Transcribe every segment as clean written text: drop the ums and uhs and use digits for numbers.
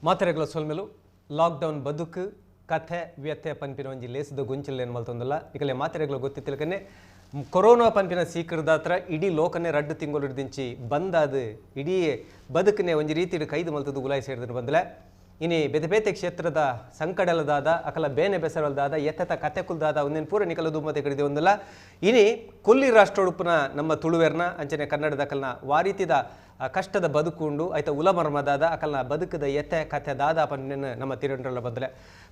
ಮಾತೆರೆಗ್ಲ ಸೊಲ್ಮೆಲು ಲಾಕ್ಡೌನ್ ಬದುಕು ಕಥೆ ವ್ಯಥೆ ಪನ್ಪಿನ ಒಂಜಿ ಲೇಸದ ಗೊಂಚಿಲ್ ಏನು ಮಲ್ತೊಂದುಲ್ಲ ಇಕಲೆ ಮಾತೆರೆಗ್ಲ ಗೊತ್ತಿತ್ತಿಲಕನೆ ಕೊರೋನಾ ಪನ್ಪಿನ ಸೀಕರ್ದಾತ್ರ ಇಡೀ ಲೋಕನೆ ರಡ್ಡು ತಿಂಗಳು ದಿಂಚಿ ಬಂದಾದ ಇಡೀ ಬದುಕನೆ ಒಂಜಿ ರೀತಿಡ್ ಕೈದು ಮಲ್ತದು ಗುಲಾಯಿ ಸೇರಿದ್ರು ಬಂದಲೆ ಇನಿ ಬೇತೆ ಬೇತೆ ಕ್ಷೇತ್ರದ ಸಂಕಡಲದಾದ ಅಕಲ ಬೇನೆ ಬೆಸರಲ್ದಾದ ಎತ್ತೆತ ಕತೆ ಕುಲ್ದಾದ ಒಂದೇನು ಪೂರ ನಿಕಲ ದುಮ್ಮತೆ ಕಡಿದೆ ಒಂದಲ್ಲ ಇನಿ ಕೊಲ್ಲಿ ರಾಷ್ಟ್ರೋಡುಪ್ಪನ ನಮ್ಮ ತುಳುವೆರ್ನ ಅಂಚನೆ ಕನ್ನಡದ ಅಕಲ್ನ ವಾರೀತಿದ ಕಷ್ಟದ ಬದುಕುಂಡು ಆಯ್ತ ಉಲಮರ್ಮದಾದ ಅಕಲ್ನ ಬದುಕದ ಎತ್ತೆ ಕತೆ ದಾದ ಪನ್ನೆನ್ ನಮ್ಮ ತಿರುಂಡ್ರಲ್ಲ ಬದಲೆ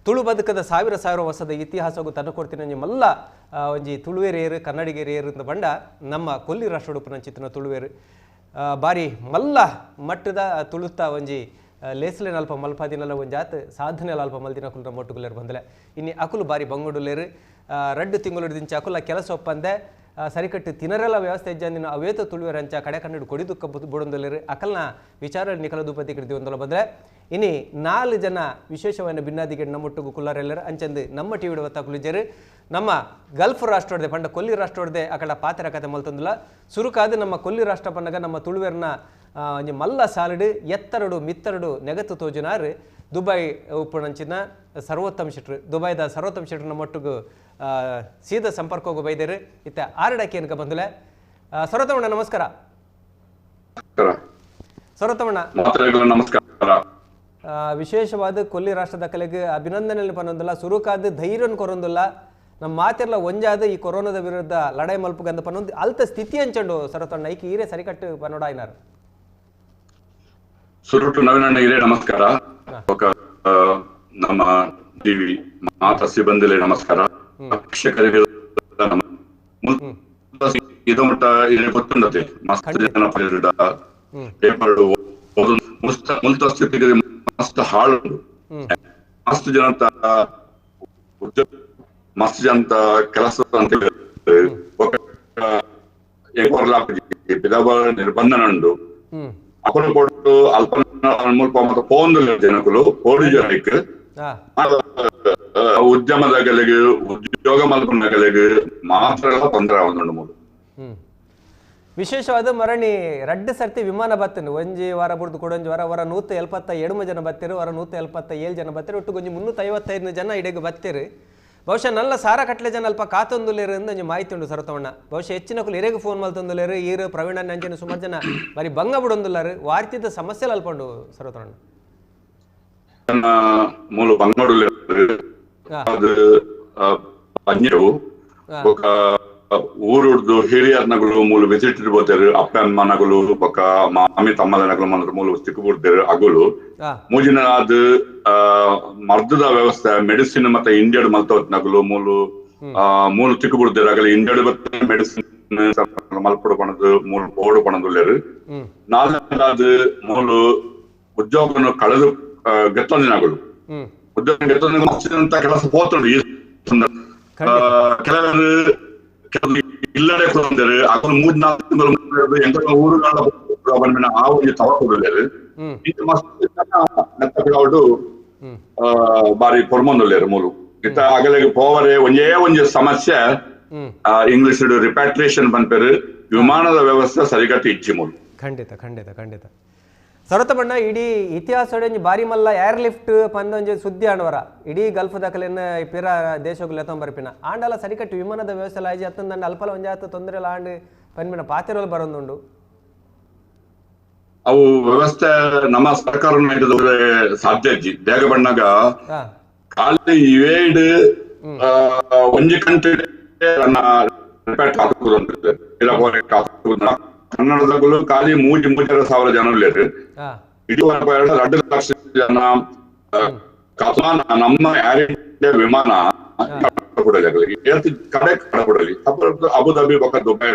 ತುಳು ಬದುಕದ ಸಾವಿರ ಸಾವಿರ ವರ್ಷದ ಇತಿಹಾಸಗೂ ತನ್ನ ಕೊಡ್ತೀನಿ ಮಲ್ಲ ಒಂಜಿ ತುಳುವೆರೇರು ಕನ್ನಡಿಗರೇರು ಅಂತ ಬಂಡ ನಮ್ಮ ಕೊಲ್ಲಿ ರಾಷ್ಟ್ರೋಡುಪ್ಪನ ಚಿತ್ರನ ತುಳುವೇರು ಬಾರಿ ಮಲ್ಲ ಮಟ್ಟದ ತುಳುತ್ತ ಒಂಜಿ ಲೇಸ್ಲೇನ ಅಲ್ಪ ಮಲ್ಪಾದಿನಲ್ಲ ಒಂದು ಜಾತ್ ಸಾಧನೆ ಅಲ್ಪ ಮಲ್ದಿನ ಅಕುಲು ಮೊಟ್ಟುಗುಲೇರು ಬಂದಲೆ ಇನ್ನು ಅಕುಲು ಬಾರಿ ಬಂಗುಡುಲೇರು ರಡ್ಡು ತಿಂಗಳು ದಿಂಚ ಅಕುಲ ಕೆಲಸ ಒಪ್ಪಂದೆ ಸರಿಕಟ್ಟು ತಿನರೆಲ್ಲ ವ್ಯವಸ್ಥೆ ಇಜ್ಜಂದಿನ ಅವೇತ ತುಳುವೆರಂಚ ಕಡೆ ಕನ್ನಡ ಕೊಡಿದುಕ್ಕ ಬುಡೊಂದಲೇರು ಅಕಲ್ನ ವಿಚಾರ ನಿಕಲ ದೂಪತಿ ಕಡಿದಿ ಒಂದಲ್ಲ ಬಂದರೆ ಇನಿ 4 ಜನ ವಿಶೇಷವಾದ ಭಿನ್ನಾದಿಗೆ ನಮ್ಮೊಟ್ಟಿಗೂ ಕುಲ್ಲಾರೆಲ್ಲರು ಅಂಚಂದು ನಮ್ಮ ಟಿವಿ ಒತ್ತಾಕುಲಿಜರು ನಮ್ಮ ಗಲ್ಫ್ ರಾಷ್ಟ್ರದೆ ಪಂಡ ಕೊಲ್ಲಿ ರಾಷ್ಟ್ರದೆ ಅಕಡ ಪಾತ್ರ ಕತೆ ಮಲ್ತೊಂದುಲ್ಲ ಸುರುಕಾದ ನಮ್ಮ ಕೊಲ್ಲಿ ರಾಷ್ಟ್ರ ಪನ್ನಗ ನಮ್ಮ ತುಳುವೆರ್ನ ಒಂಜಿ ಮಲ್ಲ ಸಾಲಡು ಎತ್ತರಡು ಮಿತ್ತರಡು ನೆಗತ್ತು ತೋಜುನಾರು ದುಬೈ ಉಪ್ಪುನಂಚಿನ ಸರ್ವೋತ್ತಮ ಶೆಟ್ರು ದುಬೈದ ಸರ್ವೋತ್ತಮ ಶೆಟ್ರು ನಮ್ಮೊಟ್ಟಿಗೂ ಸೀದಾ ಸಂಪರ್ಕಕ್ಕೆ ಬೈದೇರು ಇತ್ತ ಆರಡಕ್ಕೆ ಏನಕ ಬಂದುಲೆ. ಸರ್ವೋತ್ತಮಣ್ಣ ನಮಸ್ಕಾರ. ಸರ್ವೋತ್ತಮಣ್ಣ ನಮಸ್ಕಾರ. ವಿಶೇಷವಾದ ಕೊಲ್ಲಿ ರಾಷ್ಟ್ರದ ಕಲೆಗೆ ಅಭಿನಂದನೆ ಪನ್ನೊಂದಿಲ್ಲ ಸುರುಕಾದ ಧೈರ್ಯನ ಕೊರೊಂದಿಲ್ಲ ನಮ್ಮ ಮಾತಿರ್ಲ ಒಂಜಾದ ಈ ಕೊರೋನಾದ ವಿರುದ್ಧ ಲಡಾಯಿ ಮಲ್ಪುಗಂದ ಪನ್ನೊಂದು ಅಲ್ತ ಸ್ಥಿತಿ ಅಂಚಂಡು ಸರ್ವೋತ್ತಮಣ್ಣ ಐಕೆ ಈರೇ ಸರಿಕಟ್ಟು ಪನ್ನೋಡಾಯಿನಾರು. ಸುರುಟು ನವೀನಣ್ಣ ಹಿರೇ ನಮಸ್ಕಾರ. ನಮ್ಮ ಟಿವಿ ಮಾತಾ ಸಿಬ್ಬಂದಿಲೆ ನಮಸ್ಕಾರ. ವೀಕ್ಷಕರಿಗೆ ಇದಮಟ್ಟ ಗೊತ್ತುಂಡತೆ ಮಸ್ತ್ ಜನ ಪೇಪರ್ ಮುಲ್ತ ಸ್ಥಿತಿಗೆ ಮಸ್ತ್ ಹಾಳು ಮಸ್ತ್ ಜನತ ಮಸ್ತ್ ಜನತ ಕೆಲಸ ಅಂತ ನಿರ್ಬಂಧನ ಉಂಡು ಅಕುಲು ಕೊಟ್ಟು ಅಲ್ಪ ಮುಲ್ಪ ಮತ್ತು ಫೋನ್ ಜನಕುಲು ಪೋಡಿ ಜನಕ್ಕೆ ಉದ್ಯಮದ ಕಲೆಗೆ ಉದ್ಯೋಗ ಮಲ್ಪುನ ಕಲೆಗೆ ಮಾತ್ರ ತೊಂದರೆ ಆವೊಂದುಂಡು ಮೂಲು. ವಿಶೇಷವಾದ ಮರಣಿ ರಡ್ಡು ಸರ್ತಿ ವಿಮಾನ ಬತ್ತನು ಒಂಜಿ ವಾರ ಬುಡ್ದು ಕೊಡೊಂಜಿ ವಾರ ವರ 172 ಜನ ಬತ್ತೀರು ವರ 177 ಜನ ಬತ್ತೀರು ಒಟ್ಟು ಒಂಜಿ 355 ಜನ ಇಡೆಗೆ ಬತ್ತೀರು. ಬಹುಶಃ ನಲ್ಲ ಸಾರ ಕಟ್ಲೆ ಜನ ಅಲ್ಪ ಕಾತೊಂದುಲೇರು ಅಂದ್ ಒಂಜಿ ಮಾಹಿತಿ ಉಂಡು ಸರ್ವೋತ್ತಮಣ್ಣ. ಬಹುಶಃ ಹೆಚ್ಚಿನ ಕುಲು ಎರೆಗೆ ಫೋನ್ ಮಲ್ತೊಂದುಲೇರು ಈರು ಪ್ರವೀಣ ಅಂಚನೆ ಸುಮಾರು ಜನ ಬಾರಿ ಬಂಗ ಬಿಡೊಂದುಲ್ಲಾರು ವಾರ್ತಿದ ಸಮಸ್ಯೆ ಅಲ್ಪ ಉಂಡು ಸರ್ವೋತ್ತಮಣ್ಣ. ಮೂಲು ಬಂಗಡುಲೇರು ಅದು ಪಂಜೆವು ಬೊಕ ಊರುಡ್ದು ಹಿರಿಯರ್ನಗುಲು ಮೂಲು ವಿಸಿಟ್ ಇರ್ಬೋತೇರು ಅಪ್ಪ ಅಮ್ಮನಗುಲು ಬೊಕ ಮಾಮಿ ತಮ್ಮದನಗುಲು ಮನ ಮೂಲು ತಿಕ್ಕು ಅಗುಲು ಮೂಜಿನ ಅದು ಮರ್ದದ ವ್ಯವಸ್ಥೆ ಮೆಡಿಸಿನ್ ಮತ್ತೆ ಇಂಡಿಯಡ್ ಮಲ್ತೋತ್ನಗುಲು ಮೂಲು ಮೂಲು ತಿಕ್ಕು ಬಿಡ್ತೇರು ಅಗಲ ಇಂಡಿಯಡ್ ಮೆಡಿಸಿನ್ ಮಲ್ಪಡು ಪಣದು ಮೂಲು ಬೋಡು ಪಣದುಲ್ಲೇರು. ನಾಲ್ಕನೇದು ಮೂಲು ಉದ್ಯೋಗವನ್ನು ಕಳೆದು ಗೆತ್ತೊಂದಿನಗಳು ಉದ್ಯೋಗ ಗೆತ್ತೊಂದಿನ ಕೆಲಸ ಪೋತುಂಡು ಈ ಸಂದರ್ಭ. ಕೆಲವರು ಇಲ್ಲಡೆ ಕುಂದರು ಅಕುಲು 3-4 ತಿಂಗಳು ಎಂತ ಊರುಗಳ ಆ ಒಂಜಿ ತವಕುಲ್ಲೇರು ಮಸ್ತ್ ಜನ ಬಾರಿ ಪೊರ್ಮೊಂದುಲ್ಲೇರು ಮೂಲು ಇತ್ತ ಅಗಲಿಗೆ ಪೋವರೆ ಒಂಜೇ ಒಂಜಿ ಸಮಸ್ಯೆ ಇಂಗ್ಲಿಷ್ ರಿಪ್ಯಾಟ್ರಿಯೇಷನ್ ಪನ್ಪೇರು ವಿಮಾನದ ವ್ಯವಸ್ಥೆ ಸರಿಗಟ್ಟು ಇಜ್ಜಿ ಮೂಲು. ಖಂಡಿತ ಖಂಡಿತ ಖಂಡಿತ ಸರ್ವೋತ್ತಮಣ್ಣ. ಇಡೀ ಇತಿಹಾಸ ಒಂಜಿ ಬಾರಿ ಮಲ್ಲ ಏರ್ ಲಿಫ್ಟ್ ಪಂದೊಂಜಿ ಸುದ್ದಿ ಆಂಡವರ ಇಡೀ ಗಲ್ಫ್ ದಾಖಲೆಯನ್ನು ಪಿರ ದೇಶಗಳು ಎತ್ತೊಂಬರ್ಪಿನ ಆಂಡಲ ಸರಿಕಟ್ಟು ವಿಮಾನದ ವ್ಯವಸ್ಥೆ ಆಯ್ಜಿ ಅತ್ತಂದಂಡ ಅಲ್ಪಲ ಒಂಜಾತ ತೊಂದರೆ ಆಂಡ್ ಪನ್ಪಿನ ಪಾತಿರೋಲ್ ಬರೊಂದುಂಡು. ಅವು ವ್ಯವಸ್ಥೆ ನಮ್ಮ ಸರ್ಕಾರ ಸಾಧ್ಯ ಇಜ್ಜಿ ಬೇಗ ಬಣ್ಣಗ ಖಾಲಿ ಇವೇಡ್ ಒಂಜಿ ಕಂಟ್ರಿ ಕನ್ನಡದಗಳು ಖಾಲಿ 3-3.5 ಸಾವಿರ ಜನ ಉಲ್ಲೇರು ಇಡೀ 2 ಲಕ್ಷ ಜನ ನಮ್ಮ ಏರ್ ಇಂಡಿಯಾ ವಿಮಾನ ಕಡೆ ಕಡಕೊಡಲಿ ಅಬುದಾಬಿ ಬೊಕ ದುಬೈ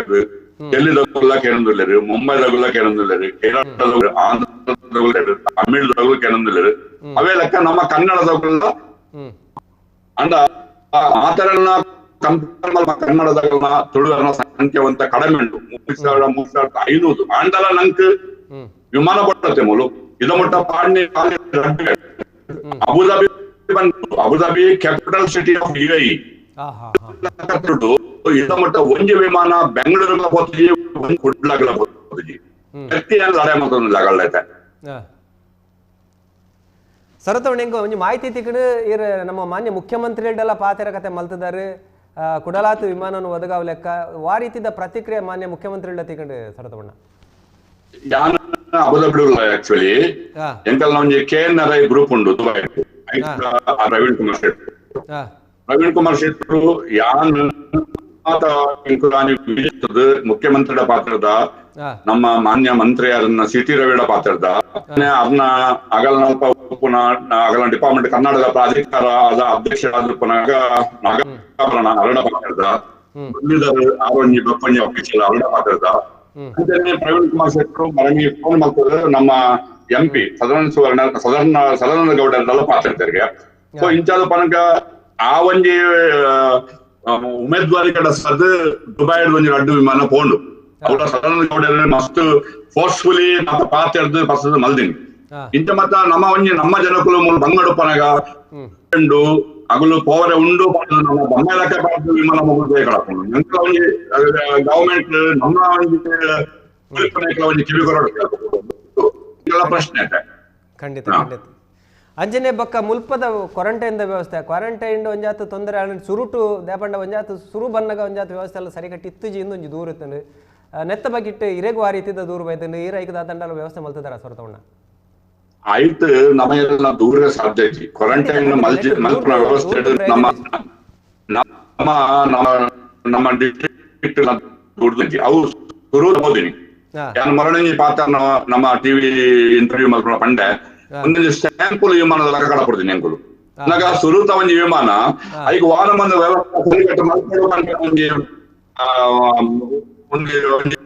ಡೆಲ್ಲಿದಗುಲ್ಲ ಕೇಳೊಂದುಲ್ಲೇರು ಮುಂಬೈದಗುಲ್ಲ ಕೇಳೊಂದುಲ್ಲೇರು ಕೇರಳದಗುಲು ಆಂಧ್ರದಗುಲು ತಮಿಳ್ದಗುಲು ಕೇಳೊಂದುಲ್ಲೇರು ಅವೇ ಲೆಕ್ಕ ನಮ್ಮ ಕನ್ನಡದಗುಲ್ಲ ಅಂಡ ಆತರನ್ನ ಕನ್ನಡದಗಳನ್ನ ತುಳುವರನ ಸಂಖ್ಯೆ ಅಂತ ಕಡಿಮೆ ಉಂಟು 3,000 3,500 ಆಂಡಲ ನಂಕ್ ವಿಮಾನ ಬರ್ತದೆ ಮೂಲು ಇದ ಮುಟ್ಟ ಪಾಂಡಿ ಅಬುದಾಬಿ ಬಂತು Abu Dhabi capital city of UAE ಇದ ಮುಟ್ಟ ಒಂಜಿ ವಿಮಾನ ಬೆಂಗಳೂರಿಗೆ ಹೋಗಿ ಒಂದು ಕುಡ್ಲಾಗಲ ಹೋಗಿ ವ್ಯಕ್ತಿ ಲಡಾಯಿ ಮತ್ತೊಂದು ಲಗಳ್ಳೈತೆ. ಸರತವಣ್ಣ ಎಂಕ್ ಒಂಜಿ ಮಾಹಿತಿ ತಿಕ್ಕಡು ಇರ್ ನಮ್ಮ ಮಾನ್ಯ ಮುಖ್ಯಮಂತ್ರಿಗಳೆಲ್ಲ ಪಾತೆರ ಕತೆ ಮಲ್ತದಾರು ಕುಡಲಾತು ವಿಮಾನವನ್ನು ಒದಗಾವ ಲೆಕ್ಕ ವಾ ರೀತಿದ ಪ್ರತಿಕ್ರಿಯೆ ಮಾನ್ಯ ಮುಖ್ಯಮಂತ್ರಿಗಳ ತಿಕ್ಕಂಡು ಸರತವಣ್ಣ ಯಾನ್ ಅಬುದಾಬಿ ಆಕ್ಚುಲಿ ಎಂಕಲ್ನ ಒಂಜಿ KNRI group ಉಂಡು ದುಬೈ ಪ್ರವೀಣ್ ಕುಮಾರ್ ಶೆಟ್ರು ಪ್ರವೀಣ್ ಕುಮಾರ್ ಶೆಟ್ರು ಯಾನ್ ಮುಖ್ಯಮಂತ್ರಿಗಳ ಪಾತ್ರದ ನಮ್ಮ ಮಾನ್ಯ ಮಂತ್ರಿಯರನ್ನ ಸಿಟಿ ರವಿಡ ಪಾತ್ರದ ಅರ್ನ ಅಗಲನಲ್ಪ ಅಗಲ ಡಿಪಾರ್ಟ್ಮೆಂಟ್ ಕರ್ನಾಟಕ ಪ್ರಾಧಿಕಾರ ಅಧ್ಯಕ್ಷರಾದ ಪುನಃ ನಾಗಾಭರಣ ಅರಡ ಪಾತ್ರದ ಆರೋಗ್ಯ ಬಪ್ಪಂಜಿ ಅಫೀಷಿಯಲ್ ಅರಡ ಪಾತ್ರದ ಅಂತಾನೆ ಪ್ರವೀಣ್ ಕುಮಾರ್ ಶೆಟ್ಟರು ಮರಣಿ ಫೋನ್ ಮಾಡ್ತದೆ ನಮ್ಮ ಎಂಪಿ ಸದಾನಂದ ಸುವರ್ಣ ಸದಾನಂದ ಗೌಡರೆಲ್ಲ ಪಾತ್ರ. ಸೊ ಇಂಚಾದ ಪನಕ ಆ ಒಂಜಿ ಉಮೇದ್ವಾರಿ ಕಡ ಸದ್ ದುಬೈ ಒಂಜಿ ರಡ್ಡು ವಿಮಾನ ಪೋಂಡು ಅವರ ಸದಾನಂದ ಗೌಡರ ಮಸ್ತ್ ಫೋರ್ಸ್ಫುಲಿ ಮತ್ತ ಪಾತ್ರ ಪಸದ ಮಲ್ದಿನಿ. ಇಂತ ಮತ್ತ ನಮ್ಮ ಒಂಜಿ ನಮ್ಮ ಜನಕುಲು ಮೂಲ ಬಂಗಡು ಪನಗ ಉಂಡು ಅಗುಲು ಪೋವರೆ ಉಂಡು ನಮ್ಮ ಬೊಮ್ಮೆಲಕ್ಕೆ ವಿಮಾನ ಮುಗಿದು ಒಂಜಿ ಗವರ್ಮೆಂಟ್ ನಮ್ಮ ಒಂಜಿ ಒಂಜಿ ಕಿವಿ ಕೊರಡು ಪ್ರಶ್ನೆ. ಖಂಡಿತ ಖಂಡಿತ. ಅಂಜನೆ ಬಕ್ಕ ಮುಲ್ಪದ ಕ್ವಾರಂಟೈನ್ ವ್ಯವಸ್ಥೆ ಕ್ವಾರಂಟೈನ್ ಒಂಜಾತ ತೊಂದರೆ ಸುರುಟು ದೇಪಂಡ ಒಂಜಾತ ಸುರು ಬನ್ನಗ ಒಂಜಾತ ವ್ಯವಸ್ಥೆ ಎಲ್ಲ ಸರಿಕಟ್ಟಿ ಇತ್ತುಜಿ ಇಂದೊಂಜಿ ದೂರ ಇತ್ತಂಡು ನೆತ್ತ ಬಗ್ಗಿಟ್ಟು ಇರೆಗೂ ಆ ರೀತಿದ ದೂರ ಬೈತಂಡು ಈ ರೈಕ ದಾತಂಡಲ ವ್ಯವಸ್ಥೆ ಮಲ್ತದಾರ ಸೊರತವಣ್ಣ. ಆಯ್ತು ನಮಗೆಲ್ಲ ದೂರ ಸಾಧ್ಯ ಐತಿ ಕ್ವಾರಂಟೈನ್ ಮಲ್ಪುನ ವ್ಯವಸ್ಥೆ ನಮ್ಮ ನಮ್ಮ ನಮ್ಮ ನಮ್ಮ ಡಿಸ್ಟ್ರಿಕ್ಟ್ ಅವು ಸುರು ಓದಿನಿ ಯಾನ್ ಮರಣಿ ಪಾತ್ರ ನಮ್ಮ ಟಿವಿ ಇಂಟರ್ವ್ಯೂ ಮಲ್ಪುನ ಪಂಡೆ ಒಂದೊಂದು ಸ್ಯಾಂಪಲ್ ವಿಮಾನದ ಲೆಕ್ಕ ಕಡಪಡ್ತೀನಿ ಅಂಕುಲು ನಾಗ ಸುರುತ ಒಂಜಿ ವಿಮಾನ ಐಕ್ ವಾರ ಮಂದ ವ್ಯವಸ್ಥೆ ಸರಿಗಟ್ಟು ಮಲ್ಪೊಡು ಒಂಜಿ ಒಂಜಿ ಒಂಜಿ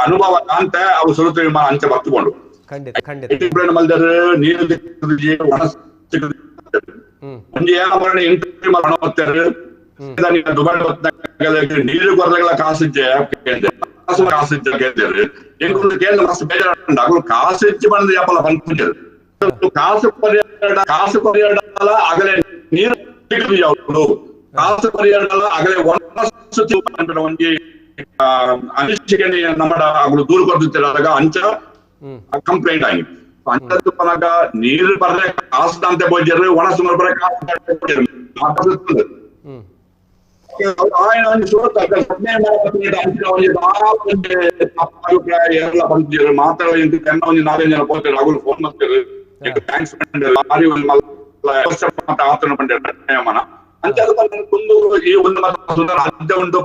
ಅನುಭವ ಅಂತ ಅವು ಸುರುತ ವಿಮಾನ ಅಂಚೆ ಬರ್ತುಕೊಂಡು ಖಂಡಿತ ಖಂಡಿತ ಮಲ್ದರ್ ನೀರು ಒಂಜಿ ಏನ ಇಂಟರ್ವ್ಯೂ ಮಾಡೋತ್ತಾರೆ ದುಬೈ ನೀರು ಕೊರತೆಗಳ ಕಾಸು ಕಾಸು ಕೇಳ್ತಾರೆ ಎಂಕುಲು ಕೇಂದ್ರ ಮಸ್ತ್ ಬೇಜಾರು ಅಗಲು ಕಾಸು ಹೆಚ್ಚು ಬಂದು ಯಾಪಲ್ಲ ಪನ್ಪುಂಜರು ಕಾಸು ಪರಿಹಾರ ಕಾಸು ಪರಿಹಾರ ಅಗಲೆ ನೀರು ಯಾವುದು ಕಾಸು ಪರಿಹಾರ ಅಗಲೆ ಒಣಸು ಒಂಜಿ ಅನಿಶ್ಚಿಕೆ ನಮ್ಮ ಅಗಲು ದೂರು ಕೊಡ್ತಿರಾಗ ಅಂಚ ಕಂಪ್ಲೇಂಟ್ ಆಗಿ ಅಂಚದ್ದು ಪನಗ ನೀರು ಬರ್ರೆ ಕಾಸು ಅಂತೆ ಬೋಜರು ಒಣಸು ಬರ್ರೆ ಕಾಸು ಫೋನ್ ಮಾಡ್ತಾರೆ thanks ಈ ಒಂದು ಉಂಟು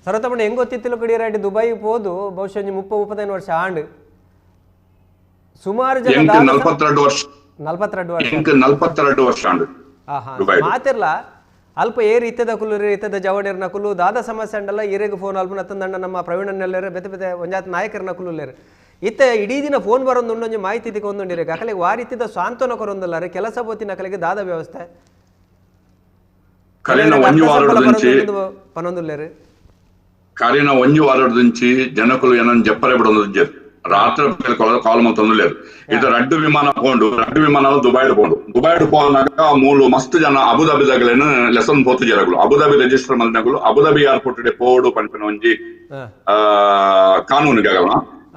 ಸರತಮಣ್ಣ ಹೆಂಗ್ ಗೊತ್ತಿತ್ತಿಲ್ಲ ಕಡಿಯರಾಡಿ ದುಬೈ ಹೋದು ಬಹುಶಃ 30-35 ವರ್ಷ ಆಂಡ್ ಸುಮಾರು ಜನ 42 ವರ್ಷ 42 ವರ್ಷ 42 ವರ್ಷ ಆಂಡ್ ಮಾತಿರ್ಲ ಅಲ್ಪ ಏರ್ ಇತ್ತದ ಕುಲು ಇತ್ತದ ಜವಡೇರ್ನ ಕುಲು ದಾದ ಸಮಸ್ಯೆ ಅಂಡಲ್ಲ ಏರೆಗ್ ಫೋನ್ ಅಲ್ಪ ನತ್ತಂದಂಡ ನಮ್ಮ ಪ್ರವೀಣನೆಲ್ಲರು ಬೆತೆ ಬೆತೆ ಒಂಜಾತ ನಾಯಕರನ್ನ ಕುಲುಲ್ಲೇರು ಇತ್ತ ಇಡೀ ದಿನ ಫೋನ್ ಬರೋದು ಒಂಜಿ ಮಾಹಿತಿ ತಿಕ್ಕೊಂದುಂಡಿರೆ ಅಕಲೆಗೆ ವಾ ರೀತಿದ ಸಾಂತ್ವನ ಕೊರೊಂದುಲ್ಲಾರೆ ಕೆಲಸ ಬೋತಿನ ಅಕಲೆಗೆ ದಾದ ವ್ಯವಸ್ಥೆ ಪನೊಂದುಲ್ಲೇರು ಕರಿನ ಒಂಜಿ ವಾರದಿಂಚಿ ಜನಕುಲು ಏನನ್ ಜಪ್ಪರೆ ಬಿಡೊಂದು ರಾತ್ರಿ ಕಾಲ್ ಮಲ್ತೊಂದುಲ್ಲೇರು ಇದು ರಡ್ಡು ವಿಮಾನ ಪೋಂಡು ರಡ್ಡು ವಿಮಾನ ದುಬೈಡ್ ಪೋಂಡು ದುಬೈಡ್ ಪೋನಾಗ ಮೂಲು ಮಸ್ತ್ ಜನ ಅಬುದಾಬಿದಾಗಲೇನು ಲೆಸನ್ ಪೋತು ಜನಗಳು Abu Dhabi register ಮಲ್ನಗಳು Abu Dhabi airport ಪೋಡು ಪನ್ಪಿನ ಒಂಜಿ ಕಾನೂನು ಆಗಲ್ಲ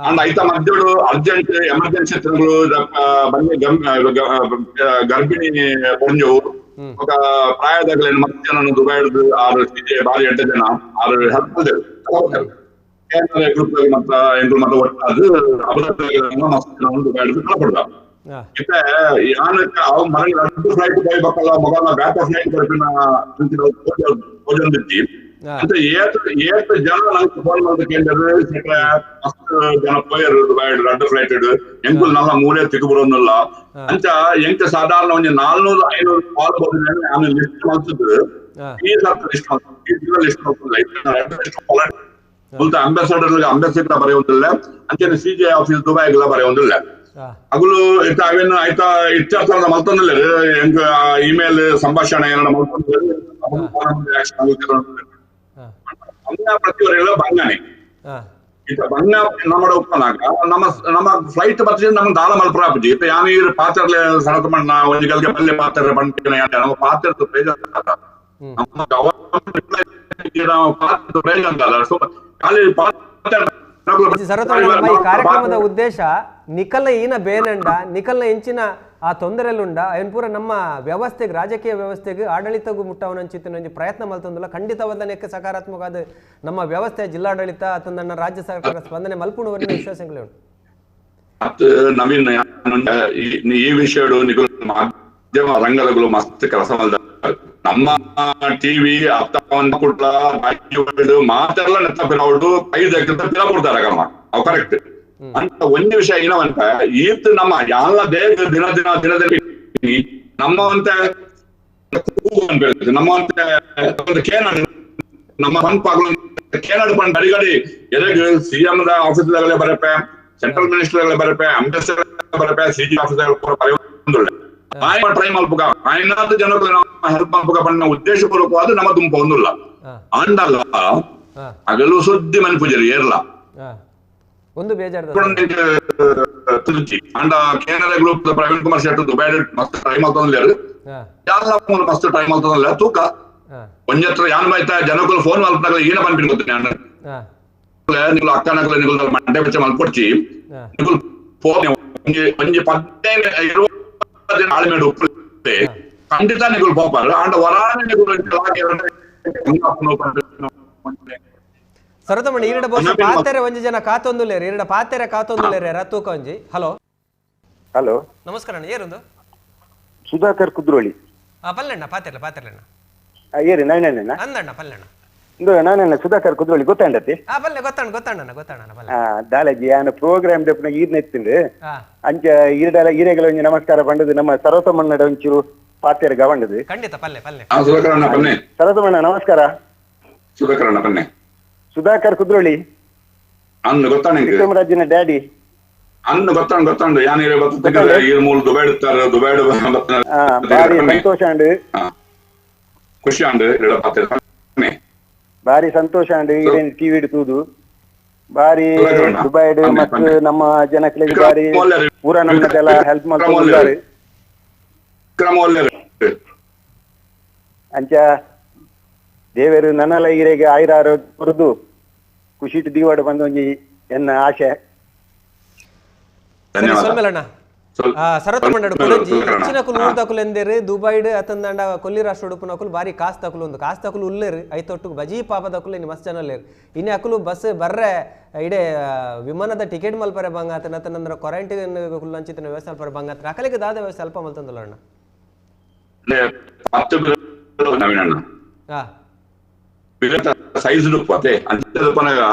ಅಂಡ್ ಐತ ಮಧ್ಯಡು ಅರ್ಜೆಂಟ್ ಎಮರ್ಜೆನ್ಸಿ ತಿಂಗಳು ಬನ್ನಿ ಗರ್ಭಿಣಿ ಪೊಂಜವು ఒక ಪ್ರಾಯದಾಗಲೇನು ಮಸ್ತ್ ಜನ ದುಬೈಡ್ ಆರು ಬಾರಿ 8 ಜನ ಆರು ಹೆಲ್ಪ್ ಗ್ರೂಪ್ ಮತ್ತ ಎಂಕುಲು ಮತ್ತ ಒಟ್ಟಾದ್ ಅಬುದಾಬಿ ಮಸ್ತ್ ಜನ ದುಬೈಡ್ ಕಳಪಡ್ದ ಇತ್ತೆ ಯಾನಕ್ಕೆ ಅವು ಮರಳಿ ರಡ್ಡು ಫ್ಲೈಟ್ ಬೈಬೇಕಲ್ಲ ಮೊಗಲ ಬ್ಯಾಕ್ ಫ್ಲೈಟ್ ಬರ್ಪಿನ ಪೋಜೊಂದಿತ್ತಿ ಅಂತ ಏತ್ ಏತ್ ಜನ ನಂಗೆ ಫೋನ್ ಮಲ್ತ್ ಕೇಂಡರ್ ಮಸ್ತ್ ಜನ ಪೋಯರು ದುಬೈಡ್ ರಡ್ಡು ಫ್ಲೈಟ್ ಎಂಕುಲು ನಲ್ಲ ಮೂಲೆ ತಿಕ್ಕು ಬರೋದಿಲ್ಲ ಅಂಚ ಎಂಕ ಸಾಧಾರಣ ಒಂಜಿ 400-500 ಕಾಲ್ ಬೋದಿನ ನಾನು ಲಿಸ್ಟ್ ಮಲ್ತದ್ದು ಈ ಸರ್ತ ಲಿಸ್ಟ್ ಮಲ್ತು ಲಿಸ್ಟ್ ಮಲ್ತು ಮುಲ್ತ ಅಂಬಾಸಿಡರ್ ಅಂಬಾಸಿಡರ್ ಬರೆಯುವುದಿಲ್ಲ ಅಂಚನೆ CJ office ದುಬೈಗೆಲ್ಲ ಬರೆಯುವುದಿಲ್ಲ ಅಗುಲು ಇತ್ತ ಅವೇನು ಆಯ್ತಾ ಇತ್ಯರ್ಥ ಮಲ್ತೊಂದಿಲ್ಲ ಎಂಕ ಇಮೇಲ್ ಸಂಭಾಷಣೆ ಏನಾರ ಮಲ್ತೊಂದಿಲ್ಲ ಪ್ರತಿವರೆಲ್ಲ ಬಂಗಾನೆ ಇತ್ತ ಬಂಗ ನಮ್ಮ ಉಪ್ಪನಾಗ ನಮ್ಮ ನಮ್ಮ ಫ್ಲೈಟ್ ಬರ್ತಿದ್ರೆ ನಮ್ಗೆ ದಾಳ ಮಲ್ಪರಾಪುಜಿ ಇತ್ತ ಯಾನು ಈ ಪಾತ್ರಲೆ ಸಣತ ಮಣ್ಣ ಒಂಜಿ ಗಲ್ಗೆ ಬಲ್ಲೆ ಪಾತ್ರ ಬಂಟಿನ ನಮ್ಮ ಪಾತ್ರದ ಪ್ರಯೋಜನ ನಮ್ಮ ಗವರ್ಮೆಂಟ್ ಪಾತ್ರದ ಪ್ರಯೋಜನ ಅಲ್ಲ. ಸೊ ಖಾಲಿ ಪಾತ್ರ ಈ ಕಾರ್ಯಕ್ರಮದ ಉದ್ದೇಶ ನಿಖಲ್ನ ಈನ ಬೇನಂಡ ನಿಖಲ್ನ ಇಂಚಿನ ಆ ತೊಂದರೆಲುಂಡ ಅಯ್ಯನ್ ಪೂರ ನಮ್ಮ ವ್ಯವಸ್ಥೆಗೆ ರಾಜಕೀಯ ವ್ಯವಸ್ಥೆಗೆ ಆಡಳಿತಗೂ ಮುಟ್ಟವನಂಚಿತ್ತಿನ ಒಂಜಿ ಪ್ರಯತ್ನ ಮಲ್ತೊಂದುಲ್ಲ ಖಂಡಿತವಾದ ನೆಕ್ಕ ಸಕಾರಾತ್ಮಕ ಅದು ನಮ್ಮ ವ್ಯವಸ್ಥೆ ಜಿಲ್ಲಾಡಳಿತ ಅಥವಾ ನನ್ನ ರಾಜ್ಯ ಸರ್ಕಾರ ಸ್ಪಂದನೆ ಮಲ್ಪುಣವನ್ನ ವಿಶ್ವಾಸ ನವೀನ್ ಈ ವಿಷಯ ಮಾಧ್ಯಮ ರಂಗದಗಳು ಮಸ್ತ್ ಕೆಲಸ ನಮ್ಮ ಟಿವಿ ಅಪ್ಪ ಮಾತೆಲ್ಲ ನೆತ್ತಪಿರವಳು ಕೈ ಪಿರ ಕರ್ಮ ಅವು ಕರೆಕ್ಟ್ ಅಂತ ಒಂದ್ ವಿಷಯ ಏನವಂತ ಈತ್ ನಮ್ಮ ಎಲ್ಲ ದೇಹ ದಿನ ದಿನ ದಿನದಲ್ಲಿ ನಮ್ಮವಂತ ನಮ್ಮವಂತ ಒಂದು ಕೇನಾಡು ನಮ್ಮ ಪಂಪಾಗ್ಲು ಕೇನಾಡು ಪಂಡ್ ಅಡಿಗಡಿ ಎದೆಗೆ CM the office ಬರಪೆ central minister ಬರಪೆ ambassador ಬರಪೆ CG office ಆಯ್ನ try ಮಲ್ಪುಗ ಆಯ್ನಾದ ಜನರು ಹೆಲ್ಪ್ ಮಲ್ಪುಗ ಬಣ್ಣ ಉದ್ದೇಶಪೂರ್ವಕವಾದ ನಮ್ಮ ದುಂಪ ಒಂದುಲ್ಲ ಅಂಡಲ್ಲ ಅಗಲು ಸುದ್ದಿ ಮನೆ ಪೂಜಾರಿ ಏರ್ಲ ಒಂದು ಬೇಜಾರು ತುರುಚಿ ಅಂಡ ಕೇನರ ಗ್ರೂಪ್ ಪ್ರವೀಣ್ ಕುಮಾರ್ ಶೆಟ್ಟಿ ದುಬೈ ಮಸ್ತ್ ಟ್ರೈ ಮಲ್ತೊಂದುಲ್ಲೆರ್ ಯಾರ್ಲ ಮಸ್ತ್ ಟ್ರೈ ಮಲ್ತೊಂದುಲ್ಲೆರ್ ತೂಕ ಒಂಜತ್ರ ಯಾನ್ ಬೈತ ಜನಕುಲು ಫೋನ್ ಮಲ್ಪನಗಲ ಏನ ಪನ್ಪಿನ ಗೊತ್ತಿನಿ ಅಂಡ ನಿಗುಲು ಅಕ್ಕನಕುಲು ನಿಗುಲು ಮಂಡೆ ಬೆಚ್ಚ ಮಲ್ಪೊಡ್ಚಿ ನಿಗುಲು ಫೋನ್ ಒಂಜಿ ಒಂಜಿ 15 20 ದಿನ ಆಳ್ಮೇಡ್ ಉಪ್ಪುಲೆ ಖಂಡಿತ ನಿಗುಲು ಪೋಪಾರು ಅಂಡ ವರಾನೆ ನಿಗುಲು ಸರತಮಣಿ ಈರಡ ಬಹುಶಃ ಪಾತೆರೆ ಒಂಜಿ ಜನ ಕಾತೊಂದುಲ್ಲೇರು ಈರಡ ಪಾತೆರೆ ಕಾತೊಂದುಲ್ಲೇರು ರತೂಕ ಒಂಜಿ. ಹಲೋ ಹಲೋ ನಮಸ್ಕಾರ ಅಣ್ಣ, ಏರುಂದು? ಸುಧಾಕರ್ ಕುದ್ರೋಳಿ. ಪಲ್ಲಣ್ಣ ಪಾತೆರ್ಲ ಪಾತೆರ್ಲಣ್ಣ. ಏರಿ ನಾನಣ್ಣ ಅಂದಣ್ಣ ಪಲ್ಲಣ್ಣ. ಇಂದು ನಾನಣ್ಣ ಸುಧಾಕರ್ ಕುದ್ರೋಳಿ ಗೊತ್ತಾಂಡತಿ? ಪಲ್ಲೆ ಗೊತ್ತಾಣ ಗೊತ್ತಾಣಣ್ಣ ಗೊತ್ತಾಣಣ್ಣ ಪಲ್ಲೆ. ದಾಲಜಿ ಯಾನ ಪ್ರೋಗ್ರಾಮ್ ದೆಪ್ಪುನ ಈರ್ನ ಎತ್ತಿಂಡು ಅಂಚ ಈರಡ ಈರೆಗಳ ಒಂಜಿ ನಮಸ್ಕಾರ ಪಂಡದು ನಮ್ಮ ಸರತಮಣ್ಣಡ ಒಂಚೂರು ಪಾತೆರ್ ಗವಂಡದು. ಖಂಡಿತ ಪಲ್ಲೆ ಪಲ್ಲೆ. ಸುಧಾಕರಣ್ಣ ಪನ್ನೆ. ಸರತಮಣ್ಣ ನಮಸ್ಕಾರ. ಸುಧಾಕರಣ್ಣ ಪನ್ನೆ. ಸುಧಾಕರ್ ಕುದ್ರೋಳಿ ಅನ್ನ ಗೊತ್ತಾಣ ವಿಕ್ರಮರಾಜನ ಡ್ಯಾಡಿ ಅನ್ನ ಗೊತ್ತಾಣ ಗೊತ್ತಾಂಡು ಯಾನ್ ಇರೆ ಬತ್ತುತ್ತಿಗೆ ಈರ್ ಮೂಲ ದುಬೈಡುತ್ತಾರೆ ದುಬೈಡು ಬಾರಿ ಸಂತೋಷ ಅಂಡು ಖುಷಿ ಅಂಡು ಇರಡ ಪಾತ್ರೆ ಬಾರಿ ಸಂತೋಷ ಅಂಡು ಇರೇನ್ ಟಿವಿ ತೂದು ಬಾರಿ ದುಬೈಡು ಮತ್ತು ನಮ್ಮ ಜನಗಳಿಗೆ ಬಾರಿ ಪೂರ ನಮ್ಮದೆಲ್ಲ ಹೆಲ್ಪ್ ಮಾಡ್ತಾರೆ ಅಂಚ ದೇವರು ನನ್ನಲ ಈರೆಗೆ ಆಯುರ ಕೊರದು ಖುಷಿಟ್ ದೀವಾಡು ಬಂದ ಒಂಜಿ ಎನ್ನ ಆಶೆ. ಸರತಮಂಡಡು ಕುಡಂಜಿ ಹೆಚ್ಚಿನ ಕುಲು ಊರ್ದಕುಲು ಎಂದೇರು ದುಬೈಡ್ ಅತಂದಂಡ ಕೊಲ್ಲಿ ರಾಷ್ಟ್ರ ಉಡುಪುನಕುಲು ಬಾರಿ ಕಾಸ್ ತಕುಲು ಒಂದು ಕಾಸ್ ತಕುಲು ಉಲ್ಲೇರು ಐತೊಟ್ಟು ಬಜಿ ಪಾಪದಕುಲು ಇನ್ನು ಮಸ್ತ್ ಜನ ಉಲ್ಲೇರು ಇನ್ನು ಅಕುಲು ಬಸ್ ಬರ್ರೆ ಇಡೆ ವಿಮಾನದ ಟಿಕೆಟ್ ಮಲ್ಪರೆ ಬಂಗ ಆತನ ಅತನಂದ್ರ ಕ್ವಾರಂಟೈನ್ ಕುಲು ಅಂಚಿತನ ವ್ಯವಸ್ಥೆ ಅಲ್ಪರೆ ಬಂಗ ಆತನ ಅಕಲಿಗೆ ದಾದ ವ್ಯವಸ್ಥೆ ಅಲ್ಪ ಮಲ್ತಂದಲ್ಲ ಅಣ್ಣ. ಸೈಜ್ ರೂಪತೆ ಅಂಚೆ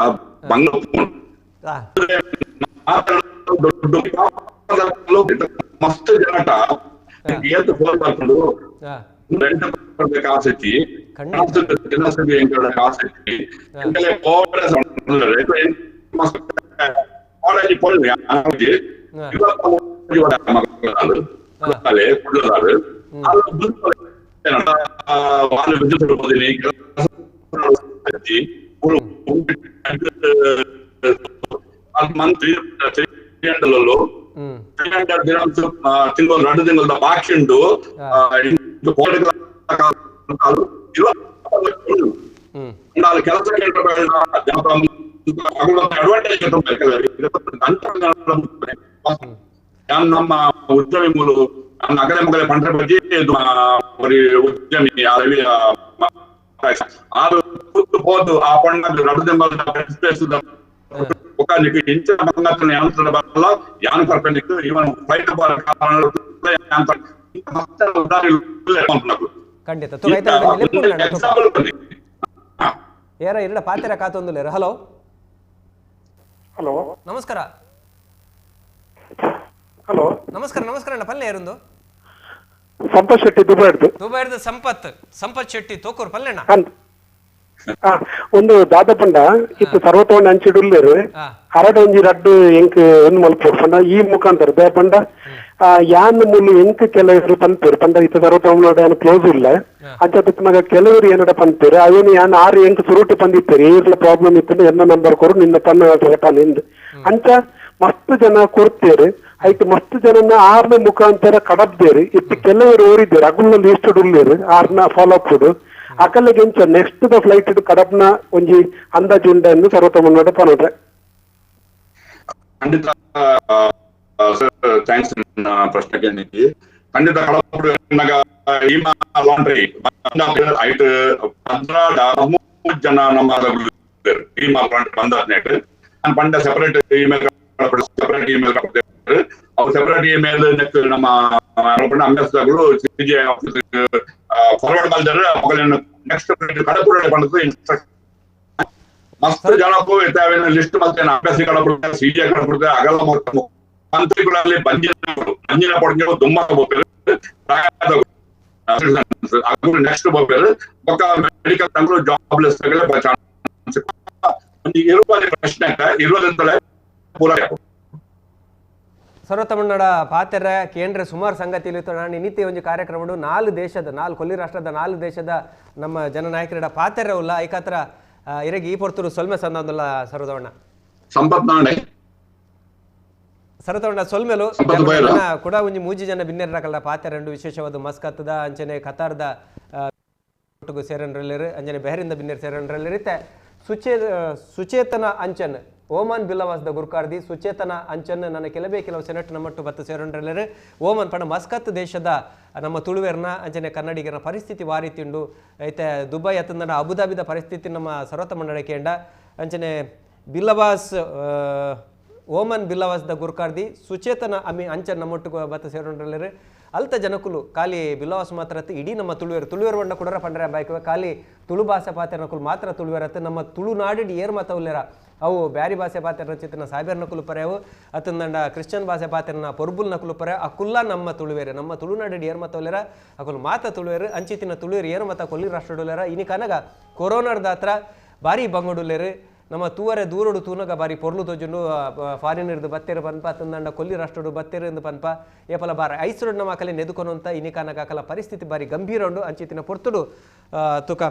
ಬಂಗ ಮಸ್ತ್ ಜನಟ ಏತ್ ಫೋನ್ ಮಾಡ್ಕೊಂಡು ರೆಂಟ್ ಕೊಡ್ಬೇಕು ಆಸಕ್ತಿ ಆಸಕ್ತಿ ತಿಂಗಳು 2 ತಿಂಗಳ ಬಾಕಿ ಉಂಡು ಕೆಲಸ ಅಡ್ವಾಂಟೇಜ್ ನಮ್ಮ ಉದ್ಯಮಿ ಮೂಲ ನಮ್ಮ ಅಗಲೆ ಮಗಲೆ ಪಂಡ್ರೆ ಬಗ್ಗೆ ಉದ್ಯಮಿ ಆರು ಹೋದು ಆ ಪಣ್ಣ 2 ತಿಂಗಳ ಯಾನ್ ಪರ್ಪೆಂಡಿಕ್ ಇವನ್ ಫ್ಲೈಟ್ ಖಂಡಿತ ಏರ ಇರಡ ಪಾತೆರ ಕಾತೊಂದುಲ್ಲೇರು. ಹಲೋ ಹಲೋ ನಮಸ್ಕಾರ. ಹಲೋ ನಮಸ್ಕಾರ ನಮಸ್ಕಾರ ಅಣ್ಣ ಪಲ್ಲೆ ಏರುಂದು? ಸಂಪತ್ ಶೆಟ್ಟಿ ದುಬೈಡ್ದು. ದುಬೈಡ್ದು ಸಂಪತ್ ಸಂಪತ್ ಶೆಟ್ಟಿ ತೋಕೂರು ಪಲ್ಲೆಣ್ಣ. ಒಂದು ದಾದ ಪಂಡ ಇತ್ತು ಸರ್ವತೋಣ ಅಂಚಿಡುಲ್ಲೇರು ಅರಡ ಒಂಜಿ ರಡ್ಡು ಎಂಕ್ ಒಂದು ಮಲ್ಪೊಡು ಪಂಡ ಈ ಮುಖಾಂತರ ಬೇ ಪಂಡ ಯಾನ್ ಮುಲ್ಲು ಎಂಕ್ ಕೆಲವರು ಪನ್ಪೇರು ಪಂಡ ಇತ್ತ ಸರ್ವತೋಣ ಕ್ಲೋಸ್ ಇಲ್ಲ ಅಂಚ ಮಗ ಕೆಲವರು ಏನಡ ಪನ್ಪೇರು ಅವೇನು ಯಾನ್ ಆರು ಎಂಕ್ ಸುರುಟು ಪಂದಿತ್ತೇರು ಏರ್ಲ ಪ್ರಾಬ್ಲಮ್ ಇತ್ತು ಎನ್ನ ನಂಬರ್ ಕೊರು ನಿನ್ನ ಪನ್ನ ನಿಂದು ಅಂಚ ಮಸ್ತ್ ಜನ ಕೊಡ್ತೇರು ಐಕ್ ಮಸ್ತ್ ಜನನ ಆರ್ನ ಮುಖಾಂತರ ಕಡಬ್ದೇರು ಇತ್ತು ಕೆಲವರು ಊರಿದ್ದೇರು ಅಗುಲ್ನಲ್ಲಿ ಎಷ್ಟು ಉಲ್ಲೇರು ಆರ್ನ ಫಾಲೋ ಅಪ್ ಅಕಲೆಗೆ ಎಂಚ next the flight ಕಡಬ್ನ ಒಂಜಿ ಅಂದಾಜು ಉಂಡ ಎಂದು ಸರ್ವತಮನ್ನೋಡ ಪನೋಡ್ರೆ. ಖಂಡಿತ ಸರ್, thanks ಪ್ರಶ್ನೆ ಕೇಳಿದ್ದಿ. ಖಂಡಿತ ಕಡಪುಡು ಲಾಂಡ್ರಿ ಐಟ್ 13 ಜನ ನಮ್ಮ ಇಮಾ ಲಾಂಡ್ರಿ ಬಂದ ಪಂಡ separate email separate email ಅವ್ರು ಸೆಪರೇಟ್ ಇಮೇಲ್ ನಮ್ಮ ಅಂಬಾಸಿಡರ್ಗಳು CJ office forward ಮಾಡಿದ್ರೆ ನೆಕ್ಸ್ಟ್ ಕಡಪುರ ಬಂದದ್ದು ಇನ್ಸ್ಟ್ರಕ್ಷನ್ ಮಸ್ತ್ ಜನಕ್ಕೂ ಲಿಸ್ಟ್ ಮತ್ತೆ ಅಭ್ಯಾಸಿ ಕಡಪುರ ಸಿಜೆ ಕಡಪುರ ಅಗಲ ಮಂತ್ರಿಗಳಲ್ಲಿ ಬಂಜಿನ ಪೊಡಂಜ ದುಮ್ಮ ಬೋಪೇರು ನೆಕ್ಸ್ಟ್ ಬೋಪೇರು ಬೊಕ್ಕ ಮೆಡಿಕಲ್ ತಂಗಳು ಜಾಬ್ಲೆಸ್ ಚಾನ್ಸ್ ಇರುವ ಪ್ರಶ್ನೆ ಇರುವುದಂತಲೇ ಪೂರ ಸರ್ವತಮಿಳ್ನಾಡ ಪಾತೆರ ಕೇಂದ್ರ ಸುಮಾರು ಸಂಗತಿ ನಾನು ನಿತ್ಯ ಒಂದು ಕಾರ್ಯಕ್ರಮ 4 ದೇಶದ 4 ಕೊಲ್ಲಿ ರಾಷ್ಟ್ರದ 4 ದೇಶದ ನಮ್ಮ ಜನನಾಯಕರ ಪಾತೆರ ಉಲ್ಲ ಐಕಾತ್ರ ಇರಗಿ ಈ ಪೊರ್ತರು ಸೊಲ್ಮೆ ಸಂದಲ್ಲ ಸರ್ವತವಣ್ಣ ಸಂಪತ್ ಸರ್ವತವಣ್ಣ ಸೊಲ್ಮೆಲು ಕೂಡ ಒಂಜಿ ಮೂಜಿ ಜನ ಬಿನ್ನೆರಕಲ್ಲ ಪಾತೆರಂಡು ವಿಶೇಷವಾದ ಮಸ್ಕತ್ತದ ಅಂಚನೆ ಕತಾರ್ದ ಸೇರನ್ರಲ್ಲಿರು ಅಂಚನೆ ಬೆಹರಿಂದ ಬಿನ್ನೆರ್ ಸೇರನ್ರಲ್ಲಿರುತ್ತೆ ಸುಚೇತನ ಅಂಚನ್ ಓಮನ್ ಬಿಲ್ಲವಾಸದ ಗುರುಕಾರ್ದಿ ಸುಚೇತನ ಅಂಚನ್ ನನ್ನ ಕೆಲವೇ ಕೆಲವು ಸೆನೆಟ್ ನಮ್ಮಟ್ಟು ಬತ್ತ ಸೇರೊಂಡ್ರಲ್ಲರು ಓಮನ್ ಪಣ ಮಸ್ಕತ್ ದೇಶದ ನಮ್ಮ ತುಳುವೆರ್ನ ಅಂಚನೆ ಕನ್ನಡಿಗರ ಪರಿಸ್ಥಿತಿ ವಾರಿ ತಿಂಡು ಐತೆ ದುಬೈ ಅತ್ತಂದ ಅಬುದಾಬಿದ ಪರಿಸ್ಥಿತಿ ನಮ್ಮ ಸರ್ವತ ಮಂಡಳ ಕೇಂಡ ಅಂಚನೆ ಬಿಲ್ಲವಾಸ್ ಓಮನ್ ಬಿಲ್ಲವಾಸದ ಗುರುಕಾರ್ದಿ ಸುಚೇತನ ಅಮಿ ಅಂಚನ್ ನಮ್ಮೊಟ್ಟು ಬತ್ತ ಸೇರೊಂಡ್ರಲ್ಲರು ಅಲ್ತ ಜನಕುಲು ಖಾಲಿ ಬಿಲ್ಲವಾಸ ಮಾತ್ರ ಇಡೀ ನಮ್ಮ ತುಳುವೆರು ತುಳುವೆರು ಬಣ್ಣ ಕೊಡರ ಪಂಡ್ರೆ ಬೈಕ್ ಖಾಲಿ ತುಳು ಭಾಷೆ ಪಾತೆರನಕುಲು ಮಾತ್ರ ತುಳುವೆರತ್ತೆ ನಮ್ಮ ತುಳುನಾಡಿಡ್ ಏರ್ ಮಾತವುಲ್ಲೇರ ಅವು ಬ್ಯಾರಿ ಭಾಷೆ ಪಾತೆರ ಚಿತ್ತನ ಸಾಬೇರ್ ನಕುಲು ಪರ್ಯಾವು ಅತಂದಂಡ ಕ್ರಿಶ್ಚಿಯನ್ ಭಾಷೆ ಪಾತೆರನ ಪೊರ್ಬುಲ್ ನಕುಲು ಪರ್ಯ ಅಕುಲ್ಲ ನಮ್ಮ ತುಳುವೆರೆ ನಮ್ಮ ತುಳುನಾಡಿಡ್ ಏರ್ ಮಾತವುಲ್ಲೇರ ಅಕುಲು ಮಾತ ತುಳುವೆರು ಅಂಚಿತಿನ ತುಳುವೆರು ಏರ್ ಮಾತ ಕೊಲ್ಲಿ ರಾಷ್ಟ್ರಡುಲ್ಲೇರ ಇನಿ ಕನಗ ಕೊರೋನಾರ್ದಾತ್ರ ಭಾರಿ ಬಂಗಡುಲ್ಲೇರು ನಮ್ಮ ತೂವರೆ ದೂರಡು ತೂನಗ ಬಾರಿ ಪೊರ್ಲು ತೋಜುಂಡು ಫಾರಿನರ್ದು ಬತ್ತೇರು ಪನ್ಪ ತಂದಂಡ ಕೊಲ್ಲಿ ರಾಷ್ಟ್ರಡು ಬತ್ತೇರು ಎಂದು ಪನ್ಪ ಏಪಲ ಬಾರ ಐಸ್ರೋಡ್ ನಮ್ಮ ಅಕಲೆ ನೆದುಕೊನಂತ ಇನಿ ಕಾನಗ ಅಕಲ ಪರಿಸ್ಥಿತಿ ಬಾರಿ ಗಂಭೀರ ಉಂಡು ಅಂಚಿತಿನ ಪೊರ್ತುಡು ತುಕ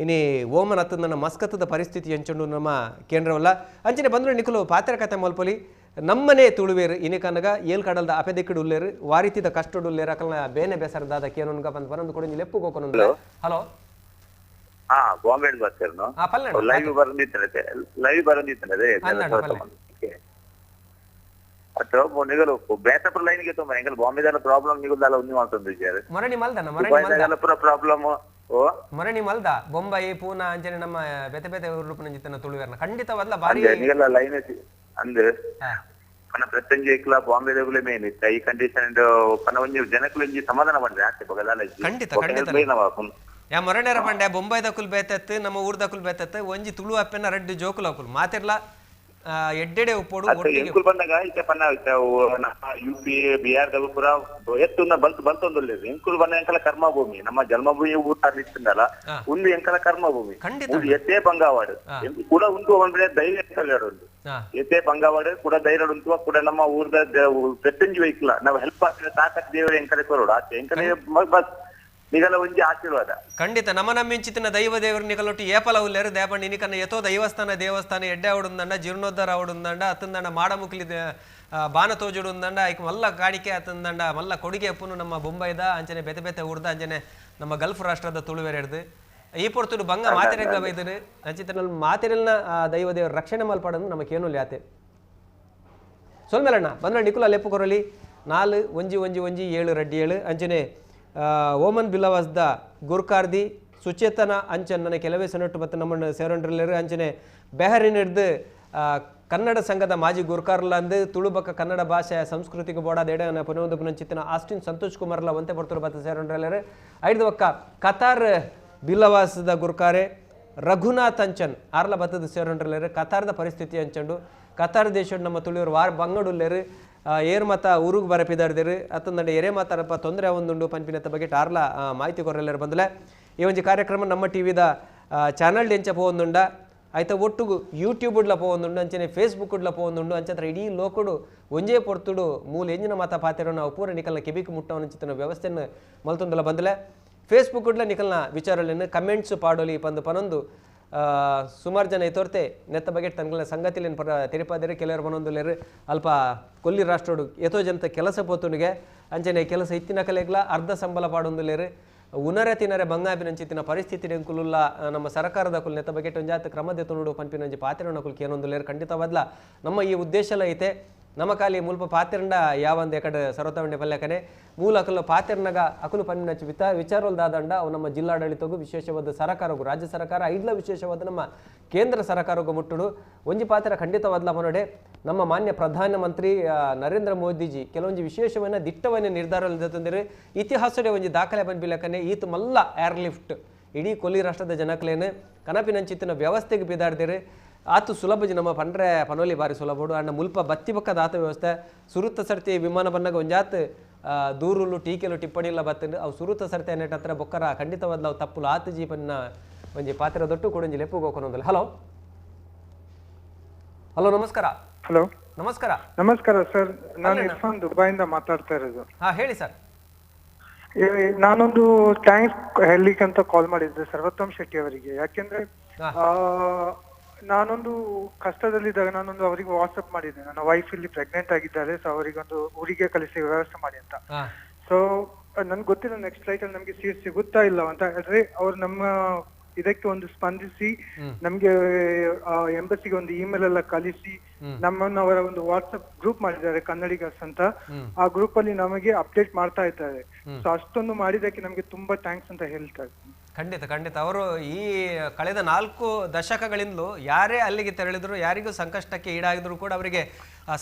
ಇನಿ ಓಮನ್ ಅತ್ತಂದನ ಮಸ್ಕತ್ತದ ಪರಿಸ್ಥಿತಿ ಎಂಚುಂಡು ನಮ್ಮ ಕೇಂದ್ರವಲ್ಲ ಅಂಚಿನ ಬಂದ್ರು ನಿಕುಲು ಪಾತ್ರ ಕತೆ ಮಲ್ಪೊಲಿ ನಮ್ಮನೆ ತುಳುವೇರು ಇನಿ ಕನಗ ಏಲ್ ಕಡಲ್ದ ಅಪೆದಿಕ್ಕಡು ಉಲ್ಲೇರು ವಾರಿತಿದ ಕಷ್ಟಡು ಉಲ್ಲೇರು ಅಕಲ್ನ ಬೇನೆ ಬೇಸರದಾದ ಕೇನೊನ್ಗ ಬಂದ್ ಬರಂದು ಕೊಡಿ ಲೆಪ್ಪು ಗೋಕೊನೊಂದು. ಹಲೋ ಹಾ ಬಾಂಬೆ ಬರ್ತೀರ ಲೈವ್ ಬರಂದಿತ್ತನತೆ ಲೈವ್ ಬರಂದಿತ್ತನದೆ ಅಥವಾ ನಿಗಲು ಬೇತಪುರ ಲೈನ್ ಗೆ ತುಂಬ ಎಂಗಲ್ ಬಾಂಬೆದಲ್ಲ ಪ್ರಾಬ್ಲಮ್ ನಿಗುದಲ್ಲ ಉನ್ನಿ ಮಾಡ್ತಂದಿದ್ದಾರೆ ಮರಣಿ ಮಲ್ದನ ಮರಣಿ ಪುರ ಪ್ರಾಬ್ಲಮ್ ಓ ಮರಣಿ ಮಲ್ದ ಬೊಂಬೈ ಪೂನಾ ಅಂಚನೆ ನಮ್ಮ ಬೇತೆ ಬೇತೆ ರೂಪನ ಜಿತನ ತುಳುವೇರ್ನ ಖಂಡಿತವಲ್ಲ ಬಾರಿ ನಿಗಲ್ಲ ಲೈನ್ ಅಂದ್ರೆ ಪನ ಪ್ರತ್ಯಂಜಿ ಇಕ್ಲ ಬಾಂಬೆದಗುಲೆ ಮೇನ್ ಇತ್ತ ಈ ಕಂಡೀಷನ್ ಪನ ಒಂಜಿ ಜನಕುಲು ಒಂಜಿ ಸಮಾಧಾನ ಮಾಡಿದ್ರೆ ಆತೆ ಬಗದಾಲ ಖಂಡಿತ ಖಂಡಿತ ಯಾ ಮೊರನೇರ ಪಂಡೆ ಬೊಂಬೈ ದಕುಲ್ ಬೇತತ್ತು ನಮ್ಮ ಊರ್ ದಕುಲ್ ಬೇತತ್ತು ಒಂಜಿ ತುಳು ಅಪ್ಪೆನ ರಡ್ಡು ಜೋಕುಲು ಅಕುಲು ಮಾತಿರ್ಲ ಎಡ್ಡೆಡೆ ಉಪ್ಪೋಡು ಎಂಕುಲ್ ಬಂದಾಗ ಇತ್ತೆ ಪನ್ನ ಯುಪಿ ಬಿಹಾರ್ ದಗು ಪೂರ ಎತ್ತುನ ಬಂತು ಬಂತೊಂದುಲ್ಲೇದು ಎಂಕುಲ್ ಬಂದ ಎಂಕಲ ಕರ್ಮಭೂಮಿ ನಮ್ಮ ಜನ್ಮಭೂಮಿ ಊಟ ಇತ್ತಂದಲ್ಲ ಒಂದು ಎಂಕಲ ಕರ್ಮಭೂಮಿ ಖಂಡಿತ ಎತ್ತೇ ಬಂಗಾವಾಡು ಕೂಡ ಉಂಟು ಅಂದ್ರೆ ಧೈರ್ಯ ಉಂಟು ಎತ್ತೇ ಬಂಗಾವಾಡು ಕೂಡ ಧೈರ್ಯ ಉಂಟು ಕೂಡ ನಮ್ಮ ಊರ್ದ ಪ್ರತಿಯೊಂದು ವೆಹಿಕಲ್ ನಾವು ಹೆಲ್ಪ್ ಆಗ್ತದೆ ತಾಕತ್ ದೇವರು ಎಂಕಲೆ ಕೊರೋಡು ಆಚೆ ಎಂಕಲೆ ಬಸ್ ನಿಗಲ ಒಂಜಿ ಆಶೀರ್ವಾದ ಖಂಡಿತ ನಮ್ಮ ನಮ್ಮಿಂಚಿತಿನ ದೈವ ದೇವರು ನಿಗಲೊಟ್ಟು ಏಪಲ ಉಲ್ಲೇರು ದೇಪಂಡ ನಿನಿಕನ್ನ ಎತೋ ದೈವಸ್ಥಾನ ದೇವಸ್ಥಾನ ಎಡ್ಡೆ ಅವಡುಂದಂಡ ಜೀರ್ಣೋದ್ಧಾರ ಅವಡುಂದಂಡ ಅತ್ತಂದಂಡ ಮಾಡಮುಕ್ಲಿ ಬಾನ ತೋಜುಡು ఉందంಡ ಐಕ್ ಮಲ್ಲ ಕಾಣಿಕೆ ಅತ್ತಂದಂಡ ಮಲ್ಲ ಕೊಡುಗೆ ಅಪ್ಪನು ನಮ್ಮ ಬೊಂಬೈದ ಅಂಚನೆ ಬೇತೆ ಬೇತೆ ಊರ್ದ ಅಂಚನೆ ನಮ್ಮ ಗಲ್ಫ್ ರಾಷ್ಟ್ರದ ತುಳುವೆರೆಡ್ದು ಈ ಪೊರ್ತುಡು ಬಂಗ ಮಾತೆರೆಗ್ಲ ಬೈದರು ಅಂಚಿತನಲ್ಲಿ ಮಾತೆರೆಲ್ನ ದೈವ ದೇವರ ರಕ್ಷಣೆ ಮಲ್ಪಾಡಂದು ನಮಗೇನು ಲ್ಯಾತೆ ಸೊಲ್ಮೇಲಣ್ಣ ಬಂದ್ರೆ ನಿಕುಲ ಲೆಪ್ಪು ಕೊರಲಿ 4 1 1 1 7 2 7 ಅಂಚನೆ ಓಮನ್ ಬಿಲ್ಲವಾಸ್ದ ಗುರ್ಕಾರ್ದಿ ಸುಚೇತನ ಅಂಚನ್ ನನ್ನ ಕೆಲವೇ ಸೊನೆಟ್ಟು ಮತ್ತು ನಮ್ಮನ್ನು ಸೇರೊಂಡ್ರಲ್ಲೇರು ಅಂಚನೆ ಬೆಹರಿನ್ ಹಿಡ್ದು ಕನ್ನಡ ಸಂಘದ ಮಾಜಿ ಗುರ್ಕಾರ್ಲಂದು ತುಳುಬಕ್ಕ ಕನ್ನಡ ಭಾಷೆ ಸಂಸ್ಕೃತಿಗೆ ಬೋಡಾದ ಎಡ ಪುನೊಂದು ಪುನಂಚಿತನ ಆಸ್ಟಿನ್ ಸಂತೋಷ್ ಕುಮಾರ್ಲ ಒಂತೆ ಬರ್ತರು ಬತ್ತ ಸೇರೊಂಡ್ರಲ್ಲೇರು ಐದು ಒಕ್ಕ ಕತಾರ್ ಬಿಲ್ಲವಾಸದ ಗುರ್ಕಾರೆ ರಘುನಾಥ್ ಅಂಚನ್ ಆರ್ಲ ಬತ್ತದ ಸೇರೊಂಡ್ರಲ್ಲೇರು ಕತಾರ್ದ ಪರಿಸ್ಥಿತಿ ಅಂಚಂಡು ಕತಾರ್ ದೇಶ ನಮ್ಮ ತುಳಿಯವರು ವಾರ ಬಂಗಡುಲ್ಲೇರು ಏರ್ ಮತ ಊರಿಗೆ ಬರಪಿದಾರ್ದಿರು ಅತ್ತಂದಂಡ ಎರೆ ಮಾತಾರಪ್ಪ ತೊಂದರೆ ಒಂದುಂಡು ಪನ್ಪಿನತ್ತ ಬಗ್ಗೆ ಟಾರ್ಲ ಮಾಹಿತಿ ಕೊರಲೆರು ಬಂದಲೆ ಈ ಒಂಜಿ ಕಾರ್ಯಕ್ರಮ ನಮ್ಮ ಟಿ ವಿದ ಚಾನಲ್ ಎಂಚ ಪೋವೊಂದುಂಡ ಆಯ್ತ ಒಟ್ಟುಗು ಯೂಟ್ಯೂಬ್ ಉಡ್ಲ ಪೋವೊಂದುಂಡು ಅಂಚನೆ ಫೇಸ್ಬುಕ್ ಉಡ್ಲ ಪೋವೊಂದುಂಡು ಅಂಚತ್ರ ಇಡೀ ಲೋಕಡು ಒಂಜೇ ಪೊರ್ತುಡು ಮೂಲ ಎಂಜಿನ ಮಾತ ಪಾತೆರೋ ನಾವು ಪೂರ ನಿಕಲ್ನ ಕೆಬಿಕ್ ಮುಟ್ಟವನ ಚಿತ್ತನ ವ್ಯವಸ್ಥೆಯನ್ನು ಮಲ್ತೊಂದಲ ಬಂದಲೆ ಫೇಸ್ಬುಕ್ ಉಡ್ಲ ನಿಕಲ್ನ ವಿಚಾರಗಳನ್ನು ಕಮೆಂಟ್ಸ್ ಪಾಡೋಲಿ ಪಂದು ಪನೊಂದು ಸುಮಾರು ಜನ ಎತ್ತೋರ್ತೆ ನೆತ್ತ ಬಗ್ಗೆ ತನ್ಗಳ ಸಂಗತಿಲೇನು ಪರ ತೆರಿಪಾದರೆ ಕೆಲವರು ಬನೊಂದುಲೇರು ಅಲ್ಪ ಕೊಲ್ಲಿ ರಾಷ್ಟ್ರೋಡು ಎತೋ ಜನತ ಕೆಲಸ ಪೋತುನಿಗೆ ಅಂಚನೆ ಕೆಲಸ ಇತ್ತಿನ ಕಲೆಗ್ಲ ಅರ್ಧ ಸಂಬಳ ಪಾಡೊಂದುಲೇರು ಉನರೆ ತಿನರೆ ಬಂಗಾಪಿನಂಚಿತ್ತಿನ ಪರಿಸ್ಥಿತಿ ಎಂಕುಲುಲ್ಲ ನಮ್ಮ ಸರ್ಕಾರದ ಕುಲ್ ನೆತ್ತ ಬಗ್ಗೆ ಒಂಜಾತ ಕ್ರಮ ದೆತೊನುಡು ಪನ್ಪಿನಂಜಿ ಪಾತೆರನಕುಲು ಕೇನೊಂದುಲ್ಲೇರು. ಖಂಡಿತವಾದ್ಲ ನಮ್ಮ ಈ ಉದ್ದೇಶಲ ಐತೆ. ನಮ್ಮ ಕಾಲಿ ಮುಲ್ಪ ಪಾತೆರಂಡ ಯಾವಂದು ಎಕಡೆ ಸರ್ವತವಂಡೆ ಪಲ್ಯಕನೆ ಮೂಲ ಅಕುಲು ಪಾತೆರ್ನಗ ಅಕುಲು ಪನ್ಪಿನಂಚಿ ವಿಚಾರಲ್ ದಾದಂಡ ಅವು ನಮ್ಮ ಜಿಲ್ಲಾಡಳಿತಗೂ ವಿಶೇಷವಾದ ಸರ್ಕಾರಗೂ ರಾಜ್ಯ ಸರ್ಕಾರ ಐಡ್ಲ ವಿಶೇಷವಾದ ನಮ್ಮ ಕೇಂದ್ರ ಸರ್ಕಾರಗೂ ಮುಟ್ಟುಡು. ಒಂಜಿ ಪಾತ್ರ ಖಂಡಿತವಾದ್ಲ ಮನೋಡೆ ನಮ್ಮ ಮಾನ್ಯ ಪ್ರಧಾನಮಂತ್ರಿ ನರೇಂದ್ರ ಮೋದಿಜಿ ಕೆಲವೊಂಜಿ ವಿಶೇಷವನ್ನ ದಿಟ್ಟವನ್ನ ನಿರ್ಧಾರ ತಂದರೆ ಇತಿಹಾಸಡೆ ಒಂಜಿ ದಾಖಲೆ ಪನ್ಪಿಲಕನೆ ಈತ ಮಲ್ಲ ಏರ್ ಲಿಫ್ಟ್ ಇಡೀ ಕೊಲ್ಲಿ ರಾಷ್ಟ್ರದ ಜನಕ್ಲೇನು ಕನಪಿನಂಚಿತ್ತಿನ ವ್ಯವಸ್ಥೆಗೆ ಬಿದಾಡ್ದಿರಿ. ಆತು ಸುಲಭ ನಮ್ಮ ಪಂಡ್ರೆ ಪನೋಲಿ ಬಾರಿ ಸುಲಭಡು ಅಣ್ಣ ಮುಲ್ಪ ಬತ್ತಿ ಬಕ್ಕದ ಆತ ವ್ಯವಸ್ಥೆ ಸುರುತ್ತ ಸರ್ತಿ ವಿಮಾನ ಬನ್ನಾಗ ಒಂಜಾತ್ ದೂರುಲು ಟೀಕೆಲು ಟಿಪ್ಪಣಿ ಎಲ್ಲ ಬತ್ತಂಡು ಅವು ಸುರುತ್ತ ಸರ್ತಿ ಅನ್ನೆಟ್ ಹತ್ರ ಬೊಕ್ಕರ ಖಂಡಿತವಾದ ಅವು ತಪ್ಪುಲು ಆತು ಜೀಪನ್ನ ಒಂಜಿ ಪಾತ್ರ ದೊಟ್ಟು ಕೂಡ ಒಂಜಿ ಲೆಪ್ಪು ಗೋಕೊನೊಂದಲ್ಲ. ಹಲೋ ಹಲೋ ನಮಸ್ಕಾರ. ಹಲೋ ನಮಸ್ಕಾರ. ನಮಸ್ಕಾರ ಸರ್, ನಾನು ಇರ್ಫಾನ್ ದುಬೈಯಿಂದ ಮಾತಾಡ್ತಾ ಇರೋದು. ಹಾ ಹೇಳಿ ಸರ್. ನಾನೊಂದು thanks ಹೇಳಲಿಕ್ಕೆ ಅಂತ ಕಾಲ್ ಮಾಡಿದ್ದೆ ಸರ್ವೋತ್ತಮ್ ಶೆಟ್ಟಿ ಅವರಿಗೆ. ಯಾಕೆಂದ್ರೆ ನಾನೊಂದು ಕಷ್ಟದಲ್ಲಿದ್ದಾಗ ನಾನೊಂದು ಅವರಿಗೆ ವಾಟ್ಸ್ಆಪ್ ಮಾಡಿದ್ದೆ, ನನ್ನ ವೈಫ್ ಇಲ್ಲಿ ಪ್ರೆಗ್ನೆಂಟ್ ಆಗಿದ್ದಾರೆ, ಸೊ ಅವರಿಗೊಂದು ಊರಿಗೆ ಕಳಿಸಿ ವ್ಯವಸ್ಥೆ ಮಾಡಿ ಅಂತ. ಸೊ ನನ್ಗೆ ಗೊತ್ತಿಲ್ಲ ನೆಕ್ಸ್ಟ್ ಫ್ಲೈಟ್ ಅಲ್ಲಿ ನಮ್ಗೆ ಸೀಟ್ ಸಿಗುತ್ತಾ ಇಲ್ಲ ಅಂತ. ಆದ್ರೆ ಅವ್ರು ನಮ್ಮ ಇದಕ್ಕೆ ಒಂದು ಸ್ಪಂದಿಸಿ ನಮ್ಗೆ ಎಂಬಸಿಗೆ ಒಂದು ಇಮೇಲ್ ಎಲ್ಲ ಕಳಿಸಿ ನಮ್ಮನ್ನು ಅವರ ಒಂದು ವಾಟ್ಸ್ಆಪ್ ಗ್ರೂಪ್ ಮಾಡಿದ್ದಾರೆ ಕನ್ನಡಿಗರ್ಸ್ ಅಂತ. ಆ ಗ್ರೂಪ್ ಅಲ್ಲಿ ನಮಗೆ ಅಪ್ಡೇಟ್ ಮಾಡ್ತಾ ಇದ್ದಾರೆ. ಸೊ ಅಷ್ಟೊಂದು ಮಾಡಿದಕ್ಕೆ ನಮ್ಗೆ ತುಂಬಾ thanks ಅಂತ ಹೇಳ್ತಾ ಇದ್ದೀನಿ. ಖಂಡಿತ ಖಂಡಿತ ಅವರು ಈ ಕಳೆದ 4 ದಶಕಗಳಿಂದಲೂ ಯಾರೇ ಅಲ್ಲಿಗೆ ತೆರಳಿದ್ರು ಯಾರಿಗೂ ಸಂಕಷ್ಟಕ್ಕೆ ಈಡಾಗಿದ್ರು ಕೂಡ ಅವರಿಗೆ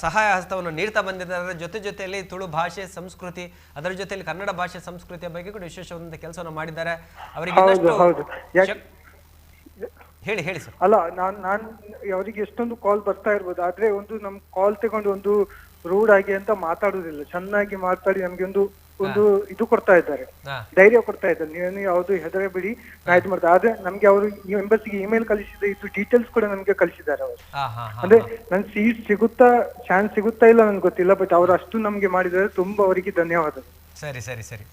ಸಹಾಯ ಹಸ್ತವನ್ನು ನೀಡ್ತಾ ಬಂದಿದ್ದಾರೆ. ಜೊತೆ ಜೊತೆಯಲ್ಲಿ ತುಳು ಭಾಷೆ ಸಂಸ್ಕೃತಿ ಅದರ ಜೊತೆಯಲ್ಲಿ ಕನ್ನಡ ಭಾಷೆ ಸಂಸ್ಕೃತಿಯ ಬಗ್ಗೆ ಕೂಡ ವಿಶೇಷವಾದಂಥ ಕೆಲಸವನ್ನು ಮಾಡಿದ್ದಾರೆ. ಅವರಿಗೆ ಹೇಳಿ ಹೇಳಿ ಸರ್. ಅಲ್ಲ, ನಾನ್ ನಾನ್ ಅವರಿಗೆ ಎಷ್ಟೊಂದು ಕಾಲ್ ಬರ್ತಾ ಇರ್ಬೋದು, ಆದ್ರೆ ಒಂದು ನಮ್ ಕಾಲ್ ತಗೊಂಡು ಒಂದು ರೂಡ್ ಆಗಿ ಅಂತ ಮಾತಾಡುದಿಲ್ಲ, ಚೆನ್ನಾಗಿ ಮಾತಾಡಿ ನಮ್ಗೆ ಒಂದು ಒಂದು ಇದು ಕೊಡ್ತಾ ಇದ್ದಾರೆ, ಧೈರ್ಯ ಕೊಡ್ತಾ ಇದ್ದಾರೆ. ನೀವೇನು ಯಾವ್ದು ಹೆದರಬೇಡಿ, ಬಿಡಿ, ನಾ ಇದು ಮಾಡ್ತಾ. ಆದ್ರೆ ನಮ್ಗೆ ಅವರು ಎಂಬಸಿಗೆ ಇಮೇಲ್ ಕಳಿಸಿದ ಇದು ಡೀಟೇಲ್ಸ್ ಕೂಡ ನಮ್ಗೆ ಕಳಿಸಿದ್ದಾರೆ ಅವರು. ಅಂದ್ರೆ ನನ್ ಸೀಟ್ ಸಿಗುತ್ತಾ ಚಾನ್ಸ್ ಸಿಗುತ್ತಾ ಇಲ್ಲ ನನ್ಗೆ ಗೊತ್ತಿಲ್ಲ, ಬಟ್ ಅವ್ರು ಅಷ್ಟು ನಮ್ಗೆ ಮಾಡಿದ್ದಾರೆ, ತುಂಬಾ ಅವರಿಗೆ ಧನ್ಯವಾದಗಳು. ಸರಿ ಸರಿ ಸರಿ,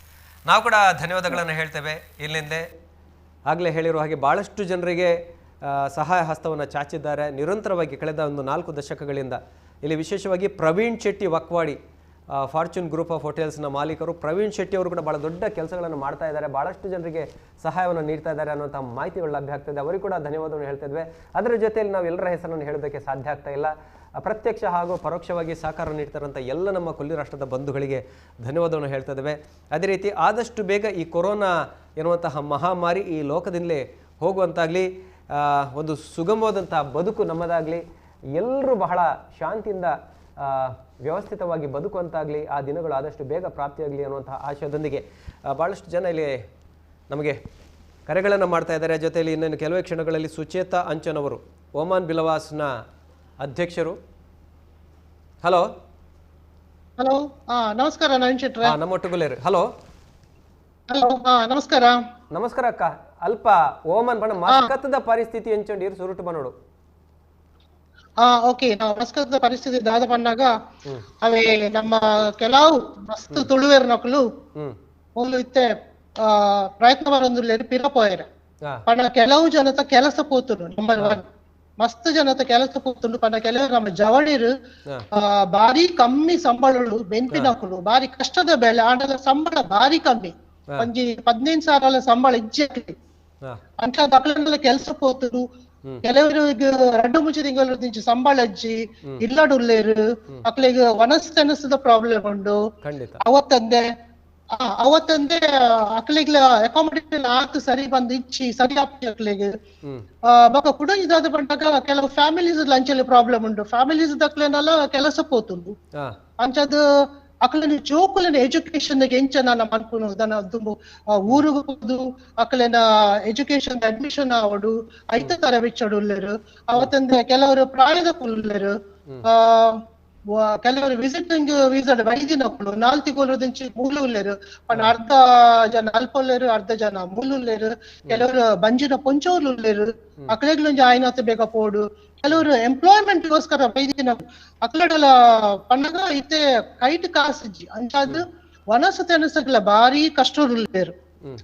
ನಾವು ಕೂಡ ಧನ್ಯವಾದಗಳನ್ನು ಹೇಳ್ತೇವೆ. ಇಲ್ಲಿಂದ ಆಗಲೇ ಹೇಳಿರುವ ಹಾಗೆ ಬಹಳಷ್ಟು ಜನರಿಗೆ ಸಹಾಯ ಹಸ್ತವನ್ನು ಚಾಚಿದ್ದಾರೆ ನಿರಂತರವಾಗಿ ಕಳೆದ ಒಂದು 4 ದಶಕಗಳಿಂದ. ಇಲ್ಲಿ ವಿಶೇಷವಾಗಿ Praveen Shetty Vakwadi, fortune group of ಹೋಟೆಲ್ಸ್ನ ಮಾಲೀಕರು ಪ್ರವೀಣ್ ಶೆಟ್ಟಿ ಅವರು ಕೂಡ ಭಾಳ ದೊಡ್ಡ ಕೆಲಸಗಳನ್ನು ಮಾಡ್ತಾ ಇದ್ದಾರೆ, ಭಾಳಷ್ಟು ಜನರಿಗೆ ಸಹಾಯವನ್ನು ನೀಡ್ತಾ ಇದ್ದಾರೆ ಅನ್ನುವಂಥ ಮಾಹಿತಿಗಳು ಲಭ್ಯ ಆಗ್ತದೆ. ಅವರಿಗೂ ಕೂಡ ಧನ್ಯವಾದವನ್ನು ಹೇಳ್ತಾ ಇದ್ವಿ. ಅದರ ಜೊತೆಯಲ್ಲಿ ನಾವು ಎಲ್ಲರ ಹೆಸರನ್ನು ಹೇಳೋದಕ್ಕೆ ಸಾಧ್ಯ ಆಗ್ತಾ ಇಲ್ಲ. ಪ್ರತ್ಯಕ್ಷ ಹಾಗೂ ಪರೋಕ್ಷವಾಗಿ ಸಹಕಾರ ನೀಡ್ತಾರಂಥ ಎಲ್ಲ ನಮ್ಮ ಕೊಲ್ಲಿ ರಾಷ್ಟ್ರದ ಬಂಧುಗಳಿಗೆ ಧನ್ಯವಾದವನ್ನು ಹೇಳ್ತಾ ಇದ್ದೇವೆ. ಅದೇ ರೀತಿ ಆದಷ್ಟು ಬೇಗ ಈ ಕೊರೋನಾ ಎನ್ನುವಂತಹ ಮಹಾಮಾರಿ ಈ ಲೋಕದಿಂದಲೇ ಹೋಗುವಂತಾಗಲಿ, ಒಂದು ಸುಗಮವಾದಂಥ ಬದುಕು ನಮ್ಮದಾಗಲಿ, ಎಲ್ಲರೂ ಬಹಳ ಶಾಂತಿಯಿಂದ ವ್ಯವಸ್ಥಿತವಾಗಿ ಬದುಕುವಂತಾಗಲಿ, ಆ ದಿನಗಳು ಆದಷ್ಟು ಬೇಗ ಪ್ರಾಪ್ತಿಯಾಗಲಿ ಅನ್ನುವಂಥ ಆಶಯದೊಂದಿಗೆ ಭಾಳಷ್ಟು ಜನ ಇಲ್ಲಿ ನಮಗೆ ಕರೆಗಳನ್ನು ಮಾಡ್ತಾ ಇದ್ದಾರೆ. ಜೊತೆಯಲ್ಲಿ ಇನ್ನೇನು ಕೆಲವೇ ಕ್ಷಣಗಳಲ್ಲಿ ಸುಚೇತಾ ಅಂಚನ್ ಅವರು, ಒಮಾನ್ ಬಿಲವಾಸ್ನ ಅಧ್ಯಕ್ಷರು. ಹಲೋ ಹಲೋ, ನಮಸ್ಕಾರ ನವೀನ್ ಶೆಟ್ರೆ. ನಮ್ಮೊಟ್ಟುಗುಲೇರು. ಹಲೋ ಹಲೋ, ನಮಸ್ಕಾರ. ನಮಸ್ಕಾರ ಅಕ್ಕ. ಅಲ್ಪ ಓಮನ್ ಬಣ್ಣ ಮಸ್ಕತ್ತದ ಪರಿಸ್ಥಿತಿ ಎಂಚೊಂಡು ಸುರುಟು ಬನ್ನೋಡು. ಓಕೆ, ನಾವು ಮಸ್ಕತ್ತದ ಪರಿಸ್ಥಿತಿ ದಾದ ಬಂದಾಗ ಅವೇ ನಮ್ಮ ಕೆಲವು ಮಸ್ತ್ ತುಳುವೇರ್ ನಕಲು ಮೂಲು ಇತ್ತೆ ಪ್ರಯತ್ನ ಬರೊಂದುಲ್ಲೇರು ಪಿರ ಪೋಯೆರ್. ಪಂಡ ಕೆಲವು ಜನತ ಕೆಲಸ ಪೋತುಂಡು, ನಂಬರ್ 1 ಮಸ್ತ್ ಜನತ ಕೆಲಸ ಪೋತುಂಡು. ಪಂಡ ಕೆಲವರು ನಮ್ಮ ಜವಳಿರು ಬಾರಿ ಕಮ್ಮಿ ಸಂಬಳಗಳು ಬೆನ್ಪಿನಕುಲು, ಬಾರಿ ಕಷ್ಟದ ಬೆಲೆ, ಆಂಡಲ ಸಂಬಳ ಬಾರಿ ಕಮ್ಮಿ, ಒಂಜಿ 15,000 ಸಂಬಳ ಇಜ್ಜಿ ಅಂಚ ಅಕ್ಲೆನೆಲ್ಲ ಕೆಲಸ ಪೋತುಂಡು. ಕೆಲವರು 2-3 ತಿಂಗಳು ಸಂಬಳ ಅಜ್ಜಿ ಇಲ್ಲಡುಲ್ಲೇರು, ಅಕ್ಲೆಗ್ ವನಸ್ ತೆನಸದ ಪ್ರಾಬ್ಲಮ್ ಉಂಡು. ಅವತ್ತಂದೆ ಅವತ್ತಂದೆ ಅಕ್ಲೆಗ್ಲ ಅಕಾಮಡೇಷನ್ ಆತು ಸರಿ ಬಂದು ಇಚ್ಚಿ ಸರಿ ಆಪ್ತಿ ಅಕ್ಲೆಗ್. ಬೊಕ ಕುಡ ಇದಾದ ಬಂದಾಗ ಕೆಲವು ಫ್ಯಾಮಿಲೀಸ್ ಲಂಚಲ್ಲಿ ಪ್ರಾಬ್ಲಮ್ ಉಂಡು, ಫ್ಯಾಮಿಲೀಸ್ ದಕ್ಲೆನೆಲ್ಲ ಕೆಲಸ ಪೋತುಂಡು. ಅಂಚದ ಅಕ್ಲೆನ ಜೋಕುಲೆನ ಎಜುಕೇಶನ್ ಎಂಚ ನನ್ನ ಮನ್ಪುನು ದನ ದುಂಬು ಊರುಗು ಪೋದು ಅಕ್ಲೆನ ಎಜುಕೇಶನ್ ಅಡ್ಮಿಷನ್ ಆವಡು ಐತ ತರ ಬಿಚ್ಚಡು ಉಲ್ಲೇರು. ಅವತ್ತಂದ್ರೆ ಕೆಲವರು ಪ್ರಾಯದ ಉಲ್ಲೇರು, ಕೆಲವರು ವಿಸಿಟಿಂಗ್ ವೀಸಾ ಬೈದಿನಕ್ಕಳು 4 ತಿಂಗಳು ಮೂಲು ಉಲ್ಲೇರು, ಪಂಡ ಅರ್ಧ ಜನ ಅಲ್ಪ ಉಲ್ಲೇರು, ಅರ್ಧ ಜನ ಮೂಲು ಉಲ್ಲೇರು, ಕೆಲವರು ಬಂಜಿನ ಪೊಂಚೋರು ಉಲ್ಲೇರು, ಅಕ್ಲೆಗ್ಲೊಂಜಿ ಆಯ್ನಾತ ಬೇಗ ಪೋಡು. ಕೆಲವರು ಎಂಪ್ಲಾಯ್ಮೆಂಟ್ ಗೋಸ್ಕರ ಬೈದಿನ ಅಕ್ಲಡಲ ಪಂಡಗ ಇತ್ತೆ ಕೈಟ್ ಕಾಸಿಜ್ಜಿ ಅಂಚಾದ್ ವನಸು ತೆನಸಗ್ಲ ಭಾರಿ ಕಷ್ಟ ಉಲ್ಲೇರು.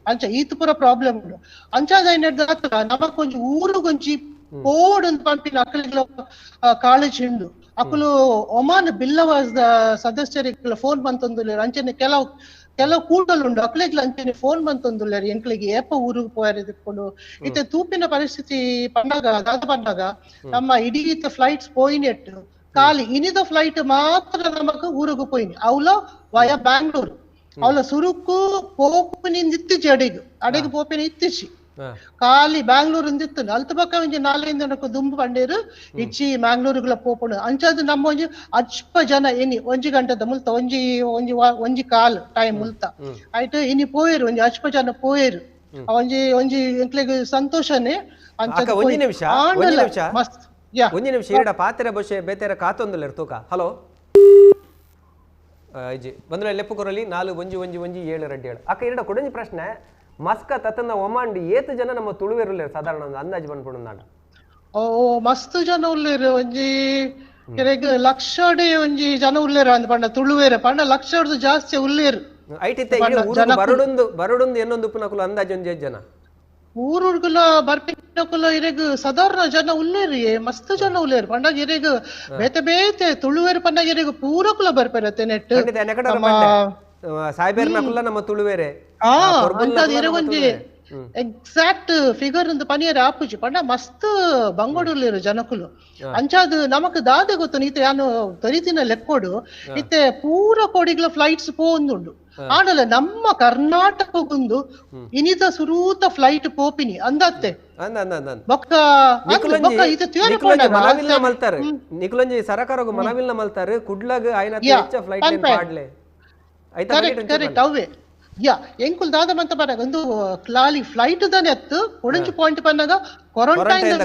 ಅಂಚ ಈತ ಪೂರ ಪ್ರಾಬ್ಲಮ್ ಉಂಡು. ಅಂಚಾದ ಐನೆಡ್ದ್ ನಮಕೊಂಜಿ ಊರುಗೊಂಜಿ ಪೋಡು ಅಂತ ಪನ್ಪಿನ ಅಕ್ಲೆಗ್ಲ ಕಾಳಜಿ ಉಂಡು. ಅಕುಲು ಒಮಾನ್ ಬಿಲ್ಲವಾಸ್ ಸದಸ್ಯರಿಗೆ ಫೋನ್ ಬಂತಂದುಲ್ಲೇರು. ಅಂಚನೆ ಕೆಲವು ಕೆಲವು ಕೂಟಲು ಉಂಡು ಅಕ್ಲೆಗ್ಲ ಅಂಚನೆ ಫೋನ್ ಮಂತೊಂದುಲ್ಲೆರ್ ಎಂಕ್ಲೆಗ್ ಏಪ ಊರುಗ್ ಪೋಯರೆ ತಿಕ್ಕೊಂಡು ಇತ್ತೆ ತೂಪಿನ ಪರಿಸ್ಥಿತಿ ಪಂಡಗ ದಾದ ಪಂಡಗ ನಮ್ಮ ಇಡೀ ಫ್ಲೈಟ್ಸ್ ಪೋಯಿನೆಟ್ ಖಾಲಿ ಇನಿದ ಫ್ಲೈಟ್ ಮಾತ್ರ ನಮಕ್ ಊರುಗ್ ಪೋಯಿನಿ ಅವ್ಲ ವಯ ಬ್ಯಾಂಗ್ಳೂರ್ ಅವಳ ಸುರುಕು ಪೋಪಿನಿಂದ ಇತ್ತಿಚಿ ಅಡಿಗ್ ಅಡಿಗೆ ಪೋಪಿನ ಇತ್ತಿಚಿ ಖಾಲಿ ಬ್ಯಾಂಗ್ಳೂರ್ ಇತ್ತು ಅಲ್ತ ಪಕ್ಕ ಒಂಜಿ ನಾಲ್ಕೈದು ಜನಕ್ಕೆ ದುಂಬು ಪಂಡೇರು ಇಚ್ಚಿ ಮ್ಯಾಂಗ್ಳೂರುಗಳ ಪೋಪುಂಡು ಅಂಚಾದ್ ನಮ್ಮ ಒಂಜಿ ಅಜ್ಪ ಜನ ಇನಿ ಒಂಜಿ ಗಂಟೆದ ಮುಲ್ತ ಒಂಜಿ ಒಂಜಿ ಒಂಜಿ ಕಾಲ್ ಟೈಮ್ ಮುಲ್ತ ಆಯ್ತು ಇನಿ ಪೋಯರು ಒಂಜಿ ಅಜ್ಪ ಜನ ಪೋಯರು ಒಂಜಿ ಒಂಜಿ ಎಂಕ್ಲೆಗ್ ಸಂತೋಷನೇ. ಅಕ್ಕ ಒಂಜಿ ನಿಮಿಷ ಒಂಜಿ ನಿಮಿಷ ಈಡ ಪಾತ್ರೆ ಬೊಷೆ ಬೇತೆರ ಕಾತೊಂದುಲ್ಲೆರ್ ತೂಕ. ಹಲೋ ಇಜ್ಜಿ ಬಂದ್ರೆ ಲೆಪ್ಪು ಕೊರಲಿ 4 1 1 1 7 2 7. ಅಕ್ಕ ಈಡ ಕೊಡೊಂಜಿ ಪ್ರಶ್ನೆ, ಮಸ್ಕತ್ ಅತನ ಒಮಾಂಡ್ ಏತ್ ಜನ ನಮ್ಮ ತುಳುವೆರುಲ್ಲೆರ್ ಸಾಧಾರಣ ಒಂದು ಅಂದಾಜು ಬಂದ್ಪುಂಡು? ಓ ಮಸ್ತ್ ಜನ ಉಲ್ಲೆರ್ ಒಂಜಿ ಕೆರೆಗ್ ಲಕ್ಷಡೆ ಒಂಜಿ ಜನ ಉಲ್ಲೆರ್ ಅಂದ್ ಪಂಡ ತುಳುವೆರ್ ಪಂಡ ಲಕ್ಷಡ್ದು ಜಾಸ್ತಿ ಉಲ್ಲೆರ್. ಐಟಿತ್ತೆ ಬರಡುಂದು ಬರಡುಂದು ಎನ್ನೊಂದು ಉಪ್ಪುನಕುಲು ಅಂದಾಜು ಒಂಜಿ ಜನ ಊರುಗುಲ ಬರ್ಪಿನಕುಲು ಇರೆಗ್ ಸಾಧಾರಣ ಜನ ಉಲ್ಲೇರಿ ಮಸ್ತ್ ಜನ ಉಲ್ಲೇರು ಪಂಡಾಗ ಇರೆಗ್ ಬೇತೆ ಬೇತೆ ತುಳುವೇರು ಪಂಡಾಗ ಇರೆಗ್ ಪೂರಕುಲ ಬರ್ಪೆರತ್ತೆ ನೆಟ್ ಸಾಯ್ಬೇರ್ನಕುಲ ನಮ್ಮ ತುಳುವೇರೆ ಅಂತಾದ್ ಇರೆಗೊಂಜಿ ಎಕ್ಸಾಕ್ಟ್ ಫಿಗರ್ ಒಂದು ಪನಿಯರ್ ಆಪುಜಿ ಪಂಡ ಮಸ್ತ್ ಬಂಗೋಡುಲ್ಲೇರು ಜನಕುಲು. ಅಂಚಾದ್ ನಮಕ್ ದಾದೆ ಗೊತ್ತು ಇತ್ತೆ ಯಾನು ತೊರಿತಿನ ಲೆಕ್ಕೋಡು ಇತ್ತೆ ಪೂರ ಕೋಡಿಗ್ಲ ಫ್ಲೈಟ್ಸ್ ಪೋಂದುಂಡು. ಆಂಡಲ ನಮ್ಮ ಕರ್ನಾಟಕಗೊಂದು ಇನಿತ ಸುರೂತ ಫ್ಲೈಟ್ ಪೋಪಿನಿ ಅಂದತ್ತೆ ನಿಕುಲೊಂಜಿ ಸರಕಾರಗ್ ಮನವಿಲ್ನ ಮಲ್ತಾರೆ ಕುಡ್ಲಗ್ ಆಯ್ನ ಹೆಚ್ಚ ಫ್ಲೈಟ್ ಪಾಡ್ಲೆ. ಕರೆಕ್ಟ್ ಕರೆಕ್ಟ್ ಅವೇ ಯಾ ಎಂಕುಲ್ ದಾದ ಮಂತ ಪನ್ನಗ ಒಂದು ಕ್ಲಾಲಿ ಫ್ಲೈಟ್ ದಾನೆ ಅತ್ತು ಕೊಡಂಚು ಪಾಯಿಂಟ್ ಪನ್ನಗ ಕ್ವಾರಂಟೈನ್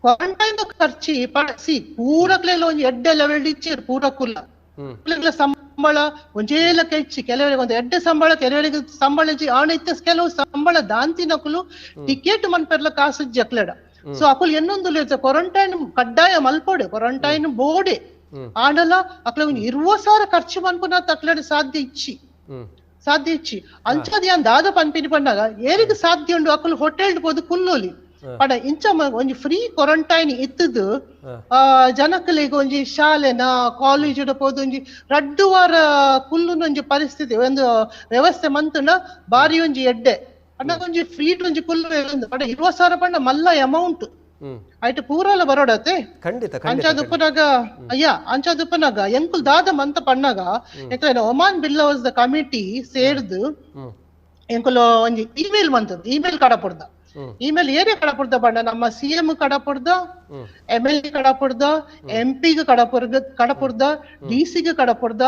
ಕ್ವಾರಂಟೈನ್ ಖರ್ಚಿ ಸಿ ಪೂರಕ್ಲೆಲ್ಲ ಒಂಜಿ ಎಡ್ಡೆ ಲೆವೆಲ್ ಇಚ್ಚೇರು ಪೂರಕುಲ್ಲ ಸಂಬಳ ಒಂಜೇ ಲೆಕ್ಕ ಇಚ್ಚಿ ಕೆಲವರಿಗೆ ಒಂದು ಎಡ್ಡೆ ಸಂಬಳ ಕೆಲವರಿಗೆ ಸಂಬಳ ಇಚ್ಚಿ ಆಣ ಇತ್ತ ಕೆಲವು ಸಂಬಳ ದಾಂತಿನಕುಲು ಟಿಕೆಟ್ ಮನ್ಪೆರ್ಲ ಕಾಸು ಜಕ್ಲೆಡ. ಸೊ ಅಕುಲು ಎನ್ನೊಂದು ಕ್ವಾರಂಟೈನ್ ಕಡ್ಡಾಯ ಮಲ್ಪೋಡೆ ಕ್ವಾರಂಟೈನ್ ಬೋಡೆ ಆಂಡಲ ಅಕ್ಲೆ ಒಂಜಿ 20,000 ಖರ್ಚು ಮನ್ಪುನ ಅಕ್ಲೆಡ ಸಾಧ್ಯ ಇಚ್ಚಿ ಸಾಧ್ಯ ಇಚ್ಚಿ ಅಂಚಾದ ಯಾನ್ ದಾದ ಪನ್ಪಿನಿ ಪಂಡಾಗ ಏರಿಗೆ ಸಾಧ್ಯ ಉಂಡು ಅಕುಲು ಹೋಟೆಲ್ ಪೋದು ಕುಲ್ಲೋಲಿ ಪಂಡ ಇಂಚ ಒಂಜಿ ಫ್ರೀ ಕ್ವಾರಂಟೈನ್ ಇತ್ತದು ಜನಕಲಿಗೆ ಒಂಜಿ ಶಾಲೆನ ಕಾಲೇಜ್ ಪೋದು ಒಂಜಿ 2 ವಾರ ಕುಲ್ಲುನ ಒಂಜಿ ಪರಿಸ್ಥಿತಿ ಒಂದು ವ್ಯವಸ್ಥೆ ಮಂತುನ ಬಾರಿ ಒಂಜಿ ಎಡ್ಡೆ ಪಂಡ ಒಂಜಿ ಫ್ರೀ ಒಂಜಿ ಕುಲ್ಲು ಪಂಡ 20,000 ಪಂಡ ಮಲ್ಲ ಅಮೌಂಟ್ ಆಯ್ತು ಪೂರಲ ಬರೋಡತೆ. ಖಂಡಿತ ಅಂಚಾದುಪ್ಪನಾಗ ಅಯ್ಯ ಅಂಚಾದುಪ್ಪನಾಗ ಎಂಕುಲ್ ದಾದ ಮಂತ ಪಣ್ಣಾಗ ಎಂಕುಲ ಒಮಾನ್ ಬಿಲ್ಲವರ್ಸ್ the committee ಸೇರ್ದು ಎಂಕುಲು ಒಂಜಿ ಇಮೇಲ್ ಮಂತದ್ದು ಇಮೇಲ್ ಕಡಪುಡ್ದ ಇಮೇಲ್ ಏರಿಯಾ ಕಡಪುಡ್ದ ಪಂಡ ನಮ್ಮ ಸಿಎಂ ಕಡಪುಡ್ದ MLA ಕಡಪುಡ್ದ MP ಕಡಪುಡ್ದ DC ಕಡಪುಡ್ದ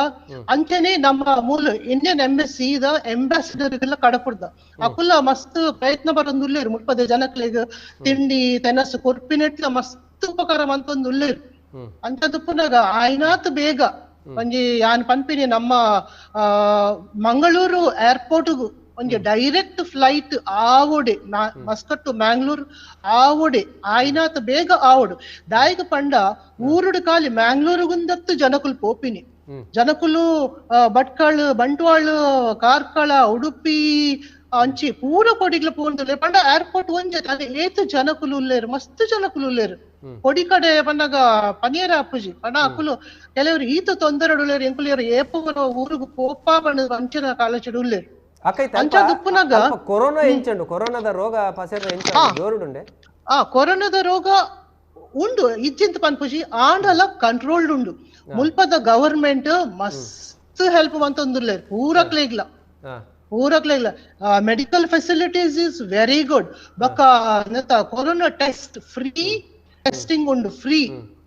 ಅಂಚನೆ ನಮ್ಮ ಮೂಲ ಇಂಡಿಯನ್ ಎಂಬಸಿ the ambassador ಕಡಪುಡ್ದ ಅಕುಲ ಮಸ್ತ್ ಪ್ರಯತ್ನ ಬರೊಂದುಲ್ಲೇರು ಮುಪ್ಪದ ಜನಕ್ಲೆಗ್ ತಿಂಡಿ ತೆನಸು ಕೊರ್ಪಿನೆಟ್ಲ ಮಸ್ತ್ ಉಪಕಾರ ಮಂತೊಂದುಲ್ಲೇರು. ಅಂತದುಪ್ಪುನಾಗ ಆಯ್ನಾತ್ ಬೇಗ ಒಂಜಿ ಯಾನ್ ಪನ್ಪಿನಿ ನಮ್ಮ ಮಂಗಳೂರು ಏರ್ಪೋರ್ಟ್ಗು ಒಂಜಿ ಡೈರೆಕ್ಟ್ ಫ್ಲೈಟ್ ಆವೋಡೆ ಮಸ್ಕಟ್ ಟು ಮ್ಯಾಂಗ್ಳೂರ್ ಆವೋಡೆ ಆಯ್ನಾತ್ ಬೇಗ ಆವೋಡು ದಾಯಿಗ ಪಂಡ ಊರುಡು ಖಾಲಿ ಮ್ಯಾಂಗ್ಳೂರುಗುಂದತ್ತು ಜನಕುಲು ಪೋಪಿನಿ ಜನಕುಲು ಭಟ್ಕಳ್ ಬಂಟ್ವಾಳ್ ಕಾರ್ಕಳ ಉಡುಪಿ ಅಂಚಿ ಪೂರ ಕೊಡಿಗ್ಲ ಪೋಂದುಲ್ಲೇರು ಪಂಡ ಏರ್ಪೋರ್ಟ್ ಒಂಜಿ ಅದೇ ಏತ್ ಜನಕುಲು ಉಲ್ಲೇರು ಮಸ್ತ್ ಜನಕುಲು ಉಲ್ಲೇರು ಕೊಡಿ ಕಡೆ ಪಂಡಾಗ ಪನಿಯರ ಅಪ್ಪುಜಿ ಪಂಡ ಅಕುಲು ಕೆಲವರು ಈತ ತೊಂದರೆ ಉಲ್ಲೇರು ಎಂಕುಲೇರು ಏಪುನ ಊರುಗು ಪೋಪಾ ಪಂಡ ಅಂಚಿನ ಕಾಲಚಿಡು ಉಲ್ಲೇರು. ಕೊರೋನಾ ಎಂಚುಂಡು ಕೊರೋನಾದ ರೋಗ ಪಸೆರ ಜೋರುಡುಂಡೆ ಆ ಕೊರೋನಾದ ರೋಗ ಉಂಡು ಇಜ್ಜಿಂತ ಪನ್ಪುಜಿ ಆಂಡಲ ಕಂಟ್ರೋಲ್ಡ್ ಉಂಡು. ಮುಲ್ಪದ ಗವರ್ಮೆಂಟ್ ಮಸ್ತ್ ಹೆಲ್ಪ್ ಮಂತೊಂದುಲ್ಲೇರು ಪೂರಕ್ಲೆಗ್ಲ ಪೂರಕ್ಲೆಗ್ಲ medical facilities is very good. ಬೊಕ್ಕ ಕೊರೋನಾ ಟೆಸ್ಟ್ ಫ್ರೀ ಟೆಸ್ಟಿಂಗ್ ಉಂಡು ಫ್ರೀ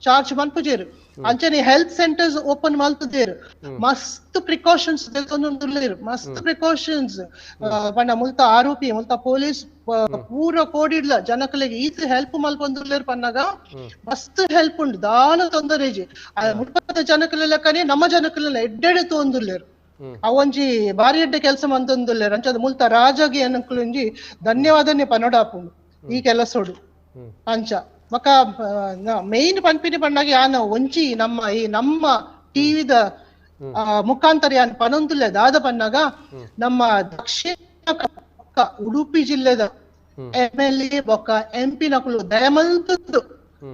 ಚಾರ್ಜ್ ಮನ್ಪುಜೇರು. ಅಂಚನೆ ಹೆಲ್ತ್ ಸೆಂಟರ್ಸ್ ಓಪನ್ ಮಲ್ತುದೇರು ಮಸ್ತ್ ಪ್ರಿಕಾಷನ್ಸ್ ದೆತೊಂದುಲ್ಲೇರು ಮಸ್ತ್ ಪ್ರಿಕಾಷನ್ಸ್ ಪಂಡ ಮುಲ್ತ ಆರೋಪಿ ಮುಲ್ತ ಪೊಲೀಸ್ ಪೂರ ಕೋಡಿಡ್ಲ ಜನಕಲೆಗ್ ಈತ್ ಹೆಲ್ಪ್ ಮಲ್ಪೊಂದುಲ್ಲೇರು ಪನ್ನಾಗ ಮಸ್ತ್ ಹೆಲ್ಪ್ ಉಂಡು ದಾಲ ತೊಂದರೆ ಇಜ್ಜಿ. ಮುಲ್ಪದ ಜನಕುಲೆ ಲೆಕ್ಕನೆ ನಮ್ಮ ಜನಕುಲೆಲ್ಲ ಎಡ್ಡೆಡೆ ತೋಂದುಲ್ಲೇರು ಅವೊಂಜಿ ಬಾರಿ ಎಡ್ಡೆ ಕೆಲಸ ಮಂತೊಂದುಲ್ಲೇರು. ಅಂಚಾದ ಮುಲ್ತ ರಾಜಗೆ ಅನ್ನಕುಲೊಂಜಿ ಧನ್ಯವಾದನೆ ಪನೊಡಾಪುಂಡು ಈ ಕೆಲಸೋಡು. ಅಂಚ ಬೊಕ್ಕ ಮೇನ್ ಪನ್ಪಿನಿ ಪಂಡಾಗ ಯಾನ ಒಂಜಿ ನಮ್ಮ ಈ ನಮ್ಮ ಟಿವಿದ ಮುಖಾಂತರ ಯಾನ್ ಪನೊಂದುಲ್ಲೆ ದಾದ ಪನ್ನಾಗ ನಮ್ಮ ದಕ್ಷಿಣ ಉಡುಪಿ ಜಿಲ್ಲೆದ MLA ಬೊಕ್ಕ MP ನಕುಲು ದಯಮಲ್ತದ್ದು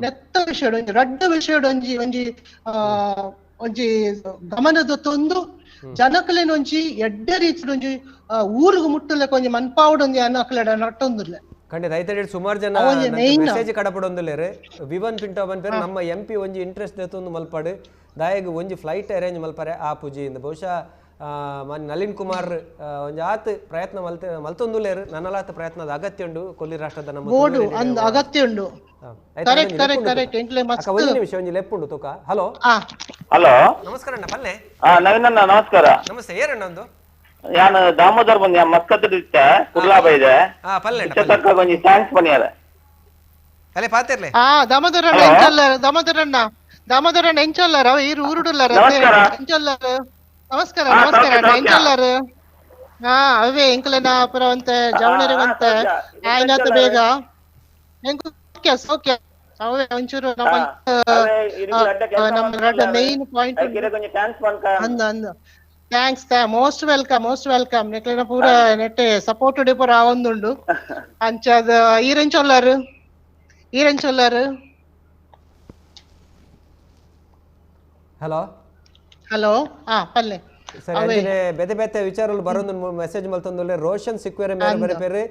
ನೆತ್ತ ವಿಷಯಡ್ ಒಂಜಿ ರಡ್ಡ ವಿಷಯಡ್ ಒಂಜಿ ಒಂಜಿ ಒಂಜಿ ಗಮನದ ತೊಂದು ಜನಕುಲೆನೊಂಜಿ ಎಡ್ಡೆ ರೀತಿಡೊಂಜಿ ಊರುಗು ಮುಟ್ಟುಲೆಕ ಒಂಜಿ ಮನ್ಪಾವಡೊಂಜಿ ಅಕ್ಲೆಡ ನಟ್ಟೊಂದುಲ್ಲೆ. ಖಂಡಿತ ಐತಡಿ ಸುಮಾರು ಜನ ಮೆಸೇಜ್ ಕಡಪಡೊಂದುಲ್ಲೆರ್. ವಿವನ್ ಪಿಂಟೋ ಪನ್ಪೆರ್ ನಮ್ಮ ಎಂ ಪಿ ಒಂಜಿ ಇಂಟ್ರೆಸ್ಟ್ ದೆತ್ತೊಂದು ಮಲ್ಪಡು ದಾಯೆಗ್ ಒಂಜಿ ಫ್ಲೈಟ್ ಅರೇಂಜ್ ಮಲ್ಪರೆ ಆ ಪೂಜಿ ಇಂದ್ ಬಹುಶಃ ನಳಿನ್ ಕುಮಾರ್ ಒಂಜಿ ಆತ್ ಪ್ರಯತ್ನ ಮಲ್ತೊಂದುಲ್ಲೆರ್. ನನಲಾತ್ ಪ್ರಯತ್ನದ ಅಗತ್ಯ ಉಂಡು ಕೊಲ್ಲಿ ರಾಷ್ಟ್ರದ ನಮ್ಮ ಅಗತ್ಯ ಉಂಡು. Correct correct correct ಎಂಕ್ಲೆ ಮಸ್ತ್ ಒಂಜಿ ನಿಮಿಷ ಒಂಜಿ ಲೆಪ್ಪುಂಡು ತುಕ. ಹಲೋ ಹಲೋ ನಮಸ್ಕಾರ ಅಣ್ಣ ಪಲ್ಲೆ. ನವೀನ್ ಅಣ್ಣ ನಮಸ್ಕಾರ. ನಮಸ್ತೆ ಏರಣ್ಣ ಒಂದು ಯಾನ್ ದಾಮೋದರ್ ಬಂದು ಮಸ್ಕತ್ ಇತ್ತೆ ಕುರ್ಲಾಬ ಇದೆ ಪಲ್ಲೆ ಒಂಜಿ thanks ಬನ್ನಿಯಾರ ಅಲೆ ಪಾತಿರ್ಲೆ. ದಾಮೋದರ ಅಣ್ಣ ಎಂಚಲ್ಲಾರ ದಾಮೋದರ ಅಣ್ಣ ದಾಮೋದರ ಅಣ್ಣ ಎಂಚಲ್ಲಾರ ಈರು ಊರುಡುಲ್ಲಾರ ಎಂಚಲ್ಲಾರ. ನಮಸ್ಕಾರ ನಮಸ್ಕಾರ ಅಣ್ಣ ಎಂಚಲ್ಲಾರ. ಹಾ ಅವೇ ಎಂಕಲೆನ ಪುರವಂತೆ ಜವಣರಿವಂತೆ ಆಯ್ನಾತ ಬೇಗ ಎಂಕು ಸೌಖ್ಯ ಅವೇ ಒಂಚೂರು ನಮ್ಮ ನಮ್ಮ ಮೈನ್ ಪಾಯಿಂಟ್ ಅಂದ ಅಂದ thanks most welcome most welcome. ನೆಕ್ಲೆನ ಪೂರ ನೆಟ್ಟೆ ಸಪೋರ್ಟ್ ಪೂರ ಆವೊಂದುಂಡು ಅಂಚಾದ ಈರೆಂಚೊಲ್ಲಾರು ಈರೆಂಚೊಲ್ಲಾರು. ಹಲೋ ಹಲೋ ಹಾ ಪಲ್ಲೆ ಸರಿ ಅಂಚನೆ ಬೇತೆ ಬೇತೆ ವಿಚಾರలు ಬರೊಂದು ಮೆಸೇಜ್ ಮಲ್ತೊಂದುಲ್ಲೆ. ರೋಷನ್ ಸಿಕ್ವೇರೆ ಮೇಲೆ ಬರೆಪೇರು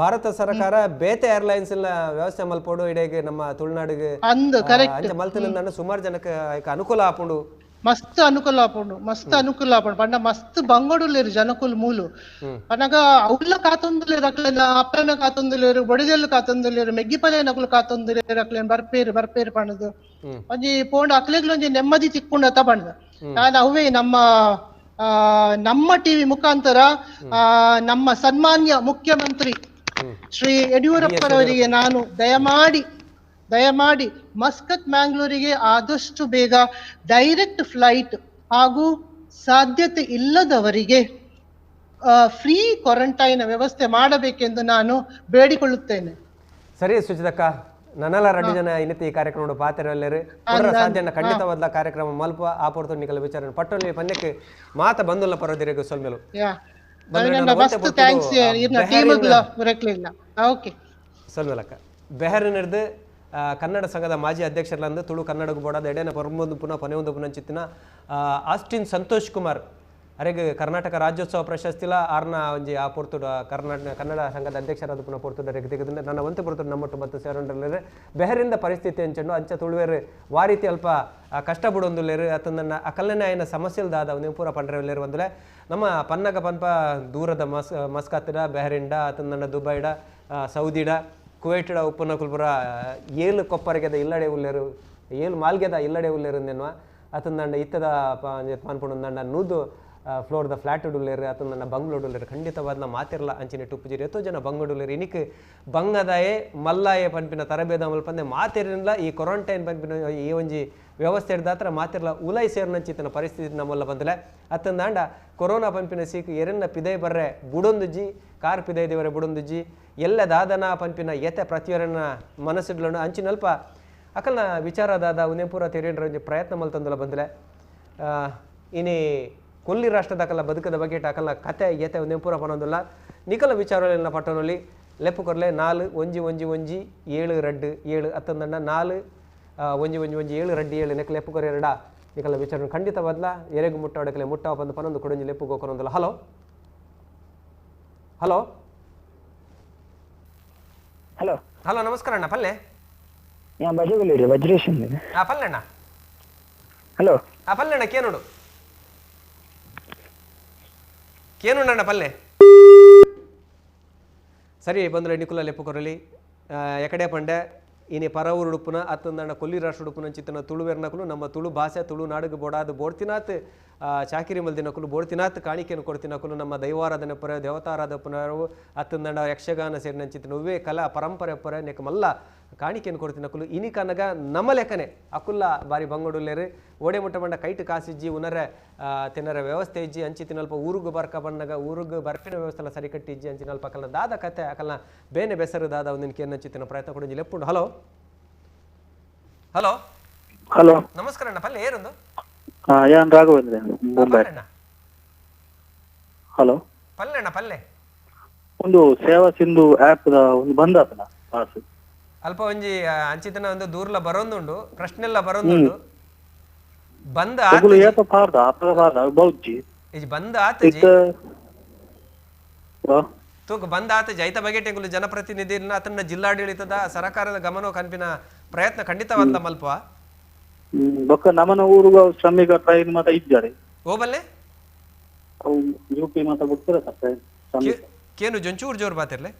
ಭಾರತ ಸರ್ಕಾರ ಬೇತೆ ಏರ್ಲೈನ್ಸ್ ವ್ಯವಸ್ಥೆ ಮಲ್ಪೋಡು ಇಡೆಗೆ ನಮ್ಮ ತುಳುನಾಡಿಗೆ ಅಂದು ಕರೆಕ್ಟ್ ಅಂಚ ಮಲ್ತೊಂದು ಸುಮಾರು ಜನಕ್ಕೆ ಅನುಕೂಲ ಆಪುಂಡು ಮಸ್ತ್ ಅನುಕೂಲ ಆಪುಂಡು ಮಸ್ತ್ ಅನುಕೂಲ ಆಪುಂಡು ಪಂಡ ಮಸ್ತ್ ಬಂಗೋಡುಲ್ಲೇರು ಜನಕುಲು ಮೂಲು ಪನಗ ಅವ್ಲ ಕಾತೊಂದುಲ್ಲೇರು ಅಕ್ಲೆನ ಅಪ್ಪನ ಕಾತೊಂದುಲ್ಲೇರು ಬೊಡಿದೆಲ್ಲು ಕಾತೊಂದುಲ್ಲೇರು ಮೆಗ್ಗಿಪಲೆನಕುಲು ಕಾತೊಂದುಲ್ಲೇರು ಅಕ್ಲೆನ ಬರ್ಪೇರು ಬರ್ಪೇರು ಪಂಡದು ಒಂಜಿ ಪೋಂಡು ಅಕ್ಲೆಗ್ಲ ಒಂಜಿ ನೆಮ್ಮದಿ ತಿಕ್ಕೊಂಡತ ಪಂಡ. ನಾನು ಅವೇ ನಮ್ಮ ನಮ್ಮ ಟಿವಿ ಮುಖಾಂತರ ನಮ್ಮ ಸನ್ಮಾನ್ಯ ಮುಖ್ಯಮಂತ್ರಿ ಶ್ರೀ ಯಡಿಯೂರಪ್ಪರವರಿಗೆ ನಾನು ದಯಮಾಡಿ ದಯಮಾಡಿ ಮಸ್ಕತ್ ಮ್ಯಾಂಗ್ಳೂರಿಗೆ ಆದಷ್ಟು ಬೇಗ ಡೈರೆಕ್ಟ್ ಫ್ಲೈಟ್ ಹಾಗೂ ಸಾಧ್ಯತೆ ಇಲ್ಲದವರಿಗೆ ಫ್ರೀ ಕ್ವಾರಂಟೈನ್ ವ್ಯವಸ್ಥೆ ಮಾಡಬೇಕೆಂದು ನಾನು ಬೇಡಿಕೊಳ್ಳುತ್ತೇನೆ. ಸರಿ ಸುಜಿತಕ್ಕ, ನನ್ನಲ್ಲ ರಡ್ಡು ಜನ ಇನ್ನಿತ ಈ ಕಾರ್ಯಕ್ರಮ ಪಾತ್ರಲ್ಲರು ಸಾಧ್ಯ ಖಂಡಿತವಾದ ಕಾರ್ಯಕ್ರಮ ಮಲ್ಪ ಆ ಪೊರ್ತು ನಿಕಲ ವಿಚಾರ ಪಟ್ಟೊಲ್ಲಿ ಪನ್ಯಕ್ಕೆ ಮಾತ ಬಂದುಲ್ಲ ಪರೋದಿರೆಗು ಸೊಲ್ಮೆಲು. ಸೊಲ್ಮೆಲಕ್ಕ. ಬೆಹರಿನಿರ್ದು ಕನ್ನಡ ಸಂಘದ ಮಾಜಿ ಅಧ್ಯಕ್ಷರಲ್ಲಂದು ತುಳು ಕನ್ನಡಕ್ಕೆ ಬೋಡಾದ ಎಡೆನ ಪರ್ಮೊಂದು ಪುನಃ ಪನೆಯೊಂದು ಪುನಂಚಿತ್ತಿನ ಆಸ್ಟಿನ್ ಸಂತೋಷ್ ಕುಮಾರ್ ಅರೆಗ್ ಕರ್ನಾಟಕ ರಾಜ್ಯೋತ್ಸವ ಪ್ರಶಸ್ತಿಲ ಆರ್ನ ಒಂಜಿ ಆ ಪೊರ್ತುಡ ಕರ್ನಾಟಕ ಕನ್ನಡ ಸಂಘದ ಅಧ್ಯಕ್ಷರಾದ ಪುನಃ ಪೊರ್ತುಡ ತೆಗೆದು ನನ್ನ ಒಂತೆ ಪೊರ್ತುಡು ನಮ್ಮೊಟ್ಟು ಬತ್ತು ಸೇರೊಂಡಲ್ಲೇರು ಬೆಹರಿಂದ ಪರಿಸ್ಥಿತಿ ಅಂಚಂಡು ಅಂಚ ತುಳುವೇರು ವಾರೀತಿ ಅಲ್ಪ ಕಷ್ಟ ಬಿಡೊಂದುಲ್ಲೇರು ಅತಂದನ್ನ ಅಕಲ್ನೇ ಆಯ್ನ ಸಮಸ್ಯೆಲ್ದಾದ ನೀವು ಪೂರ ಪಂಡ್ರೆಲ್ಲೇರು ಒಂದುಲೆ ನಮ್ಮ ಪನ್ನಗ ಪನ್ಪ ದೂರದ ಮಸ್ಕತ್ತಿಡ ಬೆಹರಿಂಡ ಅತಂದನ್ನ ದುಬೈಡ ಸೌದಿಡ ಕುವೈಟಿಡ ಉಪ್ಪುನ ಕುಲ್ಪುರ ಏಳು ಕೊಪ್ಪರಿಗೆದ ಇಲ್ಲಡೆ ಉಲ್ಲೇರು ಏಳು ಮಾಲ್ಗೆದ ಇಲ್ಲಡೆ ಉಲ್ಲೇರು ನೆನ್ವ ಅತಂದಂಡ ಇತ್ತದ ಪಾನ್ಪುಂಡ ನೂದು ಫ್ಲೋರ್ದ ಫ್ಲಾಟ್ ಉಲ್ಲೇರು ಅತಂದನ್ನ ಬಂಗ್ಲೋಡುಲ್ಲೇರು ಖಂಡಿತವಾದ ಮಾತಿರಲ್ಲ ಅಂಚಿನ ಟುಪ್ಪುಜಿರಿ ಎತ್ತೋ ಜನ ಬಂಗಡುಲ್ಲೇರು ಇನಿಕ್ ಬಂಗದಾಯೆ ಮಲ್ಲಾಯೆ ಪನ್ಪಿನ ತರಬೇದ ಮಲ್ಪಂದೆ ಮಾತಿರಲಿಲ್ಲ ಈ ಕ್ವಾರಂಟೈನ್ ಪನ್ಪಿನ ಈ ಒಂಜಿ ವ್ಯವಸ್ಥೆ ಹಿಡ್ದಾತ್ರ ಮಾತಿರಲ್ಲ ಉಲೈ ಸೇರ್ನಂಚಿತನ ಪರಿಸ್ಥಿತಿ ನಮ್ಮಲ್ಲ ಬಂದಲೆ ಅತ್ತಂದಾಂಡ ಕೊರೋನಾ ಪಂಪಿನ ಸೀಕು ಎರನ್ನ ಪಿದೈ ಬರ್ರೆ ಬುಡೊಂದುಜ್ಜಿ ಕಾರ್ ಪಿದೈ ದೇವರೆ ಬುಡೊಂದುಜ್ಜಿ ಎಲ್ಲ ದಾದನ ಪಂಪಿನ ಎತೆ ಪ್ರತಿಯೊರನ್ನ ಮನಸ್ಸಿಡ್ಲೋಣ ಅಂಚಿನಲ್ಪ ಅಕಲ್ನ ವಿಚಾರದಾದ ಉನೇಪುರ ತೆರೇಂದ್ರ ಒಂಜಿ ಪ್ರಯತ್ನ ಮಲ್ತಂದುಲ ಬಂದಲೆ ಇನಿ ಕೊಲ್ಲಿ ರಾಷ್ಟ್ರದ ಅಕಲ ಬದುಕದ ಬಗ್ಗೆ ಅಕಲ್ನ ಕತೆ ಎತೆ ಉನೇಪುರ ಪನೊಂದುಲ್ಲ ನಿಕಲ ವಿಚಾರಗಳನ್ನ ಪಟ್ಟಣಲ್ಲಿ ಲೆಪ್ಪು ಕೊರ್ಲೆ 4 1 1 1 7 2 7 ಅತ್ತಂದಣ್ಣ 4 1 1 1 7 2 7 ನೆಕ್ ಲೆಪ್ಪು ಕೊರೆ ಎರಡ ನಿಕಲ ವಿಚಾರ ಖಂಡಿತವಾದ್ಲ ಎರೆಗು ಮುಟ್ಟ ಒಡಕಲೆ ಮುಟ್ಟ ಬಂದು ಪನೊಂದು ಕೊಡೊಂಜಿ ಲೆಪ್ಪು ಗೋಕೊನೊಂದುಲ್ಲ. Hello hello hello hello ನಮಸ್ಕಾರ ಅಣ್ಣ ಪಲ್ಲೆ. ವಜ್ರೇಶ್ ಪಲ್ಲೆ ಅಣ್ಣ. ಹಲೋ ಪಲ್ಲೆ ಅಣ್ಣ ಕೇನುಡು ಕೇನುಂಡಣ್ಣ ಪಲ್ಲೆ. ಸರಿ ಬಂದ್ರೆ ನಿಕುಲ ಲೆಪ್ಪು ಕೊರಲಿ ಎಕಡೆ ಪಂಡೆ ಇನಿ ಪರ ಊರುಡುಪ್ಪುನ ಅತ್ತಂದಣ್ಣ ಕೊಲ್ಲಿ ರಾಷ್ಟ್ರ ಉಡುಪುನ ಚಿತ್ತನ ತುಳುವೆರ್ನಕುಲು ನಮ್ಮ ತುಳು ಭಾಷೆ ತುಳು ನಾಡುಗು ಬೋಡಾದ ಬೋಡ್ತಿನಾತ್ ಚಾಕಿರಿ ಮಲ್ದಿನಕುಲು ಬೋಡ್ತಿನಾತ್ ಕಾಣಿಕೆಯನ್ನು ಕೊಡ್ತಿನಕುಲು ನಮ್ಮ ದೈವಾರಾಧನೆ ಪೊರೆ ದೇವತಾರಾಧನೆ ಪುನರು ಅತ್ತಂದಣ್ಣ ಯಕ್ಷಗಾನ ಸೇರಿನಂಚಿತನ ಉವ್ವೇ ಕಲಾ ಪರಂಪರೆ ಪೊರೆ ನೆಕ್ ಮಲ್ಲ ಕಾಣಿಕೆಯನ್ನು ಕೊಡ್ತಿನಕುಲು ಇನಿ ಕನಗ ನಮ್ಮ ಲೆಕ್ಕನೆ ಅಕುಲ್ಲ ಬಾರಿ ಬಂಗೋಡುಲ್ಲೇರು ಓಡೆ ಮುಟ್ಟ ಬಂಡ ಕೈಟ್ ಕಾಸಿಜ್ಜಿ ಉನರೆ ತಿನ್ನರ ವ್ಯವಸ್ಥೆ ಇಜ್ಜಿ ಅಂಚಿ ತಿನ್ನಲ್ಪ ಊರುಗು ಬರ್ಕ ಬಣ್ಣಗ ಊರುಗು ಬರ್ಪಿನ ವ್ಯವಸ್ಥೆ ಸರಿ ಕಟ್ಟಿಜ್ಜಿ ಅಂಚಿನಲ್ಪ ಅಕಲ್ನ ದಾದ ಕತೆ ಅಕಲ್ನ ಬೇನೆ ಬೆಸರು ದಾದ ಒಂದಿನ ಕೇನಂಚಿತ್ತಿನ ಪ್ರಯತ್ನ ಕೊಡಂಜಿ ಲೆಪ್ಪುಂಡು. Hello hello hello ನಮಸ್ಕಾರ ಅಣ್ಣ ಪಲ್ಲೆ ಏರೊಂದು. ಯಾನ್ ರಾಘವೇಂದ್ರ ಮುಂಬೈ. ಹಲೋ ಪಲ್ಲೆ ಅಣ್ಣ ಪಲ್ಲೆ. ಒಂದು ಸೇವಾ ಸಿಂಧು ಆಪ್ the ಒಂದು ಬಂದ್ ಆತನ ಪಾಸ್ ಅಲ್ಪ ಒಂಜಿ ಅಂಚಿತನ ಒಂದು ದೂರ್ಲ ಬರೋಂದುಂಡು ಪ್ರಶ್ನೆಲ್ಲ ಬರೋಂದುಂಡು ಬಂದ ಏತ ಪಾರ್ದ ಅಪಗ ಪಾರ್ದ ಬೌಜ್ಜಿ ಇಜ್ ಬಂದ್ ಆತಜಿ ತೂಕ ಬಂದ್ ಆತಜಿ ಐತ ಬಗೆಟ್ ಎಂಕುಲು ಜನಪ್ರತಿನಿಧಿನ ಅತನ್ನ ಜಿಲ್ಲಾಡಳಿತದ ಸರಕಾರದ ಗಮನ ಕನ್ಪಿನ ಪ್ರಯತ್ನ ಖಂಡಿತವಾದ ಮಲ್ಪ ಬೊಕ್ಕ ನಮನ ಊರುಗ ಶ್ರಮಿಕ ಟ್ರೈನ್ ಮಾತ ಇದ್ದಾರೆ ಓಬಲ್ಲೆ ಯುಪಿ ಮಾತ ಬಿಡ್ತಾರೆ ಸರ್ ಕೇನು ಜೊಂಚೂರ್ ಜೋರ್ ಬಾತಿರ್ಲೆ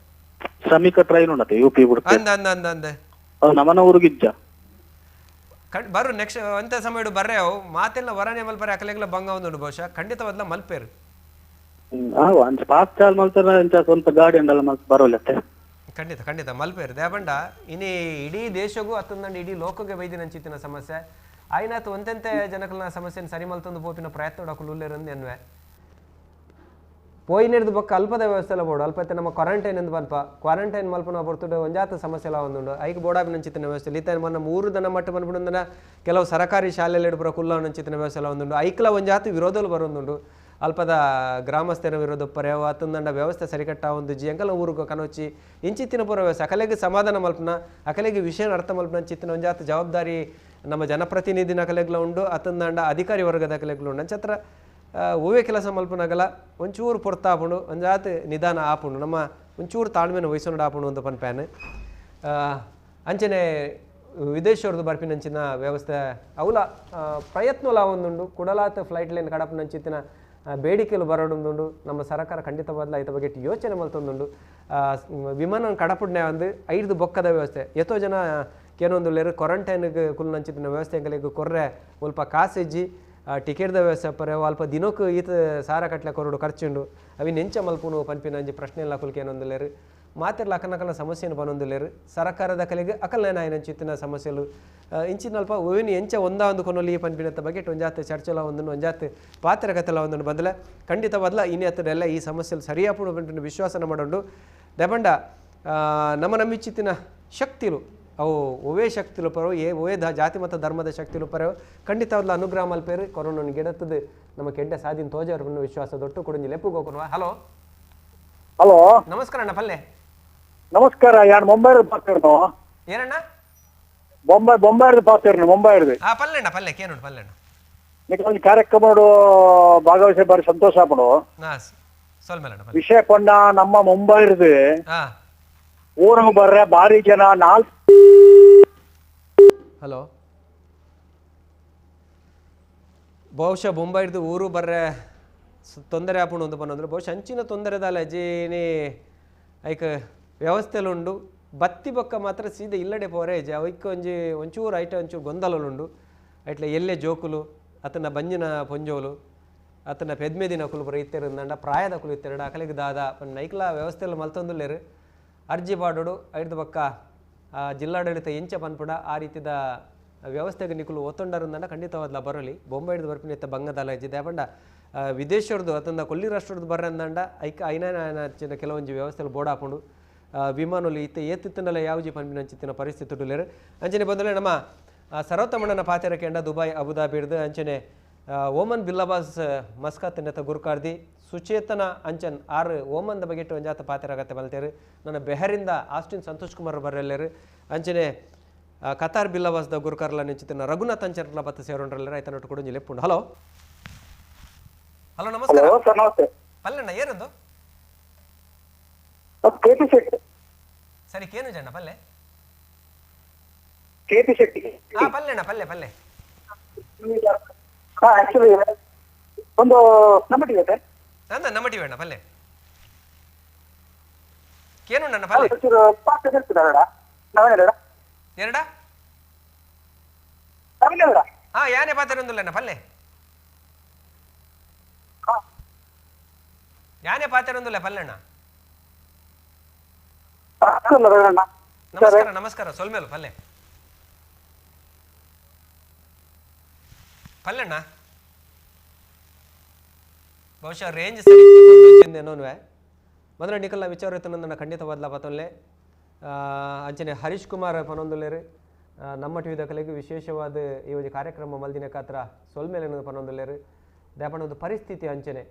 ಶ್ರಮಿಕ ಟ್ರೈನ್ ಉಂಡತೆ ಯುಪಿ ಬಿಡ್ತಾರೆ ಅಂದ ಅಂದ ಅಂದ ಅಂದ ನಮನ ಊರುಗಿಜ್ಜ ಬರು ನೆಕ್ಸ್ಟ್ ಅಂತ ಸಮಯ ಬರ್ರೆ ಅವು ಮಾತೆಲ್ಲ ವರನೆ ಮಲ್ಪರೆ ಅಕಲೆಗ್ಲ ಬಂಗ ಒಂದು ಬಹುಶಃ ಖಂಡಿತವಾದ್ಲ ಮಲ್ಪೇರು ಪಾಸ್ ಚಾಲ್ ಮಲ್ತಾರ ಸ್ವಂತ ಗಾಡಿ ಉಂಡಲ್ಲ ಮಲ್ತ್ ಬರೋಲ್ಲತ್ತೆ ಖಂಡಿತ ಖಂಡಿತ ಮಲ್ಪೇರು ದೇಬಂಡ ಇನಿ ಇಡೀ ದೇಶಗೂ ಅತ್ತಂದಂಡ ಇಡೀ ಲೋಕಕ್ಕೆ ಬೈದಿನ ಸಮಸ್ಯೆ ಆಯ್ನಾತ್ ಒಂತೆಂತೆ ಜನಕಲ್ನ ಸಮಸ್ಯೆನ ಸರಿ ಮಲ್ತೊಂದು ಪೋಪಿನ ಪ್ರಯತ್ನ ಡಾಕುಲು ಎನ್ವೆ ಪೋಯಿನೆಡ್ದು ಬೊಕ್ಕ ಅಲ್ಪದ ವ್ಯವಸ್ಥೆ ಎಲ್ಲ ಬೋಡು ಅಲ್ಪತ್ತೆ ನಮ್ಮ ಕ್ವಾರಂಟೈನ್ ಎಂದು ಬನ್ಪ ಕ್ವಾರಂಟೈನ್ ಮಲ್ಪನ ಬರ್ತುಡು ಒಂಜಾತ ಸಮಸ್ಯೆ ಎಲ್ಲ ಒಂದುಂಡು ಐಕ್ ಬೋಡಾಬಿನಂಚಿತ್ತಿನ ವ್ಯವಸ್ಥೆ ಈತ ನಮ್ಮ ಮೂರು ದನ ಮಟ್ಟ ಬಂದ್ಬಿಡಂದನ ಕೆಲವು ಸರಕಾರಿ ಶಾಲೆಯಲ್ಲಿ ಇಡ್ಬರೋ ಕುಲ್ಲವನಂಚಿತ್ತಿನ ವ್ಯವಸ್ಥೆ ಎಲ್ಲ ಒಂದುಂಡು ಐಕ್ಲ ಒಂಜಾತ ವಿರೋಧలు ಬರೊಂದುಂಡು ಅಲ್ಪದ ಗ್ರಾಮಸ್ಥರ ವಿರೋಧ ಪರ್ಯಾವ ಅತ್ತಂದಂಡ ವ್ಯವಸ್ಥೆ ಸರಿಕಟ್ಟ ಒಂದು ಜಿ ಅಂಕಲ ಊರುಗ ಕನೋಚಿ ಇಂಚಿತ್ತಿನ ಪೂರ ವ್ಯವಸ್ಥೆ ಅಕಲೆಗೆ ಸಮಾಧಾನ ಮಲ್ಪನ ಅಕಲೆಗೆ ವಿಷಯ ಅರ್ಥ ಮಲ್ಪನ ಚಿತ್ತಿನ ಒಂಜಾತ ಜವಾಬ್ದಾರಿ ನಮ್ಮ ಜನಪ್ರತಿನಿಧಿನ ಅಕಲೆಗ್ಲ ಉಂಡು ಅತ್ತಂದಂಡ ಅಧಿಕಾರಿ ವರ್ಗದ ಅಕಲೆಗ್ಲ ಉಂಡು ಅಂಚತ್ರ ಓವೇ ಕೆಲಸ ಮಲ್ಪನಾಗಲ್ಲ ಒಂಚೂರು ಪೊರ್ತ ಆಪುಂಡು ಒಂಜಾತ್ ನಿಧಾನ ಆಪುಂಡು ನಮ್ಮ ಒಂಚೂರು ತಾಳ್ಮೆನ ವಹಿಸೋಣ ಆಪುಂಡು ಅಂತ ಪನ್ಪ್ಯಾನ್ ಅಂಚನೆ ವಿದೇಶವ್ರದ್ದು ಬರ್ಪಿನಂಚಿನ ವ್ಯವಸ್ಥೆ ಅವಲ ಪ್ರಯತ್ನಲ ಒಂದುಂಡು ಕುಡಲಾತ ಫ್ಲೈಟ್ ಲೈನ್ ಕಡಪನಂಚಿತ್ತಿನ ಬೇಡಿಕೆಲು ಬರೋಡುಂದುಂಡು ನಮ್ಮ ಸರಕಾರ ಖಂಡಿತವಾದ್ಲ ಐತ ಬಗ್ಗೆ ಯೋಚನೆ ಮಲ್ತೊಂದುಂಡು ವಿಮಾನ ಕಡಪುಡ್ನೆ ಒಂದು ಐದು ಬೊಕ್ಕದ ವ್ಯವಸ್ಥೆ ಎತ್ತೋ ಜನ ಏನೊಂದು ಲೇರು ಕ್ವಾರಂಟೈನ್ಗೆ ಕುಲ್ನಂಚಿತ್ತಿನ ವ್ಯವಸ್ಥೆ ಎಂಕಲೆಗ್ ಕೊರ್ರೆ ಒಲ್ಪ ಕಾಸೆಜ್ಜಿ ಟಿಕೆಟ್ದ ವ್ಯವಸ್ಥೆ ಪರೆ ಅಲ್ಪ ದಿನಕ್ಕೂ ಈತ ಸಾರ ಕಟ್ಲೆ ಕೊರಡು ಖರ್ಚುಂಡು ಅವಿನ ಎಂಚ ಮಲ್ಪುನು ಪನ್ಪಿನ ಅಂಜಿ ಪ್ರಶ್ನೆ ಎಲ್ಲ ಕುಲ್ಕೆ ಏನೊಂದುಲೇರು ಮಾತಿರ್ಲ ಅಕನಕನ ಸಮಸ್ಯೆನು ಬನೊಂದುಲೇರು ಸರಕಾರದ ಕಲೆಗೆ ಅಕಲ್ನೇನಾಯನಂಚಿತ್ತಿನ ಸಮಸ್ಯೆಲು ಇಂಚಿನಲ್ಪ ಓವಿನ ಎಂಚ ಒಂದ ಒಂದು ಕೊನೊಲಿ ಪನ್ಪಿನತ್ತ ಬಗ್ಗೆ ಒಂಜಾತ್ ಚರ್ಚೆಲ ಒಂದನ್ನು ಒಂಜಾತ್ ಪಾತ್ರ ಕತೆಲ ಒಂದನ್ನು ಬದಲ ಖಂಡಿತವಾದ್ಲ ಇನಿ ಹತ್ತಿರ ಈ ಸಮಸ್ಯೆಲು ಸರಿಯಾಪುಡು ಪನ್ಪಿನ ವಿಶ್ವಾಸನ ಮಾಡೋಂಡು ದೆಬಂಡ ನಮ್ಮ ನಂಬಿಚಿತ್ತಿನ ಶಕ್ತಿಲು ಅವು ಒವೇ ಶಕ್ತಿಲು ಪರವು ಏ ಒವೇ ಜಾತಿ ಮತ್ತು ಧರ್ಮದ ಶಕ್ತಿಲು ಪರವು ಖಂಡಿತವಾದ್ಲ ಅನುಗ್ರಹ ಮಲ್ಪೇರು ಕೊರೋನಾ ಗೆಡತ್ತದು ನಮ್ಮ ಕೆಡ್ಡ ಸಾಧಿನ ತೋಜವ್ರ ವಿಶ್ವಾಸ ದೊಟ್ಟು ಕೊಡುಂಜಿ ಲೆಪ್ಪು ಗೋಕುನುವ. ಹಲೋ ಹಲೋ ನಮಸ್ಕಾರ ಅಣ್ಣ ಪಲ್ಲೆ. ನಮಸ್ಕಾರ, ಯಾರು ಮುಂಬೈ ಪಾತಿರ್ನು? ಏನಣ್ಣ? ಬೊಂಬೈ ಬೊಂಬೈ ಪಾತಿರ್ನು ಮುಂಬೈ. ಹಾ ಪಲ್ಲೆಣ್ಣ ಪಲ್ಲೆ ಕೇನುಂಡು ಪಲ್ಲೆಣ್ಣ. ನಿಮಗೆ ಕಾರ್ಯಕ್ರಮ ಭಾಗವಹಿಸಿ ಬಾರಿ ಸಂತೋಷ ಆಪುಂಡು. ವಿಷಯ ಕೊಂಡ ನಮ್ಮ ಮುಂಬೈ ಊರಿಗೆ ಬರ್ರೆ ಬಾರಿ ಜನ ನಾಲ್ಕು. ಹಲೋ, ಬಹುಶಃ ಬೊಂಬೈ ಹಿಡ್ದು ಊರು ಬರ್ರೆ ತೊಂದರೆ ಆಪುಂಡು ಅಂತ ಪನ್ನಂದ್ರೆ ಬಹುಶಃ ಅಂಚಿನ ತೊಂದರೆದಾಲ ಅಜ್ಜಿನಿ ಐಕ ವ್ಯವಸ್ಥೆಲುಂಡು ಬತ್ತಿ ಬೊಕ್ಕ ಮಾತ್ರ ಸೀದಾ ಇಲ್ಲಡೆ ಪೋರೆ ಅಜ್ಜಿ ಅವಕ್ಕೆ ಒಂಜಿ ಒಂಚೂರು ಐಟ ಒಂಚೂರು ಗೊಂದಲುಂಡು ಐಟ್ಲೆ ಎಲ್ಲೆ ಜೋಕುಲು ಅತನ ಬಂಜಿನ ಪೊಂಜೋಲು ಅತನ ಪೆದ್ಮೆದಿನ ಕುಲು ಪುರ ಇತ್ತೆರಂದಂಡ ಪ್ರಾಯದ ಕುಲು ಇತ್ತೆರಡು ಅಕಲಿಗೆ ದಾದ ಐಕ್ಲ ವ್ಯವಸ್ಥೆಲ್ಲ ಮಲ್ತೊಂದುಲ್ಲೇರು ಅರ್ಜಿ ಪಾಡೋಡು ಐಡ್ದು ಬೊಕ್ಕ ಜಿಲ್ಲಾಡಳಿತ ಎಂಚ ಪನ್ಪುಡ ಆ ರೀತಿದ ವ್ಯವಸ್ಥೆಗೆ ನಿಕುಲು ಒತ್ತೊಂಡರಂದಂಡ ಖಂಡಿತವಾದ್ಲ ಬರಲಿ. ಬೊಂಬೈ ಹಿಡ್ದು ಬರ್ಪಿನ ಇತ್ತ ಬಂಗದಲ್ಲ ಇಜ್ಜಿ ದೇಪಂಡ ವಿದೇಶವ್ರದ್ದು ಅತಂದ ಕೊಲ್ಲಿ ರಾಷ್ಟ್ರದ್ದು ಬರ್ರಂದಂಡ ಐಕ ಐನ ಕೆಲವೊಂಜಿ ವ್ಯವಸ್ಥೆలు ಬೋಡಾಪುಂಡು ವಿಮಾನೊಲಿ ಇತ್ತೆ ಏತಿತ್ತನಲ್ಲ ಯಾವ್ಜಿ ಪನ್ಪಿನ ಅಂಚಿತ್ತಿನ ಪರಿಸ್ಥಿತಿ ಉಲ್ಲೇರು. ಅಂಚನೆ ಬಂದಲೆ ನಮ್ಮ ಸರ್ವತಮಣ್ಣನ ಪಾತೆರಕೆಂಡ ದುಬೈ ಅಬುದಾಬಿ ಹಿಡ್ದು ಅಂಚನೆ ಓಮನ್ ಬಿಲ್ಲಬಾಸ್ ಮಸ್ಕತ್ ನೆತ್ತ ಗುರುಕಾರ್ದಿ ಸುಚೇತನ ಅಂಚನ್ ಆರು ಓಮನ್ದ ಬಗೆಟ್ಟು ಒಂಜಾತ ಪಾತೆರಾಗತ್ತೆ ಬಲ್ತೇರು. ನನ್ನ ಬೆಹರಿಂದ ಆಸ್ಟಿನ್ ಸಂತೋಷ್ ಕುಮಾರ್ ಬರ್ರೆಲ್ಲೇರು. ಅಂಚನೆ ಕತಾರ್ ಬಿಲ್ಲವಾಸ್ದ ಗುರುಕಾರ್ಲ ನಿಂಚಿತ್ತಿನ ರಘುನಾಥ್ ಅಂಚರ್ಲ ಬತ್ತ ಸೇರೋಂಡ್ರಲ್ಲ ರೈತ ನಟ್ಟು ಕೊಡು ಲೆಪ್ಪುಂಡು. ಹಲೋ ಹಲೋ ನಮಸ್ಕಾರ ಸರ್, ನಮಸ್ತೆ. ಪಲ್ಲೆಣ್ಣ ಏನಂದು? ಕೆಪಿ ಶೆಟ್ಟಿ. ಸರಿ ಕೇನು ಜಣ್ಣ ಪಲ್ಲೆ? ಕೆಪಿ ಶೆಟ್ಟಿ. ಹಾ ಪಲ್ಲೆಣ್ಣ ಪಲ್ಲೆ ಪಲ್ಲೆ. ಹಾ ಆಕ್ಚುಲಿ ಒಂದು ನಮ್ಮ ಟಿವಿ ಸರ್. ಅಂದ ನಮ್ಮ ಟಿವಿ ಅಣ್ಣ ಪಲ್ಲೆ. ಕೇನು ಅಣ್ಣ ಪಲ್ಲೆ? ಎರಡ? ಹಾ ಯಾನೇ ಪಾತ್ರ ಒಂದಿಲ್ಲ ಪಲ್ಲೆ. ಯಾನೇ ಪಾತ್ರ ಒಂದಿಲ್ಲ ಪಲ್ಲೆಣ್ಣ. ನಮಸ್ಕಾರ ನಮಸ್ಕಾರ ಸೊಲ್ಮೇಲು ಪಲ್ಲೆ ಪಲ್ಲೆಣ್ಣ. ಬಹುಶಃ ರೇಂಜ್ ಸರಿ ಮೊದಲ ನಿಕಲ್ನ ವಿಚಾರ ನನ್ನ ಖಂಡಿತವಾದ್ಲ ಪತೊಲ್ಲೆ. ಅಂಚನೆ ಹರೀಶ್ ಕುಮಾರ್ ಪನೊಂದುಲ್ಲೇರು ನಮ್ಮ ಟಿವಿ ದಾಖಲೆಗೆ ವಿಶೇಷವಾದ ಈ ಒಂದು ಕಾರ್ಯಕ್ರಮ ಮಲ್ದಿನ ಕಾತ್ರ ಸೊಲ್ಮೇಲೆ ಪನೊಂದುಲ್ಲೇರು. ದಾಪಣ ಒಂದು ಪರಿಸ್ಥಿತಿ ಅಂಚನೆ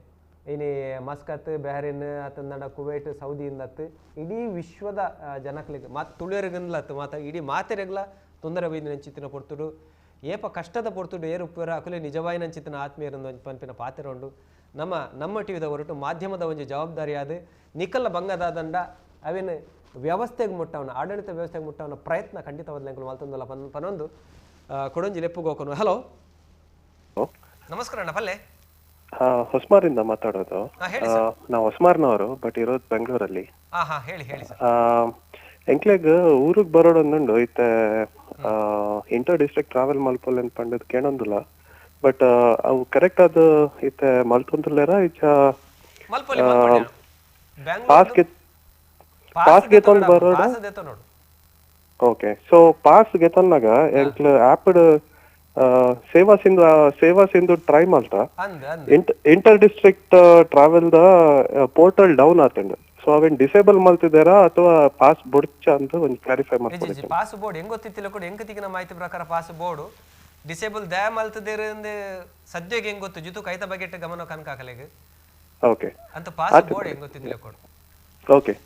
ಇನಿ ಮಸ್ಕತ್ ಬೆಹರಿನ್ ಅತಂದಂಡ ಕುವೈಟ್ ಸೌದಿಯಿಂದತ್ತು ಇಡೀ ವಿಶ್ವದ ಜನಕ್ಲಿಗೆ ಮಾತು ತುಳಿಯರಿಗನ್ಲತ್ತು ಮಾತ ಇಡೀ ಮಾತೆರೆಗ್ಲ ತೊಂದರೆ ಬೈದಿನ ಅಂಚಿತ್ತಿನ ಪೊರ್ತುಡು ಏಪ ಕಷ್ಟದ ಪೊರ್ತುಡು ಏರು ಉಪ್ಪುರ ಅಕುಲೆ ನಿಜವಾಯಿನ ಅಂಚಿತ್ತಿನ ಆತ್ಮೀಯರನ್ನು ಪನ್ಪಿನ ಪಾತ್ರ ಉಂಡು. ನಮ್ಮ ನಮ್ಮ ಟಿವಿದ ಹೊರಟು ಮಾಧ್ಯಮದ ಒಂಜಿ ಜವಾಬ್ದಾರಿಯಾದ ನಿಕಲ್ಲ ಬಂಗದಾದಂಡ ಅವೇನು ವ್ಯವಸ್ಥೆಗೆ ಮುಟ್ಟವನ ಆಡಳಿತ ವ್ಯವಸ್ಥೆಗೆ ಮುಟ್ಟವನ ಪ್ರಯತ್ನ ಖಂಡಿತವಾದ ಎಂಕುಲು ಮಲ್ತೊಂದುಲ್ಲ ಪನೊಂದು ಕೊಡೊಂಜಿ ಲೆಪ್ಪುಗೋಕನು. ಹಲೋ, ನಮಸ್ಕಾರ ಅಣ್ಣ, ಪಲ್ಲೆ ಹೊಸ್ಮಾರಿಂದ ಮಾತಾಡೋದು. ನಾವು ಹೊಸ್ಮಾರ್ನವರು, ಬಟ್ ಇರೋದು ಬೆಂಗಳೂರಲ್ಲಿ. ಎಂಕ್ಲೆಗ್ ಊರಿಗೆ ಬರೋಡೊಂದುಂಡು ಇತ್ತೆ inter district travel ಮಲ್ಪೊಲ್ ಅಂತ ಪಂಡದ್ ಕೇಳೊಂದುಲ್ಲ, ಬಟ್ ಅವು ಕರೆಕ್ಟ್ ಆದ ಇತ್ತೆ ಮಲ್ತೊಂದುಲ್ಲೇರ ಇಚ್ಚ ಪಾಸ್ ಗೆತೊಂದು ಬರೋಡ? Okay, so pass ಗೆತೊನ್ನಾಗ ಎಂಕ್ಲ app Seva Sindhu try ಮಲ್ತ inter district travel the portal down ಆತಂಡ್. So ಅವೇನ್ ಡಿಸೇಬಲ್ ಮಲ್ತಿದಾರಾ ಅಥವಾ ಪಾಸ್ ಬೊಡ್ಚ ಅಂತ ಒಂದು ಕ್ಲಾರಿಫೈ ಮಾಡ್ಕೊಳ್ಳಿ. ಪಾಸ್ ಬೋರ್ಡ್ ಹೆಂಗ್ ಗೊತ್ತಿತ್ತಿಲ್ಲ ಕೂಡ ಹೆಂಗ್ ಮಾಹಿತಿ ಪ್ರಕಾರ pass board disable the ಮಲ್ತಿದೇರ ಸದ್ಯಕ್ಕೆ ಹೆಂಗ್ ಗೊತ್ತು ಜಿತು ಕೈತ ಬಗ್ಗೆ ಗಮನ ಕನಕ ಹಾಕಲೆಗ್. ಓಕೆ ಅಂತ ಪಾಸ್ ಬೋರ್ಡ್ ಹೆಂಗ್ ಗೊತ್ತಿತ್ತಿಲ್ಲ ಕೂಡ. Okay,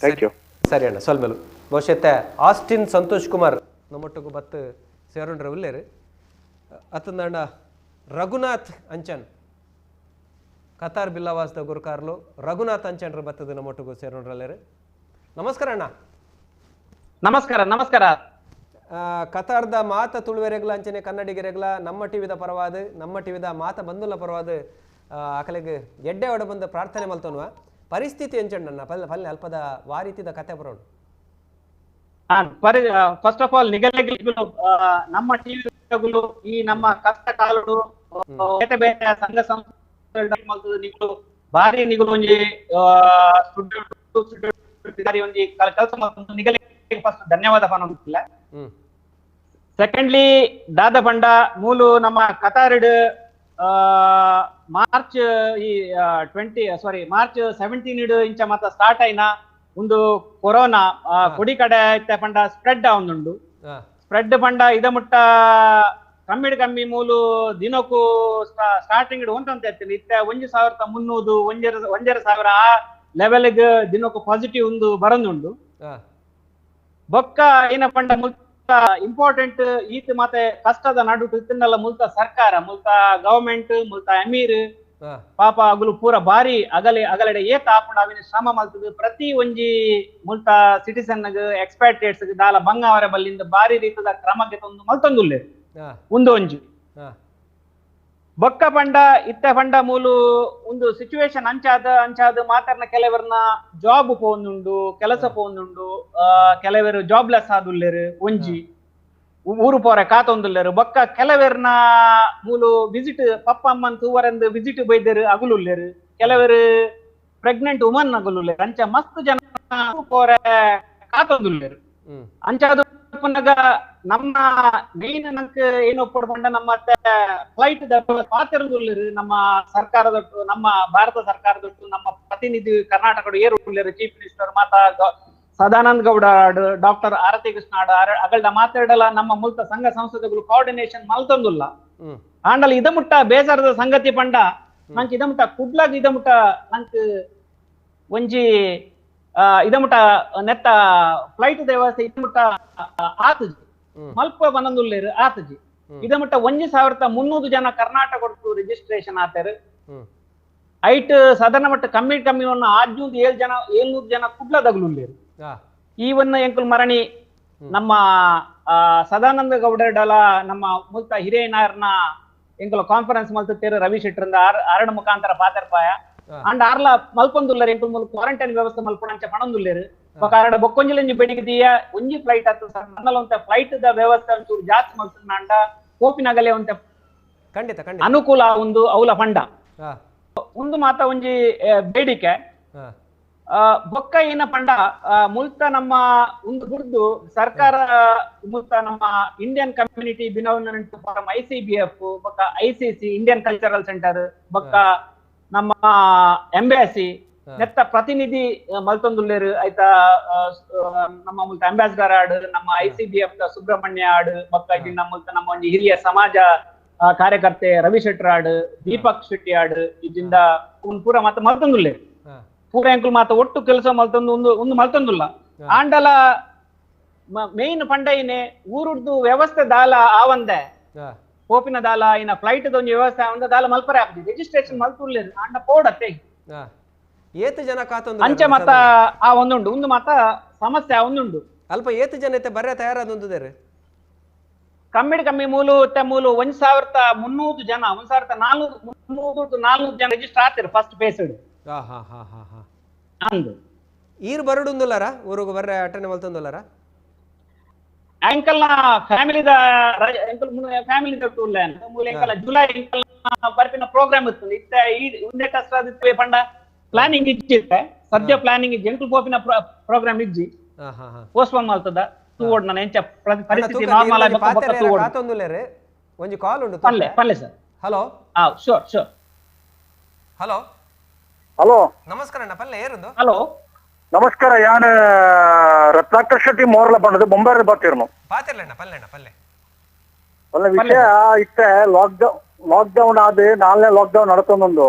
thank you. ಸರಿ ಅಣ್ಣ, ಸೊಲ್ಮೆಲು. ಬಹುಶಃ ಆಸ್ಟಿನ್ ಸಂತೋಷ್ ಕುಮಾರ್ ನಮ್ಮೊಟ್ಟಿಗೂ ಬತ್ತು ಸೇರೋಂಡ್ರ ಉಲ್ಲೇರು. ಅತ್ತಂದಣ್ಣ ರಘುನಾಥ್ ಅಂಚನ್ ಕತಾರ್ ಬಿಲ್ಲವಾಸದ ಗುರುಕಾರ್ಲು ರಘುನಾಥ್ ಅಂಚನ್ರ ಬತ್ತದ ನಮ್ಮೊಟ್ಟಿಗೂ ಸೇರೋಂಡ್ರಲ್ಲೇರು. ನಮಸ್ಕಾರ ಅಣ್ಣ. ನಮಸ್ಕಾರ ನಮಸ್ಕಾರ. ಕತಾರ್ದ ಮಾತ ತುಳುವೆರೆಗ್ಲ ಅಂಚನೆ ಕನ್ನಡಿಗರೆಗ್ಲ ನಮ್ಮ ಟಿವಿದ ಪರವಾದ ನಮ್ಮ ಟಿವಿದ ಮಾತ ಬಂದುಲ್ಲ ಪರವಾದ ಅಕಲೆಗ್ ಎಡ್ಡೆ ಒಡ ಬಂದ ಪ್ರಾರ್ಥನೆ ಮಲ್ತೋನುವ ಪರಿಸ್ಥಿತಿ ಎಂಚಣ್ಣ ಪಲ್ಲೆ ಪಲ್ಲೆ ಅಲ್ಪದ ವಾರೀತಿದ ಕತೆ ಬರೋಣ. First of all ನಿಗಲೆಗಳು ನಮ್ಮ ಟಿವಿಗಳು ಈ ನಮ್ಮ ಕಷ್ಟ ಕಾಲಡು ಬೇತೆ ಬೇತೆ ಸಂಘ ಸಂಸ್ಥೆ ನಿಗಳು ಭಾರಿ ನಿಗಳು ಒಂಜಿ ಒಂಜಿ ಕೆಲಸ ನಿಗಲೆ ಫಸ್ಟ್ ಧನ್ಯವಾದ ಪನೊಂದಿಲ್ಲ. ಸೆಕೆಂಡ್ಲಿ ದಾದ ಪಂಡ ಮೂಲು ನಮ್ಮ ಕತಾರಿಡ್ ಮಾರ್ಚ್ ಈ 20 ಮಾರ್ಚ್ 17 ಇಂಚ ಮಾತ ಸ್ಟಾರ್ಟ್ ಆಯ್ನ ಒಂದು ಕೊರೋನಾ ಕೊಡಿ ಕಡೆ ಇತ್ತೆ ಪಂಡ ಸ್ಪ್ರೆಡ್ ಆವೊಂದುಂಡು. ಸ್ಪ್ರೆಡ್ ಪಂಡ ಇದ ಮುಟ್ಟ ಕಮ್ಮಿಡ್ ಕಮ್ಮಿ ಮೂಲು ದಿನಕ್ಕೂ ಸ್ಟಾರ್ಟಿಂಗ್ ಒಂಟಂತ ಇರ್ತೀನಿ ಇತ್ತೆ 1300 1500 ಆ ಲೆವೆಲ್ ದಿನಕ್ಕೂ ಪಾಸಿಟಿವ್ ಒಂದು ಬರಂದುಂಡು. ಬೊಕ್ಕ ಏನ ಪಂಡ ಮುಲ್ತ ಇಂಪಾರ್ಟೆಂಟ್ ಈತ ಮತ್ತೆ ಕಷ್ಟದ ನಡು ಇತ್ತಿನಲ್ಲ ಮುಲ್ತ ಸರ್ಕಾರ ಮುಲ್ತ ಗವರ್ಮೆಂಟ್ ಮುಲ್ತ ಅಮೀರ್ ಪಾಪ ಅಗುಲು ಪೂರ ಬಾರಿ ಅಗಲೆ ಅಗಲೆಡೆ ಏತ ಆಪುಂಡು ಅವಿನ ಶ್ರಮ ಮಲ್ತದು ಪ್ರತಿ ಒಂಜಿ ಮುಲ್ತ ಸಿಟಿಸನ್ ಎಕ್ಸ್ಪರ್ಟೇಟ್ಸ್ ದಾಲ ಬಂಗಾವರ ಬಲ್ಲಿಂದ ಬಾರಿ ರೀತಿದ ಕ್ರಮಕ್ಕೆ ತಂದು ಮಲ್ತೊಂದುಲ್ಲೆ ಒಂದು ಒಂಜಿ ಬೊಕ್ಕ ಪಂಡ ಇತ್ತೆ ಪಂಡ ಮೂಲು ಒಂದು ಸಿಚುವೇಶನ್ ಅಂಚಾದ ಅಂಚಾದ ಮಾತಾಡ್ನ ಕೆಲವರನ್ನ ಜಾಬ್ ಪೋಂದುಂಡು ಕೆಲಸ ಪೋಂದುಂಡು ಕೆಲವರು ಜಾಬ್ಲೆಸ್ ಆದುಲ್ಲೇರು ಒಂಜಿ ಊರು ಪೋರೆ ಕಾತೊಂದುಲ್ಲೇರು ಬೊಕ್ಕ ಕೆಲವರನ್ನ ಮೂಲು ವಿಸಿಟ್ ಪಪ್ಪ ಅಮ್ಮನ್ ತೂವರೆಂದು ವಿಸಿಟ್ ಬೈದೇರು ಅಗುಲುಲ್ಲೇರು ಕೆಲವರು ಪ್ರೆಗ್ನೆಂಟ್ ವುಮನ್ ಅಗುಲುಲ್ಲೇರು ಅಂಚ ಮಸ್ತ್ ಜನ ಪೋರೆ ಕಾತೊಂದುಲ್ಲೇರು. ಅಂಚಾದ ನಮ್ಮ ಮೇನ್ ನಂಗೆ ಏನು ಒಪ್ಪಡ್ಕೊಂಡ ನಮ್ಮ ಫ್ಲೈಟ್ ಪಾತಿರಂದುಲ್ಲೇರು ನಮ್ಮ ಸರ್ಕಾರದೊಟ್ಟು ನಮ್ಮ ಭಾರತ ಸರ್ಕಾರದೊಟ್ಟು ನಮ್ಮ ಪ್ರತಿನಿಧಿ ಕರ್ನಾಟಕ ಏರು ಉಳ್ಳೇರು ಚೀಫ್ ಮಿನಿಸ್ಟರ್ ಮಾತಾ ಸದಾನಂದ ಗೌಡ ಡಾಕ್ಟರ್ ಆರತಿ ಕೃಷ್ಣ ಅಗಲ್ಡ ಮಾತಾಡಲ್ಲ ನಮ್ಮ ಮುಲ್ತ ಸಂಘ ಸಂಸ್ಥೆಗಳು ಕೋಆರ್ಡಿನೇಷನ್ ಮಲ್ತೊಂದುಲ್ಲ. ಆಂಡಲ ಇದ ಮುಟ್ಟ ಬೇಸರದ ಸಂಗತಿ ಪಂಡ ನಂಗೆ ಇದ ಮುಟ್ಟ ಕುಡ್ಲಾಗ ಇದ ಮುಟ್ಟ ನಂಗೆ ಒಂಜಿ ಇದ ಮುಟ್ಟ ನೆತ್ತ ಫ್ಲೈಟ್ ವ್ಯವಸ್ಥೆ ಇದ ಮುಟ್ಟ ಆತಜಿ ಮಲ್ಪ ಬನಂದುಲ್ಲೇರು ಆತಜಿ ಇದ ಮುಟ್ಟ 1300 ಜನ ಕರ್ನಾಟಕ ರಿಜಿಸ್ಟ್ರೇಷನ್ ಆತಾರ. ಐಟ್ ಸಾಧಾರಣ ಮಟ್ಟ ಕಮ್ಮಿ ಕಮ್ಮಿ ಒಂದು 600 ಜನ 700 ಜನ ಕುಡ್ಲದಗ್ಲುಲ್ಲೇರು. ಈವನ್ನ ಎಂಕುಲ್ ಮರಣಿ ನಮ್ಮ ಸದಾನಂದ ಗೌಡರಡಲ ನಮ್ಮ ಮುಲ್ತ ಹಿರಿಯನಾರ್ನ ಎಂಕುಲ ಕಾನ್ಫರೆನ್ಸ್ ಮಲ್ತೇರು ರವಿ ಶೆಟ್ಟರಿಂದ ಅರಣ ಮುಖಾಂತರ ಪಾತರ್ಪಾಯ ಅಂಡ್ ಆರ್ಲ ಮಲ್ಪೊಂದುಲ್ಲೇರು ಎಂಕುಲ್ ಮೂಲ ಕ್ವಾರಂಟೈನ್ ವ್ಯವಸ್ಥೆ ಮಲ್ಪೊಂಡು ಅಂಚ ಪಣೊಂದುಲ್ಲೇರು. ಬೊಕ ಅರಡ ಬೊಕ್ಕೊಂಜಿಲೆಂಜಿ ಬೇಡಿಕೆ ಒಂಜಿ ಫ್ಲೈಟ್ ಆತು ಸರ್ ಫ್ಲೈಟ್ the ವ್ಯವಸ್ಥೆ ಒಂಚೂರು ಜಾಸ್ತಿ ಮಲ್ತುಂಡ ಕೋಪಿನಗಲೆ ಒಂತೆ ಖಂಡಿತ ಅನುಕೂಲ ಒಂದು ಅವಲ ಫಂಡ ಒಂದು ಮಾತ ಒಂಜಿ ಬೇಡಿಕೆ. ಬೊಕ್ಕ ಏನ ಪಂಡ ಮುಲ್ತ ನಮ್ಮ ಒಂದು ಗುರ್ದು ಸರ್ಕಾರ ಮುಲ್ತ ನಮ್ಮ Indian community benevolent forum ICBF ಬೊಕ್ಕ ICC Indian cultural centre ಬೊಕ್ಕ ನಮ್ಮ ಎಂಬಾಸಿ ನೆತ್ತ ಪ್ರತಿನಿಧಿ ಮಲ್ತೊಂದುಲ್ಲೇರು ಆಯ್ತಾ ನಮ್ಮ ಮುಲ್ತ ಅಂಬಾಸಿಡರ್ ಆಡ್ ನಮ್ಮ ICBF Subrahmanya add ಬೊಕ್ಕ ನಮ್ಮ ಮುಲ್ತ ನಮ್ಮ ಒಂಜಿ ಹಿರಿಯ ಸಮಾಜ ಕಾರ್ಯಕರ್ತೆ ರವಿ ಶೆಟ್ಟರ್ ಆಡ್ ದೀಪಕ್ ಶೆಟ್ಟಿ ಆಡ್ ಇದರಿಂದ ಪೂರ ಮಾತ ಮಲ್ತೊಂದುಲ್ಲೇರು ಪೂರ ಎಂಕುಲು ಮಾತ ಒಟ್ಟು ಕೆಲಸ ಮಲ್ತೊಂದು ಒಂದು ಒಂದು ಮಲ್ತೊಂದುಲ್ಲ. ಆಂಡಲ ಮೇನ್ ಪಂಡ ಏನೆ ಊರುಡ್ದು ವ್ಯವಸ್ಥೆ ದಾಲ ಆವಂದೆ ಪೋಪಿನ ದಾಲ ಇನ್ನ ಫ್ಲೈಟ್ ಒಂಜಿ ವ್ಯವಸ್ಥೆ ಉಂಡು ದಾಲ ಮಲ್ಪರೆ ಆಪುಜಿ ರಿಜಿಸ್ಟ್ರೇಷನ್ ಮಲ್ತುಲ್ಲೆರ್ ಆಂಡ ಪೋಡತ್ತೆ ಏತ್ ಜನ ಕಾತೊಂದು ಅಂಚೆ ಮತ ಆ ಒಂದುಂಡು ಉಂದು ಮಾತ ಸಮಸ್ಯೆ ಒಂದುಂಡು ಅಲ್ಪ ಏತ್ ಜನ ಇತ್ತೆ ಬರ್ರೆ ತಯಾರಾದೊಂದುದೇರು ಕಮ್ಮಿಡ್ ಕಮ್ಮಿ ಮೂಲು ಮೂಲು 1300 ಜನ 1400 300 400 ಜನ ರಿಜಿಸ್ಟರ್ ಆತಿರು ಫಸ್ಟ್ ಫೇಸ್ ಅಂದು ಈರ್ ಬರಡುಂದುಲ್ಲಾರ ಊರುಗು ಬರ್ರೆ ಅಟೆಂಡ್ ಮಲ್ತೊಂದುಲ್ಲಾರ ಅಂಕಲ್ ನ ಫ್ಯಾಮಿಲಿದ ಅಂಕಲ್ ಫ್ಯಾಮಿಲಿ ದೊಟ್ಟು ಮೂಲ ಅಂಕಲ್ ಜುಲೈ ಅಂಕಲ್ ಬರ್ಪಿನ ಪ್ರೋಗ್ರಾಮ್ ಇತ್ತು ಇತ್ತ ಈ ಉಂದೆ ಕಷ್ಟ ಇತ್ತು ಪಂಡ ಪ್ಲಾನಿಂಗ್ ಇಜ್ಜಿತ್ತೆ ಸದ್ಯ ಪ್ಲಾನಿಂಗ್ ಇಜ್ಜಿ ಅಂಕಲ್ ಪೋಪಿನ ಪ್ರೋಗ್ರಾಮ್ ಇಜ್ಜಿ ಪೋಸ್ಟ್ಪೋನ್ ಮಲ್ತದ ತೂವೊಡ್ ನಾನು ಎಂಚ ಪರಿಸ್ಥಿತಿ ನಾರ್ಮಲ್ ಆಗಿ ಬೊಕ್ಕ ಬೊಕ್ಕ ತೂವೊಡ್ ಕಾತೊಂದುಲ್ಲೆರ್ ಒಂಜಿ ಕಾಲ್ ಉಂಡು ಪಲ್ಲೆ ಪಲ್ಲೆ ಸರ್ ಹಲೋ ಆ sure sure hello hello ನಮಸ್ಕಾರ ಅಣ್ಣ ಪಲ್ಲೆ ಏರುಂದು ಹಲೋ ನಮಸ್ಕಾರ ಯಾನ್ ರತ್ನಾಕರ್ ಶೆಟ್ಟಿ ಮೋರ್ಲ ಬಂದದ್ದು ಬೊಂಬೈ ಬರ್ತಿರ್ನು ಪಾತಿರ್ಲಣ್ಣ ಪಲ್ಲೆಣ್ಣ ಪಲ್ಲೆ ಪಲ್ಲೆ ವಿಷಯ ಇತ್ತೆ ಲಾಕ್ಡೌನ್ ಆದ ನಾಲ್ನೇ ಲಾಕ್ಡೌನ್ ನಡ್ಕೊಂಡೊಂದು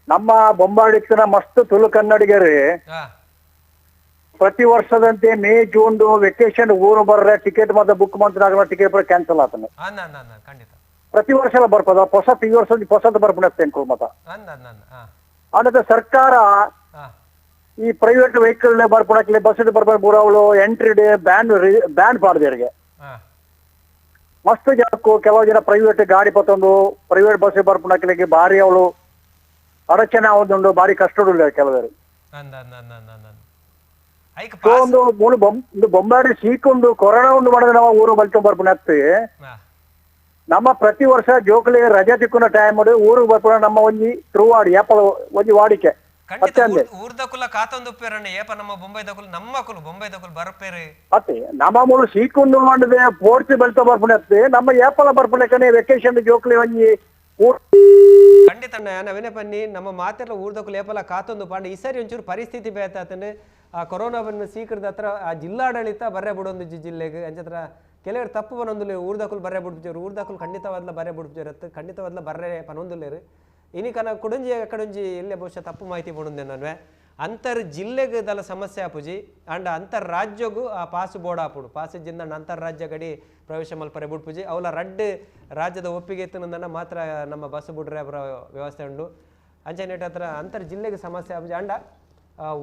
ನಮ್ಮ ಬೊಂಬಾಡಿಕ್ಕಿನ ಮಸ್ತ್ ತುಳು ಕನ್ನಡಿಗರು ಪ್ರತಿ ವರ್ಷದಂತೆ May June vacation ಊರು ಬರ್ರೆ ಟಿಕೆಟ್ ಮತ್ತೆ ಬುಕ್ ಮಾಡ್ತಾಗ ಟಿಕೆಟ್ ಕ್ಯಾನ್ಸಲ್ ಆತನ ಪ್ರತಿ ವರ್ಷ ಬರ್ಪದ ಹೊಸ ಈ ವರ್ಷ ಹೊಸದ ಬರ್ಪುಣತ್ತೆ ಮತ ಆನಂತರ ಸರ್ಕಾರ ಈ ಪ್ರೈವೇಟ್ ವೆಹಿಕಲ್ ಬರ್ಪುಣಕ್ಲೆ ಬಸ್ ಬರ್ಬಾರ ಪೂರ entry day ban ban ಪಾಡ್ದೇರಿಗೆ ಮಸ್ತ್ ಜನಕ್ಕೂ ಕೆಲವು ಜನ ಪ್ರೈವೇಟ್ ಗಾಡಿ ಪತ್ತೊಂದು ಪ್ರೈವೇಟ್ ಬಸ್ ಬರ್ಪುಣಕ್ಲಿಗೆ ಭಾರಿ ಅವಳು ಅಡಚಣೆ ಆವೊಂದುಂಡು ಭಾರಿ ಕಷ್ಟ ಕೆಲವರು ಒಂದು ಮೂಲು ಬೊಂಬಾಡಿ ಸೀಕೊಂಡು ಕೊರೋನಾ ಉಂಡು ಮಾಡಿದ್ರೆ ನಾವು ಊರು ಬಲ್ಕೊಂಡ್ ಬರ್ಪುಣ ನಮ್ಮ ಪ್ರತಿ ವರ್ಷ ಜೋಕುಲಿ ರಜೆ ತಿಕ್ಕುನ ಟೈಮ್ ಊರು ಬರ್ಪುಣ ನಮ್ಮ ಒಂಜಿ ತಿರುವಾಡಿ ಏಪಲ ಒಂಜಿ ವಾಡಿಕೆ ಊರ್ದಕುಲ ಕಾತೊಂದು ಏಪ ನಮ್ಮ ಬೊಂಬೈದಕುಲು ನಮ್ಮ ಕುಲು ಬೊಂಬೈದಕುಲು ಬರ್ಪೇರು ಅತ್ತೆ ನಮ್ಮ ಮೂಲು ಸೀಕೊಂಡು ಮಾಡಿದೆ ಪೋರ್ತಿ ಬಲ್ತ ಬರ್ಪುಣ ನಮ್ಮ ಏಪಲ ಬರ್ಪುಣಕನೆ ವೆಕೇಶನ್ ಜೋಕುಲಿ ಒಂಜಿ ಖಂಡಿತ ನಾವೇನೇ ಪನ್ನಿ ನಮ್ಮ ಮಾತೆಲ್ಲ ಊರ್ದಕುಲು ಏಪಲ ಕಾತೊಂದು ಪಾಂಡ ಈ ಸರಿ ಒಂಚೂರು ಪರಿಸ್ಥಿತಿ ಬೇತಾತಂದ್ರೆ ಆ ಕೊರೋನಾ ಬಂದ ಸೀಕರದ ಹತ್ರ ಆ ಜಿಲ್ಲಾಡಳಿತ ಬರ್ರೆ ಬಿಡೊಂದು ಜಿಲ್ಲೆಗೆ ಅಂಚತ್ರ ಕೆಲವರು ತಪ್ಪು ಬನೊಂದುಲ್ಲೇರು ಊರ್ದಕುಲು ಬರ್ರೆ ಬಿಡ್ಪಿಜರು ಊರ್ದಕುಲು ಖಂಡಿತವಾದ್ಲ ಬರ್ರೆ ಬಿಡ್ಪಿಜರು ಖಂಡಿತವಾದ್ಲ ಬರ್ರೆ ಪನೊಂದುಲ್ಲೇರು ಇನಿ ಕನ ಕುಡಂಜಿ ಕಡಂಜಿ ಎಲ್ಲೇ ಬಹುಶಃ ತಪ್ಪು ಮಾಹಿತಿ ಪಡೊಂದೆ ನನ್ವೆ ಅಂತರ್ ಜಿಲ್ಲೆಗೆ ದಲ ಸಮಸ್ಯೆ ಆಪುಜಿ ಅಂಡ್ ಅಂತರ್ ರಾಜ್ಯಗೂ ಆ ಪಾಸ್ ಬೋರ್ಡ್ ಆಪುಡು ಪಾಸ್ ಜಿಂದ ಅಂತರ್ ರಾಜ್ಯ ಗಡಿ ಪ್ರವೇಶ ಮಲ್ಪರೆ ಬುಡ್ಪುಜಿ ಅವಲ ರಡ್ಡು ರಾಜ್ಯದ ಒಪ್ಪಿಗೆ ಇತ್ತು ಮಾತ್ರ ನಮ್ಮ ಬಸ್ ಬುಡ್ರೆ ಅವರ ವ್ಯವಸ್ಥೆ ಉಂಡು ಅಂಚನೆ ಹತ್ರ ಅಂತರ್ ಜಿಲ್ಲೆಗೆ ಸಮಸ್ಯೆ ಆಪುಜಿ ಅಂಡ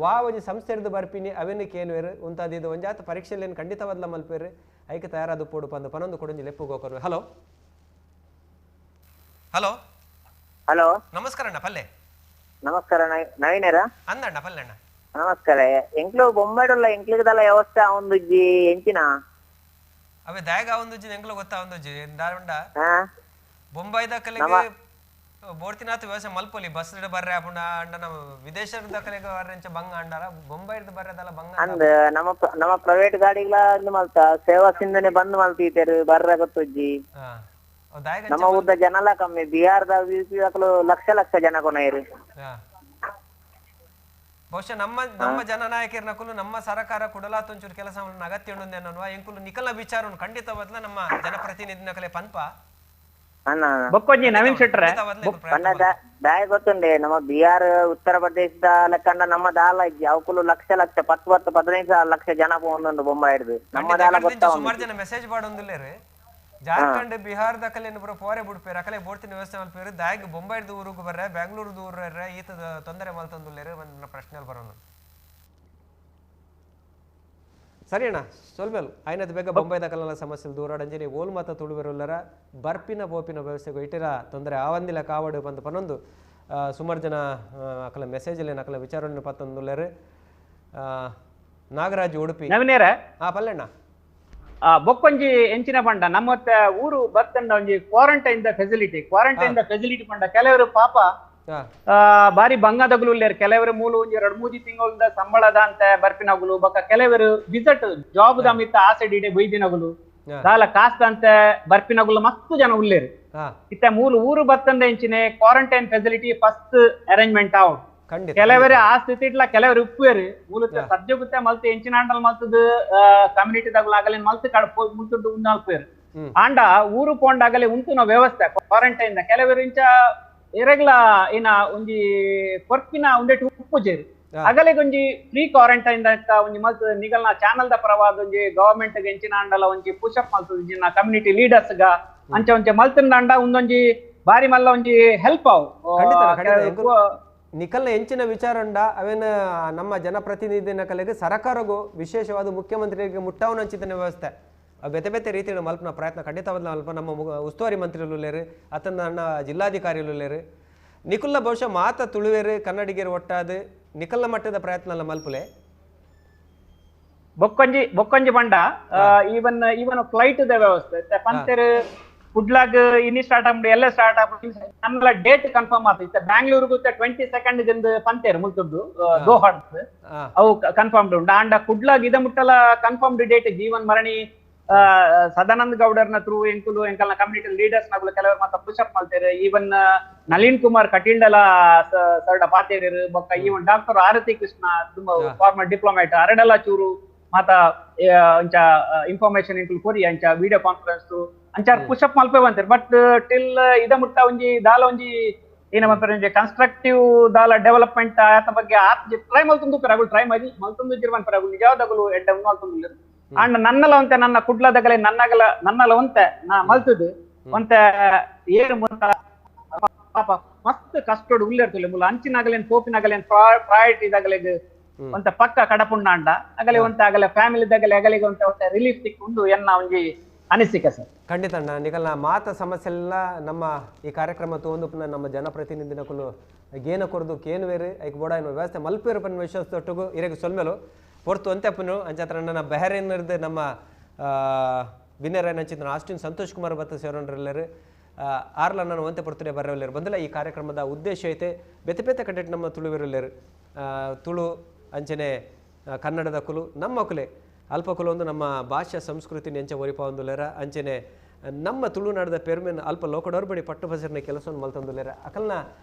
ವಾ ಒಂಜಿ ಸಂಸ್ಥೆ ಹಿಡಿದು ಬರ್ಪಿನಿ ಅವೇನು ಕೇನುವೇರು ಉಂತಾದಿದ್ದು ಒಂಜಾತ ಪರೀಕ್ಷೆಯಲ್ಲಿ ಖಂಡಿತವಾದ್ಲ ಮಲ್ಪೇರು ಐಕೆ ತಯಾರಾದ ಪೋಡು ಪಂದು ಪನೊಂದು ಕೊಡೊಂಜಿ ಲೆಪ್ಪು ಗೋಕರ್ವೆ hello hello hello ನಮಸ್ಕಾರ ಅಣ್ಣ ಪಲ್ಲೆ ನಮಸ್ಕಾರ ನವೀನರ ಅಂದಣ್ಣ ಪಲ್ಲೆಣ್ಣ ನಮಸ್ಕಾರ ಎಂಕ್ಲು ಬೊಂಬೈಡುಲ್ಲ ಎಂಕ್ಲಿಗದಲ್ಲ ವ್ಯವಸ್ಥೆ ಒಂದುಜ್ಜಿ ಎಂಚಿನ ಅವೇ ದಾಯಗ ಒಂದುಜ್ಜಿ ಎಂಕ್ಲು ಗೊತ್ತಾ ಒಂದುಜ್ಜಿ ದಾರುಂಡ ಬೊಂಬೈದ ಕಲೆಗೆ ಬೋರ್ತಿನಾಥ ವ್ಯವಸ್ಥೆ ಮಲ್ಪೊಲಿ ಬಸ್ ಬರ್ರೆ ಅಪುಣ ಅಂಡ ನಮ್ಮ ವಿದೇಶದ ಕಲೆಗೆ ಬರ್ರೆ ಬಂಗ ಅಂಡಾರ ಬೊಂಬೈದ ಬರ್ರೆದಲ್ಲ ಬಂಗ ಅಂದ್ ನಮ್ಮ ನಮ್ಮ ಪ್ರೈವೇಟ್ ಗಾಡಿಗಳ ಮಲ್ತ ಸೇವಾ ಸಿಂಧನೆ ಬಂದ್ ಮಲ್ತೀತೇರು ಬರ್ರೆ ಗೊತ್ತುಜ್ಜಿ ನಮ್ಮ ಊರ್ದ ಜನಲ ಕಮ್ಮಿ ಬಿಹಾರದ ಲಕ್ಷ ಲಕ್ಷ ಜನ ಕೊನೆಯರು ಬಹುಶಃ ನಮ್ಮ ನಮ್ಮ ಜನನಾಯಕರನಕುಲು ನಮ್ಮ ಸರ್ಕಾರ ಕುಡಲಾತ ಒಂಚೂರು ಕೆಲಸ ಅಗತ್ಯ ಉಂಡು ಅನ್ನುವ ಎಂಕುಲು ನಿಕಲ ವಿಚಾರ ಖಂಡಿತವಾದ್ಲ ನಮ್ಮ ಜನಪ್ರತಿನಿಧಿ ನಕಲೆ ಪನ್ಪ ಬೊಕ್ಕೊಂಜಿ ನವೀನ್ ಶೆಟ್ಟರೆ ದಾಯ ಗೊತ್ತುಂಡೆ ನಮ್ಮ ಬಿಹಾರ ಉತ್ತರ ಪ್ರದೇಶದ ಲೆಕ್ಕಂಡ ನಮ್ಮ ದಾಲ ಇಜ್ಜಿ ಅವಕುಲು ಲಕ್ಷ ಲಕ್ಷ 10 10 15 ಲಕ್ಷ ಜನ ಪೋಂದುಂಡು ಬೊಂಬೈ ಹಿಡ್ದು ನಮ್ಮ ದಾಲ ಗೊತ್ತಾ ಸುಮಾರು ಜನ ಮೆಸೇಜ್ ಮಾಡೋಂದುಲ್ಲೇರು ಜಾರ್ಖಂಡ್ ಬಿಹಾರದ ಕಲೆ ಪೂರ ಪೋರೆ ಬಿಡ್ಪೇರು ಅಕಲೆ ಬೋರ್ತಿನ ವ್ಯವಸ್ಥೆ ಮಲ್ಪೇರು ದಾಯಿಗೆ ಬೊಂಬೈದ ಊರಿಗೆ ಬರ್ರೆ ಬೆಂಗಳೂರು ಊರ್ರೆ ಈತದ ತೊಂದರೆ ಮಲ್ತಂದುಲ್ಲೇರು ಒಂದು ಪ್ರಶ್ನೆ ಬರೋಣ ಸರಿ ಅಣ್ಣ ಸೊಲ್ಮೆಲ್ ಆಯ್ನದ ಬೇಗ ಬೊಂಬೈದ ಕಲ್ಲ ಸಮಸ್ಯೆ ದೂರಾಡಂಜನಿ ಓಲ್ ಮಾತ ತುಳುವೆರುಲ್ಲರ ಬರ್ಪಿನ ಬೋಪಿನ ವ್ಯವಸ್ಥೆಗೂ ಇಟ್ಟಿರ ತೊಂದರೆ ಆವಂದಿಲ್ಲ ಕಾವಡು ಬಂದು ಪನ್ನೊಂದು ಸುಮಾರು ಜನ ಅಕಲ ಮೆಸೇಜಲ್ಲಿ ಅಕಲ ವಿಚಾರಣೆ ಪತ್ತೊಂದುಲ್ಲೇರು ನಾಗರಾಜ್ ಉಡುಪಿ ನವೀನೇರ ಹಾ ಪಲ್ಲೆಣ್ಣ ಬೊಕ್ಕೊಂಜಿ ಎಂಚಿನ ಪಂಡ ನಮ್ಮ ಊರು ಬತ್ತಂಡ ಒಂಜಿ quarantine the facility quarantine the facility ಪಂಡ ಕೆಲವರು ಪಾಪ ಬಾರಿ ಬಂಗದಗುಲು ಉಲ್ಲೇರು ಕೆಲವರು ಮೂಲು ಒಂಜಿ 2-3 ತಿಂಗಳ ಸಂಬಳದ ಅಂತ ಬರ್ಪಿನಗುಲು ಬೊಕ್ಕ ಕೆಲವರು ವಿಸಿಟ್ ಜಾಬ್ the ಮಿತ್ತ ಆಸೆ ಡಿಡೆ ಬೈದಿನಗುಲು ದಾಲ ಕಾಸ್ದಂತೆ ಬರ್ಪಿನಗುಲು ಮಸ್ತ್ ಜನ ಉಲ್ಲೇರು ಇತ್ತ ಮೂಲು ಊರು ಬತ್ತಂದ ಎಂಚಿನೆ quarantine facility first arrangement ಆವು ಕೆಲವರೇ ಆ ಸ್ಥಿತಿ ಇಟ್ಲ ಕೆಲವರು ಉಪ್ಪುವೇರು ಮೂಲತ ಸದ್ಯಗುತ್ತೆ ಮಲ್ತು ಎಂಚಿನಾಂಡಲ್ ಮಲ್ತದ ಕಮ್ಯುನಿಟಿ ದಗುಲು ಆಗಲಿ ಮಲ್ತು ಕಡ ಮುಲ್ತುಡ್ಡು ಉಂದಾಲ್ಪೇರು ಆಂಡ ಊರು ಪೋಂಡಾಗಲಿ ಉಂಟು ನಾವು ವ್ಯವಸ್ಥೆ ಕ್ವಾರಂಟೈನ್ ಕೆಲವರು ಇಂಚ ಎರೆಗ್ಲ ಏನ ಒಂಜಿ ಕೊರ್ಪಿನ ಉಂದೆಟ್ ಉಪ್ಪುಜೇರು ಅಗಲೆಗೊಂಜಿ ಫ್ರೀ ಕ್ವಾರಂಟೈನ್ ಅಂತ ಒಂಜಿ ಮಲ್ತ್ ನಿಗಲ್ನ ಚಾನಲ್ ದ ಪರವಾದ ಒಂಜಿ ಗವರ್ಮೆಂಟ್ ಗೆ ಎಂಚಿನ ಅಂಡಲ ಒಂಜಿ ಪುಷ್ ಅಪ್ ಮಲ್ತದ ಕಮ್ಯುನಿಟಿ ಲೀಡರ್ಸ್ ಗ ಅಂಚ ಒಂಜಿ ಮಲ್ತಂಡ ಉಂದೊಂಜಿ ಬಾರಿ ಮಲ್ಲ ಒಂಜಿ ಹೆಲ್ಪ್ ಅವು. ನಿಕಲ್ನ ಎಂಚಿನ ವಿಚಾರಂಡ ಅವೇನ ನಮ್ಮ ಜನಪ್ರತಿನಿಧಿನ ಕಲೆಗೆ ಸರ್ಕಾರಗೂ ವಿಶೇಷವಾದ ಮುಖ್ಯಮಂತ್ರಿಗೆ ಮುಟ್ಟಾವನ ಅಂಚಿತನ ವ್ಯವಸ್ಥೆ ಬೇತೆ ಬೇತೆ ರೀತಿಯ ಮಲ್ಪನ ಪ್ರಯತ್ನ ಖಂಡಿತವಾದ ಮಲ್ಪ ನಮ್ಮ ಉಸ್ತುವಾರಿ ಮಂತ್ರಿಲು ಅತನ ಅಣ್ಣ ಜಿಲ್ಲಾಧಿಕಾರಿಲು ನಿಕುಲ್ನ ಬಹುಶಃ ಮಾತ ತುಳುವೇರು ಕನ್ನಡಿಗರು ಒಟ್ಟಾದ ನಿಕಲ್ನ ಮಟ್ಟದ ಪ್ರಯತ್ನ ಅಲ್ಲ ಮಲ್ಪುಲೆ ಬೊಕ್ಕೊಂಜಿ ಬೊಕ್ಕೊಂಜಿ ಬಂಡ even even flight the ವ್ಯವಸ್ಥೆ ಪಂತೆರ್ ಕುಡ್ಲಾಗ್ ಇನಿ ಸ್ಟಾರ್ಟ್ ಆಗ್ಬಿಟ್ಟು ಎಲ್ಲ ಸ್ಟಾರ್ಟ್ ಆಗ್ಬಿಟ್ಟು ನಮ್ಮಲ್ಲ ಡೇಟ್ ಕನ್ಫರ್ಮ್ ಆಗ್ತದೆ. ಬ್ಯಾಂಗ್ಳೂರ್ಗು 22 ಗಿಂದ ಪಂತೇರು ಮುಲ್ತದ್ದು ದೋಹಾಡ್ ಅವು ಕನ್ಫರ್ಮ್ಡ್ ಉಂಟು. ಅಂಡ ಕುಡ್ಲಾಗ್ ಇದ ಮುಟ್ಟಲ ಕನ್ಫರ್ಮ್ಡ್ ಡೇಟ್ ಜೀವನ್ ಮರಣಿ ಸದಾನಂದ ಗೌಡರ್ನ ಥ್ರೂ ಎಂಕುಲು ಎಂಕಲ್ನ ಕಮ್ಯುನಿಟಿ ಲೀಡರ್ಸ್ ನಗುಲು ಕೆಲವರು ಮಾತ್ರ ಪುಷ್ ಅಪ್ ಮಾಡ್ತಾರೆ. ಈವನ್ ನಳಿನ್ ಕುಮಾರ್ ಕಟೀಲ್ಡಲ ಸರ್ಡ ಪಾತೇರು ಬೊಕ್ಕ ಈವನ್ ಡಾಕ್ಟರ್ ಆರತಿ ಕೃಷ್ಣ ತುಂಬಾ ಫಾರ್ಮರ್ ಡಿಪ್ಲೊಮ್ಯಾಟ್ ಅರಡಲ ಚೂರು ಮಾತ ಅಂಚ ಇನ್ಫಾರ್ಮೇಶನ್ ಎಂಕುಲು ಕೊರಿ ಅಂಚ ವಿಡಿಯೋ ಕಾನ್ಫರೆನ್ಸ್ ಅಂಚಾರ್ ಪುಷ್ ಅಪ್ ಮಲ್ಪೆ ಬಂತಾರೆ. ಬಟ್ ಟಿಲ್ ಇದ ಮುಟ್ಟ ಒಂಜಿ ದಾಲ ಒಂಜಿ ಏನಂತಾರೆ ಒಂಜಿ ಕನ್ಸ್ಟ್ರಕ್ಟಿವ್ ದಾಲ ಡೆವಲಪ್ಮೆಂಟ್ ಆತ ಬಗ್ಗೆ ಆತ್ ಟ್ರೈ ಮಲ್ತೊಂದು ಪೆರಗುಲು ಟ್ರೈ ಮಾಡಿ ಮಲ್ತೊಂದು ಜಿರ್ವನ್ ಪೆರಗುಲು ನಿಜವಾದಗುಲು ಎಡ್ಡ ಮಲ್ತೊಂದು. ಅಂಡ್ ನನ್ನಲ ಒಂತೆ ನನ್ನ ಕುಡ್ಲದಗಲೆ ನನ್ನಗಲ ನನ್ನಲ ಒಂತೆ ನಾ ಮಲ್ತದು ಒಂತೆ ಏನು ಪಾಪ ಮಸ್ತ್ ಕಷ್ಟೋಡು ಉಲ್ಲೇರ್ತುಲೆ ಮುಲ್ಲ ಅಂಚಿನಗಲೇನ್ ಪೋಪಿನಗಲೇನ್ ಪ್ರಯಾರಿಟಿ ದಗಲೆಗ್ ಒಂತೆ ಪಕ್ಕ ಕಡಪುಂಡಾಂಡ ಅಗಲೆ ಒಂತೆ ಅಗಲೆ ಫ್ಯಾಮಿಲಿ ದಗಲೆ ಅಗಲಿಗೆ ಒಂತೆ ಒಂತೆ ರಿಲೀಫ್ ತಿಕ್ಕೊಂಡು ಎನ್ನ ಒಂಜಿ ಅನಿಸಿಕೆ ಸರ್. ಖಂಡಿತ ಅಣ್ಣ, ನಿಕಲ್ನ ಮಾತ ಸಮಸ್ಯೆ ಎಲ್ಲ ನಮ್ಮ ಈ ಕಾರ್ಯಕ್ರಮ ತಗೊಂಡು ಪುನಃ ನಮ್ಮ ಜನಪ್ರತಿನಿಧಿನಕುಲು ಗೇನ ಕೊರದು ಕೇನುವೇರು ಐಕ್ ಬೋಡ ಎನ್ನುವ ವ್ಯವಸ್ಥೆ ಮಲ್ಪೇರು ಪನ್ನ ವಿಶ್ವಾಸ ತೊಟ್ಟುಗು ಇರೆಗ್ ಸೊಲ್ಮೆಲು ಪೊರ್ತು ಅಂತೆ ಪುನು ಅಂಚಾತ್ರ ನನ್ನ ಬೆಹರೇನಿರ್ದು ನಮ್ಮ ವಿನಯ್ ಚಿತ್ರ ಆಸ್ಟಿನ್ ಸಂತೋಷ್ ಕುಮಾರ್ ಬತ್ತ ಸೇರೋನ್ರೆಲ್ಲರು ಆರ್ಲ ನಾನು ಒಂತೆ ಪೊರ್ತುಡೆ ಬರವೆಲ್ಲರು ಬಂದಿಲ್ಲ. ಈ ಕಾರ್ಯಕ್ರಮದ ಉದ್ದೇಶ ಐತೆ ಬೇತೆ ಬೇತೆ ಕಡೆಟ್ ನಮ್ಮ ತುಳುವಿರಲ್ಲೇರು ತುಳು ಅಂಚನೆ ಕನ್ನಡದ ಕುಲು ನಮ್ಮ ಕುಲೆ ಅಲ್ಪ ಕುಲು ಒಂದು ನಮ್ಮ ಭಾಷಾ ಸಂಸ್ಕೃತಿ ನೆಂಚ ಒರಿಪಾವೊಂದುಲೇರ ಅಂಚನೆ ನಮ್ಮ ತುಳುನಾಡದ ಪೆರ್ಮೆನ್ ಅಲ್ಪ ಲೋಕಡೋರ್ಬಡಿ ಪಟ್ಟು ಬಸರಿನ ಕೆಲಸವನ್ನು ಮಲ್ತೊಂದುಲೇರ ಅಕಲ್ನ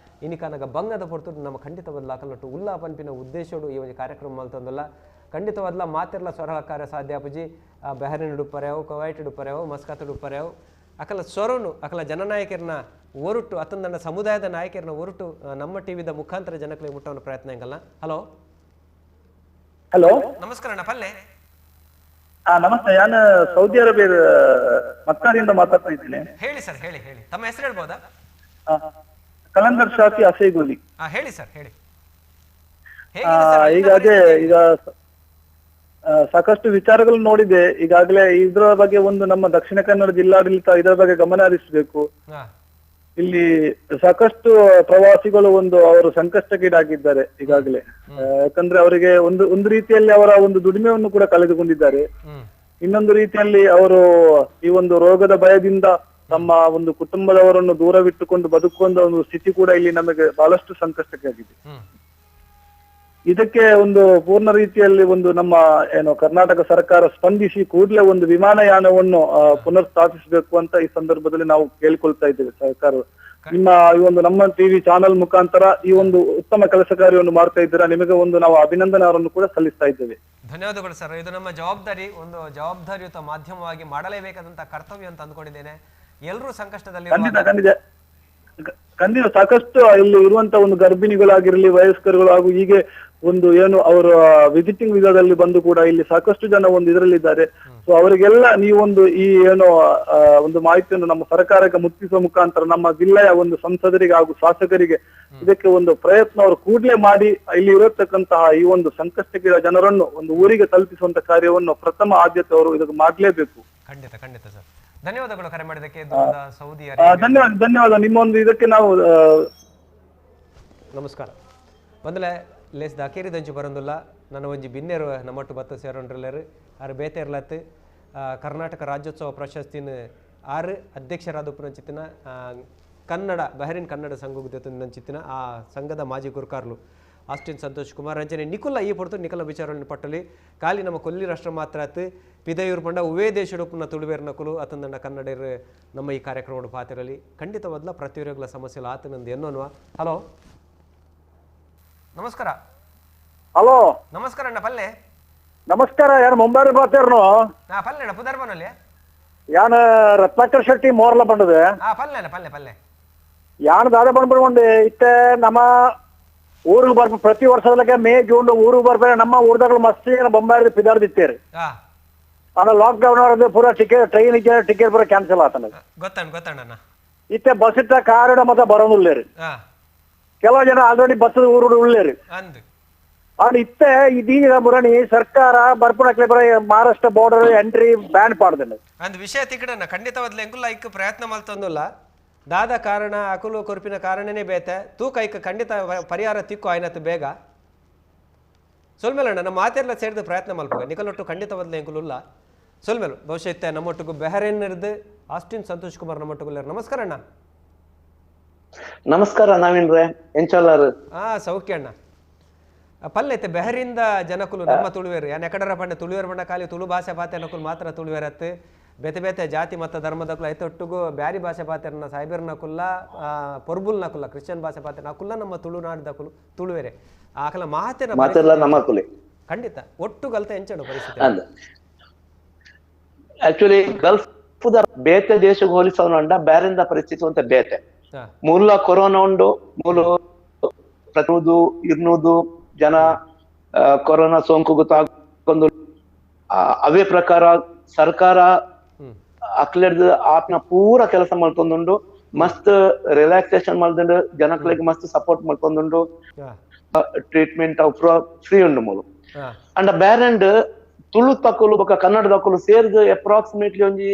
ಇನಿಕಾನಗ ಬಂಗದ ಪೊರ್ತು ನಮ್ಮ ಖಂಡಿತವಾದ ಅಕಲ್ನಟ್ಟು ಉಲ್ಲಾ ಪನ್ಪಿನ ಉದ್ದೇಶೋಡು ಈ ಒಂದು ಕಾರ್ಯಕ್ರಮ ಮಲ್ತೊಂದಲ್ಲ. ಖಂಡಿತವಾದ್ಲ ಮಾತಿರ್ಲ ಸ್ವರ ಕಾರ್ಯ ಸಾಧ್ಯ ಅಪುಜಿ ಬೆಹರಿನ್ ಉಡುಪರ್ಯಾವು ಕುವೈಟ್ ಉಡುಪರ್ಯಾವು ಮಸ್ಕತ್ ಉಡುಪರ್ಯಾವು ಅಕಲ ಸ್ವರನು ಅಕಲ ಜನನಾಯಕರನ್ನ ಒರುಟು ಅತಂದಣ್ಣ ಸಮುದಾಯದ ನಾಯಕರನ್ನ ಒರುಟು ನಮ್ಮ ಟಿವಿದ ಮುಖಾಂತರ ಜನಕ್ಕೆ ಮುಟ್ಟವನ ಪ್ರಯತ್ನ ಹೆಂಗಲ್ಲ. ಹಲೋ ಹಲೋ ನಮಸ್ಕಾರ ಅಣ್ಣ ಪಲ್ಲೆ. ನಮಸ್ತೆ, ನಾನು ಸೌದಿ ಅರೇಬಿಯಾದ ಮಕ್ಕಾದಿಂದ ಮಾತಾಡ್ತಾ ಇದ್ದೀನಿ. ಹೇಳಿ ಸರ್, ಹೇಳಿ ಹೇಳಿ, ತಮ್ಮ ಹೆಸರು ಹೇಳ್ಬೋದಾ? ಕಲಂದರ್ ಶಾಫಿ ಅಸೈಗೋಲಿ. ಹೇಳಿ ಸರ್, ಹೇಳಿ. ಈಗ ಅದೇ ಈಗ ಸಾಕಷ್ಟು ವಿಚಾರಗಳು ನೋಡಿದೆ ಈಗಾಗಲೇ. ಇದರ ಬಗ್ಗೆ ಒಂದು ನಮ್ಮ ದಕ್ಷಿಣ ಕನ್ನಡ ಜಿಲ್ಲಾಡಳಿತ ಇದರ ಬಗ್ಗೆ ಗಮನ ಹರಿಸಬೇಕು. ಇಲ್ಲಿ ಸಾಕಷ್ಟು ಪ್ರವಾಸಿಗಳು ಒಂದು ಅವರು ಸಂಕಷ್ಟಕ್ಕೀಡಾಗಿದ್ದಾರೆ ಈಗಾಗಲೇ. ಯಾಕಂದ್ರೆ ಅವರಿಗೆ ಒಂದು ಒಂದು ರೀತಿಯಲ್ಲಿ ಅವರ ಒಂದು ದುಡಿಮೆಯನ್ನು ಕೂಡ ಕಳೆದುಕೊಂಡಿದ್ದಾರೆ. ಇನ್ನೊಂದು ರೀತಿಯಲ್ಲಿ ಅವರು ಈ ಒಂದು ರೋಗದ ಭಯದಿಂದ ತಮ್ಮ ಒಂದು ಕುಟುಂಬದವರನ್ನು ದೂರವಿಟ್ಟುಕೊಂಡು ಬದುಕುವಂತ ಒಂದು ಸ್ಥಿತಿ ಕೂಡ ಇಲ್ಲಿ ನಮಗೆ ಬಹಳಷ್ಟು ಸಂಕಷ್ಟಕ್ಕಾಗಿದೆ. ಇದಕ್ಕೆ ಒಂದು ಪೂರ್ಣ ರೀತಿಯಲ್ಲಿ ಒಂದು ನಮ್ಮ ಏನು ಕರ್ನಾಟಕ ಸರ್ಕಾರ ಸ್ಪಂದಿಸಿ ಕೂಡಲೇ ಒಂದು ವಿಮಾನಯಾನವನ್ನು ಪುನರ್ ಸ್ಥಾಪಿಸಬೇಕು ಅಂತ ಈ ಸಂದರ್ಭದಲ್ಲಿ ನಾವು ಕೇಳಿಕೊಳ್ತಾ ಇದ್ದೇವೆ. ಸರ್ಕಾರ ನಿಮ್ಮ ಈ ಒಂದು ನಮ್ಮ ಟಿವಿ ಚಾನೆಲ್ ಮುಖಾಂತರ ಈ ಒಂದು ಉತ್ತಮ ಕೆಲಸ ಕಾರ್ಯವನ್ನು ಮಾಡ್ತಾ ಇದ್ದೀರಾ, ನಿಮಗೆ ಒಂದು ನಾವು ಅಭಿನಂದನೆಯನ್ನು ಕೂಡ ಸಲ್ಲಿಸ್ತಾ ಇದ್ದೇವೆ. ಧನ್ಯವಾದಗಳು ಸರ್. ಇದು ನಮ್ಮ ಜವಾಬ್ದಾರಿ, ಒಂದು ಜವಾಬ್ದಾರಿಯುತ ಮಾಧ್ಯಮವಾಗಿ ಮಾಡಲೇಬೇಕಾದಂತ ಕರ್ತವ್ಯ ಅಂತ ಅಂದ್ಕೊಂಡಿದ್ದೇನೆ. ಎಲ್ಲರೂ ಸಂಕಷ್ಟದಲ್ಲಿ ಖಂಡಿತ ಖಂಡಿತ ಖಂಡಿತ ಸಾಕಷ್ಟು ಇಲ್ಲಿ ಇರುವಂತ ಒಂದು ಗರ್ಭಿಣಿಗಳಾಗಿರ್ಲಿ, ವಯಸ್ಕರುಗಳು ಹಾಗೂ ಹೀಗೆ ಒಂದು ಏನು ಅವರು ವಿಸಿಟಿಂಗ್ ವೀಸಾದಲ್ಲಿ ಬಂದು ಕೂಡ ಇಲ್ಲಿ ಸಾಕಷ್ಟು ಜನ ಒಂದು ಇದರಲ್ಲಿದ್ದಾರೆ. ಸೊ ಅವರಿಗೆಲ್ಲ ನೀವೊಂದು ಈ ಏನು ಒಂದು ಮಾಹಿತಿಯನ್ನು ನಮ್ಮ ಸರ್ಕಾರಕ್ಕೆ ಮುಟ್ಟಿಸುವ ಮುಖಾಂತರ ನಮ್ಮ ಜಿಲ್ಲೆಯ ಒಂದು ಸಂಸದರಿಗೆ ಹಾಗೂ ಶಾಸಕರಿಗೆ ಇದಕ್ಕೆ ಒಂದು ಪ್ರಯತ್ನ ಅವರು ಕೂಡಲೇ ಮಾಡಿ ಇಲ್ಲಿ ಇರತಕ್ಕಂತಹ ಈ ಒಂದು ಸಂಕಷ್ಟಕ್ಕೆ ಜನರನ್ನು ಒಂದು ಊರಿಗೆ ತಲುಪಿಸುವಂತ ಕಾರ್ಯವನ್ನು ಪ್ರಥಮ ಆದ್ಯತೆ ಅವರು ಇದಕ್ಕೆ ಮಾಡ್ಲೇಬೇಕು. ಖಂಡಿತ ಖಂಡಿತ ಸರ್, ಧನ್ಯವಾದಗಳು ಕರೆ ಮಾಡಿದ್ದಕ್ಕೆ. ಸೌದಿ ಧನ್ಯವಾದ ಧನ್ಯವಾದ ನಿಮ್ಮ ಒಂದು ಇದಕ್ಕೆ ನಾವು ನಮಸ್ಕಾರ. ಒಂದಲೇ ಲೇಸ್ ದಾಕೇರಿ ದಂಚು ಬರೋದಿಲ್ಲ ನನ್ನ ಒಂಜಿ ಬಿನ್ನೆರು ನಮ್ಮಟ್ಟು ಬತ್ತ ಸೇರೋಂಡ್ರಲ್ಲೇರು ಆರು ಬೇತೆ ಇರ್ಲತ್ತು ಕರ್ನಾಟಕ ರಾಜ್ಯೋತ್ಸವ ಪ್ರಶಸ್ತಿನ ಆರು ಅಧ್ಯಕ್ಷರಾದ ಉಪನಂಚಿತ್ತಿನ ಕನ್ನಡ ಬಹರಿನ್ ಕನ್ನಡ ಸಂಘ ಆ ಸಂಘದ ಮಾಜಿ ಗುರುಕಾರ್ಲು ಆಸ್ಟಿನ್ ಸಂತೋಷ್ ಕುಮಾರ್ ಅಂಚನೆ ನಿಕುಲ ಈ ಪೊರ್ತು ನಿಕಲ ವಿಚಾರಣೆ ಪಟ್ಟಲಿ ಖಾಲಿ ನಮ್ಮ ಕೊಲ್ಲಿ ರಾಷ್ಟ್ರ ಮಾತ್ರ ಆತು ಪಿದಯೂರು ಪಂಡ ಉವೇ ದೇಶಡುಪ್ಪುನ ತುಳುವೇರ್ ನಕುಲು ಅತಂದಣ್ಣ ಕನ್ನಡಿಗರು ನಮ್ಮ ಈ ಕಾರ್ಯಕ್ರಮದ ಪಾತಿರಲಿ ಖಂಡಿತವಾದ್ಲ ಪ್ರತಿಯೊಬ್ಬರ ಸಮಸ್ಯೆ ಆತನಂದು ಎನ್ನೋನ್ವ. ಹಲೋ ನಮಸ್ಕಾರ. ಹಲೋ ನಮಸ್ಕಾರ ಅಣ್ಣ ಪಲ್ಲೆ. ನಮಸ್ಕಾರ, ಯಾರು ಮುಂಬೈ ಬಾತೇರ್ನು? ಪಲ್ಲೆ ಅಣ್ಣ ಪುದರ್ಬನಲ್ಲಿ ಯಾನ ರತ್ನಾಕರ್ ಶೆಟ್ಟಿ ಮೋರ್ಲ ಬಂದದೆ. ಪಲ್ಲೆ ಅಣ್ಣ ಪಲ್ಲೆ ಪಲ್ಲೆ. ಯಾನ್ ದಾದ ಬಂದ್ಬಿಡ್ಕೊಂಡೆ ಇತ್ತೆ ನಮ್ಮ ಊರಿಗೆ ಬರ್ಪ ಪ್ರತಿ ವರ್ಷದೊಳಗೆ ಮೇ ಜೂನ್ ಊರಿಗೆ ಬರ್ತಾರೆ. ನಮ್ಮ ಊರ್ದಾಗ ಮಸ್ತ್ ಜನ ಬೊಂಬಾಯಿ ಪಿದಾರ್ದಿತ್ತೇರಿ. ಆನ ಲಾಕ್ ಡೌನ್ ಆದ್ರೆ ಪೂರಾ ticket train ticket ಪೂರ ಕ್ಯಾನ್ಸಲ್ ಆತನ. ಗೊತ್ತಾಣ ಗೊತ್ತಾಣ. ಇತ್ತೆ ಬಸ್ ಇತ್ತ ಕಾರ್ ಮತ್ತೆ ಬರೋದಿಲ್ಲ. ಕೆಲವು ಜನ ಆಲ್ರೆಡಿ ಬಸ್ ಊರು ಉಳ್ಳೇರಿ. ಆಂಡ್ ಇತ್ತೆ ಇದೀಗ ಮುರಣಿ ಸರ್ಕಾರ ಬರ್ಪುಣಕ್ಲೆ ಬರ ಮಹಾರಾಷ್ಟ್ರ border entry ban ಪಾಡ್ದಂಡ. ಅಂದ್ ವಿಷಯ ತಿಕ್ಕಡನ ಖಂಡಿತವಾದ್ಲ ಎಂಕುಲ ಐಕ್ ಪ್ರಯತ್ನ ಮಲ್ತೊಂದುಲ್ಲ. ದಾದ ಕಾರಣ ಅಕುಲು ಕೊರ್ಪಿನ ಕಾರಣನೇ ಬೇತೆ ತೂಕ ಐಕ್ ಖಂಡಿತ ಪರಿಹಾರ ತಿಕ್ಕು ಆಯ್ನತ್ ಬೇಗ ಸೊಲ್ಮೇಲಣ್ಣ ನಮ್ಮ ಮಾತೆಲ್ಲ ಸೇರಿದ ಪ್ರಯತ್ನ ಮಲ್ಪುಗ ನಿಕಲೊಟ್ಟು ಖಂಡಿತವಾದ್ಲ ಎಂಕುಲುಲ್ಲ ಸೊಲ್ಮೇಲು ಬಹುಶಃ ಇತ್ತೆ ನಮ್ಮೊಟ್ಟಿಗೂ ಬೆಹರೇನ್ ಇರ್ದು ಆಸ್ಟಿನ್ ಸಂತೋಷ್ ಕುಮಾರ್ ನಮ್ಮೊಟ್ಟಿಗೆ. ನಮಸ್ಕಾರ ಅಣ್ಣ. ನಮಸ್ಕಾರ ನವೀನ್ ರೇ, ಎಂಚಲ್ಲಾರು? ಸೌಖ್ಯ ಅಣ್ಣ. ಪಲ್ಲೈತೆ ಬೆಹರಿಂದ ಜನಕುಲು ನಮ್ಮ ತುಳುವೇರು ಯಾನ್ ಎಕಡರ ಪಂಡ ತುಳುವೇರು ಬಣ್ಣ ಖಾಲಿ ತುಳು ಭಾಷೆ ಪಾತೆ ನಕುಲು ಮಾತ್ರ ತುಳುವೇರತ್ತು ಬೇತೆ ಬೇತೆ ಜಾತಿ ಮತ್ತು ಧರ್ಮದಕುಲು ಐತೊಟ್ಟುಗು ಬ್ಯಾರಿ ಭಾಷೆ ಪಾತೆರನ ಸಾಯ್ಬೇರ್ ನಕುಲ್ಲ ಪೊರ್ಬುಲ್ ನಕುಲ್ಲ ಕ್ರಿಶ್ಚಿಯನ್ ಭಾಷೆ ಪಾತೆ ನಕುಲ್ಲ ನಮ್ಮ ತುಳುನಾಡದಕುಲು ತುಳುವೇರೆ ಆಕಲ ಮಾತೆನ ನಮ್ಮಕುಲೆ ಖಂಡಿತ ಒಟ್ಟು ಗಲ್ತ ಎಂಚಡು ಪರಿಸ್ಥಿತಿ. ಆಕ್ಚುಲಿ ಗಲ್ಫ್ ಬೇತೆ ದೇಶಕ್ಕೆ ಹೋಲಿಸೋಣ ಬ್ಯಾರಿಂದ ಪರಿಸ್ಥಿತಿ ಅಂತ ಬೇತೆ. ಮೂಲ ಕೊರೋನಾ ಉಂಡು, ಮೂಲ ಪ್ರತಿನೂದು ಇರ್ನೂದು ಜನ ಕೊರೋನಾ ಸೋಂಕು ಗೊತ್ತಾಗೊಂದು. ಅವೇ ಪ್ರಕಾರ ಸರ್ಕಾರ ಅಕ್ಲೆರ್ದು ಆಪ್ನ ಪೂರ ಕೆಲಸ ಮಾಡ್ಕೊಂಡುಂಡು, ಮಸ್ತ್ ರಿಲ್ಯಾಕ್ಸೇಷನ್ ಮಾಡ್ದುಂಡು, ಜನಗಳಿಗೆ ಮಸ್ತ್ ಸಪೋರ್ಟ್ ಮಾಡ್ಕೊಂಡುಂಡು, ಟ್ರೀಟ್ಮೆಂಟ್ ಅವು ಫ್ರೀ ಉಂಡು ಮೂಲು. ಅಂಡ್ ಬ್ಯಾರೆಂಡ್ ತುಳು ತಕ್ಕಲು ಬೊಕ್ಕ ಕನ್ನಡ ತಕ್ಕಲು ಸೇರ್ದು ಅಪ್ರಾಕ್ಸಿಮೇಟ್ಲಿ ಒಂಜಿ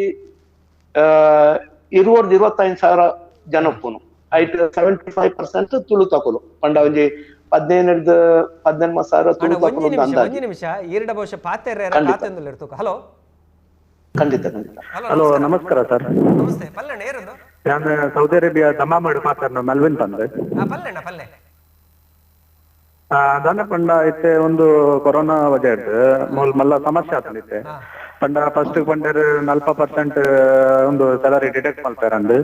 20-25,000 ಜನ ಉಪ್ಪುನು. ಐಟ್ 75% ತುಳು ತಕ್ಕಲು ಪಂಡ ಒಂಜಿ 15-18,000 ತುಳು ತಕ್ಕಲು. ಹಲೋ ಖಂಡಿತ ಖಂಡಿತ. ಹಲೋ ನಮಸ್ಕಾರ ಸರ್. ನಮಸ್ತೆ ಪಲ್ಲಣ್ಣ, ಏರದು? ನಾನು ಸೌದಿ ಅರೇಬಿಯಾ ದಮಾಮಡ್ ಮಾತಾಡ್ನ ಮಲ್ವಿನ್ ಪಂದ್. ಪಲ್ಲಣ್ಣ ಪಲ್ಲೆ. ದಾನ ಪಂಡ ಇತ್ತೆ ಒಂದು ಕೊರೋನಾ ವಜೆಡ್ ಮೂಲ್ ಮಲ್ಲ ಸಮಸ್ಯೆ ಆತಂದಿತ್ತೆ. ಪಂಡ ಫಸ್ಟ್ ಪಂಡರ್ 40% ಒಂದು ಸ್ಯಾಲರಿ ಡಿಡಕ್ಟ್ ಮಲ್ತಾರಂದು.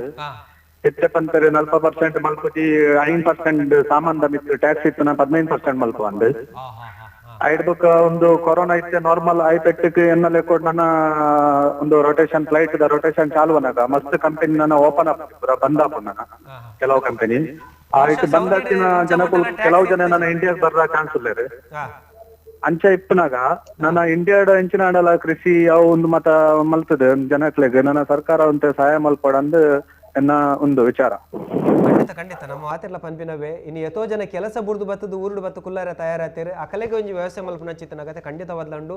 ಇತ್ತೆ ಪಂತರ್ 40% ಮಲ್ಪುಜಿ 5% ಸಾಮಾನ್ದ ಮಿತ್ ಟ್ಯಾಕ್ಸ್ ಇತ್ತು 15% ಮಲ್ಪ ಅಂದ್. ಐಡ್ ಬುಕ್ ಒಂದು ಕೊರೋನಾ ಇತ್ತೆ ನಾರ್ಮಲ್ ಐಪೆಟ್ಟಕ್ಕೆ ಎನ್ನಲೆ ಕೊಡ್ ನನ್ನ ಒಂದು rotation flight the rotation ಚಾಲು ಅನ್ನಾಗ ಮಸ್ತ್ ಕಂಪನಿ ನನ್ನ ಓಪನ್ ಅಪ್ ಬಂದ್ ಆಪ್ ನನ್ನ ಕೆಲವು ಕಂಪನಿ ಆಯ್ತು ಬಂದಾಕಿನ ಜನಗಳು ಕೆಲವು ಜನ ನನ್ನ ಇಂಡಿಯಾಗ್ ಬರ್ರ ಚಾನ್ಸ್ ಇಲ್ಲ ರೀ. ಅಂಚ ಇಪ್ಪನಾಗ ನನ್ನ ಇಂಡಿಯಾಡ ಎಂಚಿನ ಆಡಲ ಕೃಷಿ ಅವು ಒಂದು ಮತ ಮಲ್ತದೆ ಜನಕ್ಲೆಗ್ ನನ್ನ ಸರ್ಕಾರ ಅಂತ ಸಹಾಯ ಮಲ್ಪಡಂದು ಎನ್ನ ಒಂದು ವಿಚಾರ. ಖಂಡಿತ ಖಂಡಿತ ನಮ್ಮ ಮಾತೆಲ್ಲ ಪನ್ಪಿನವೇ ಇನ್ನು ಎತೋ ಜನ ಕೆಲಸ ಬುರ್ದು ಬತ್ತದು ಊರುಡು ಬತ್ತು ಕುಲ್ಲಾರ ತಯಾರಾತೀರಿ ಅಕಲೆಗೆ ಒಂಜಿ ವ್ಯವಸಾಯ ಮಲ್ಪುನ ಚಿತ್ತನಾಗತ್ತೆ ಖಂಡಿತ ಬದಲಂಡು.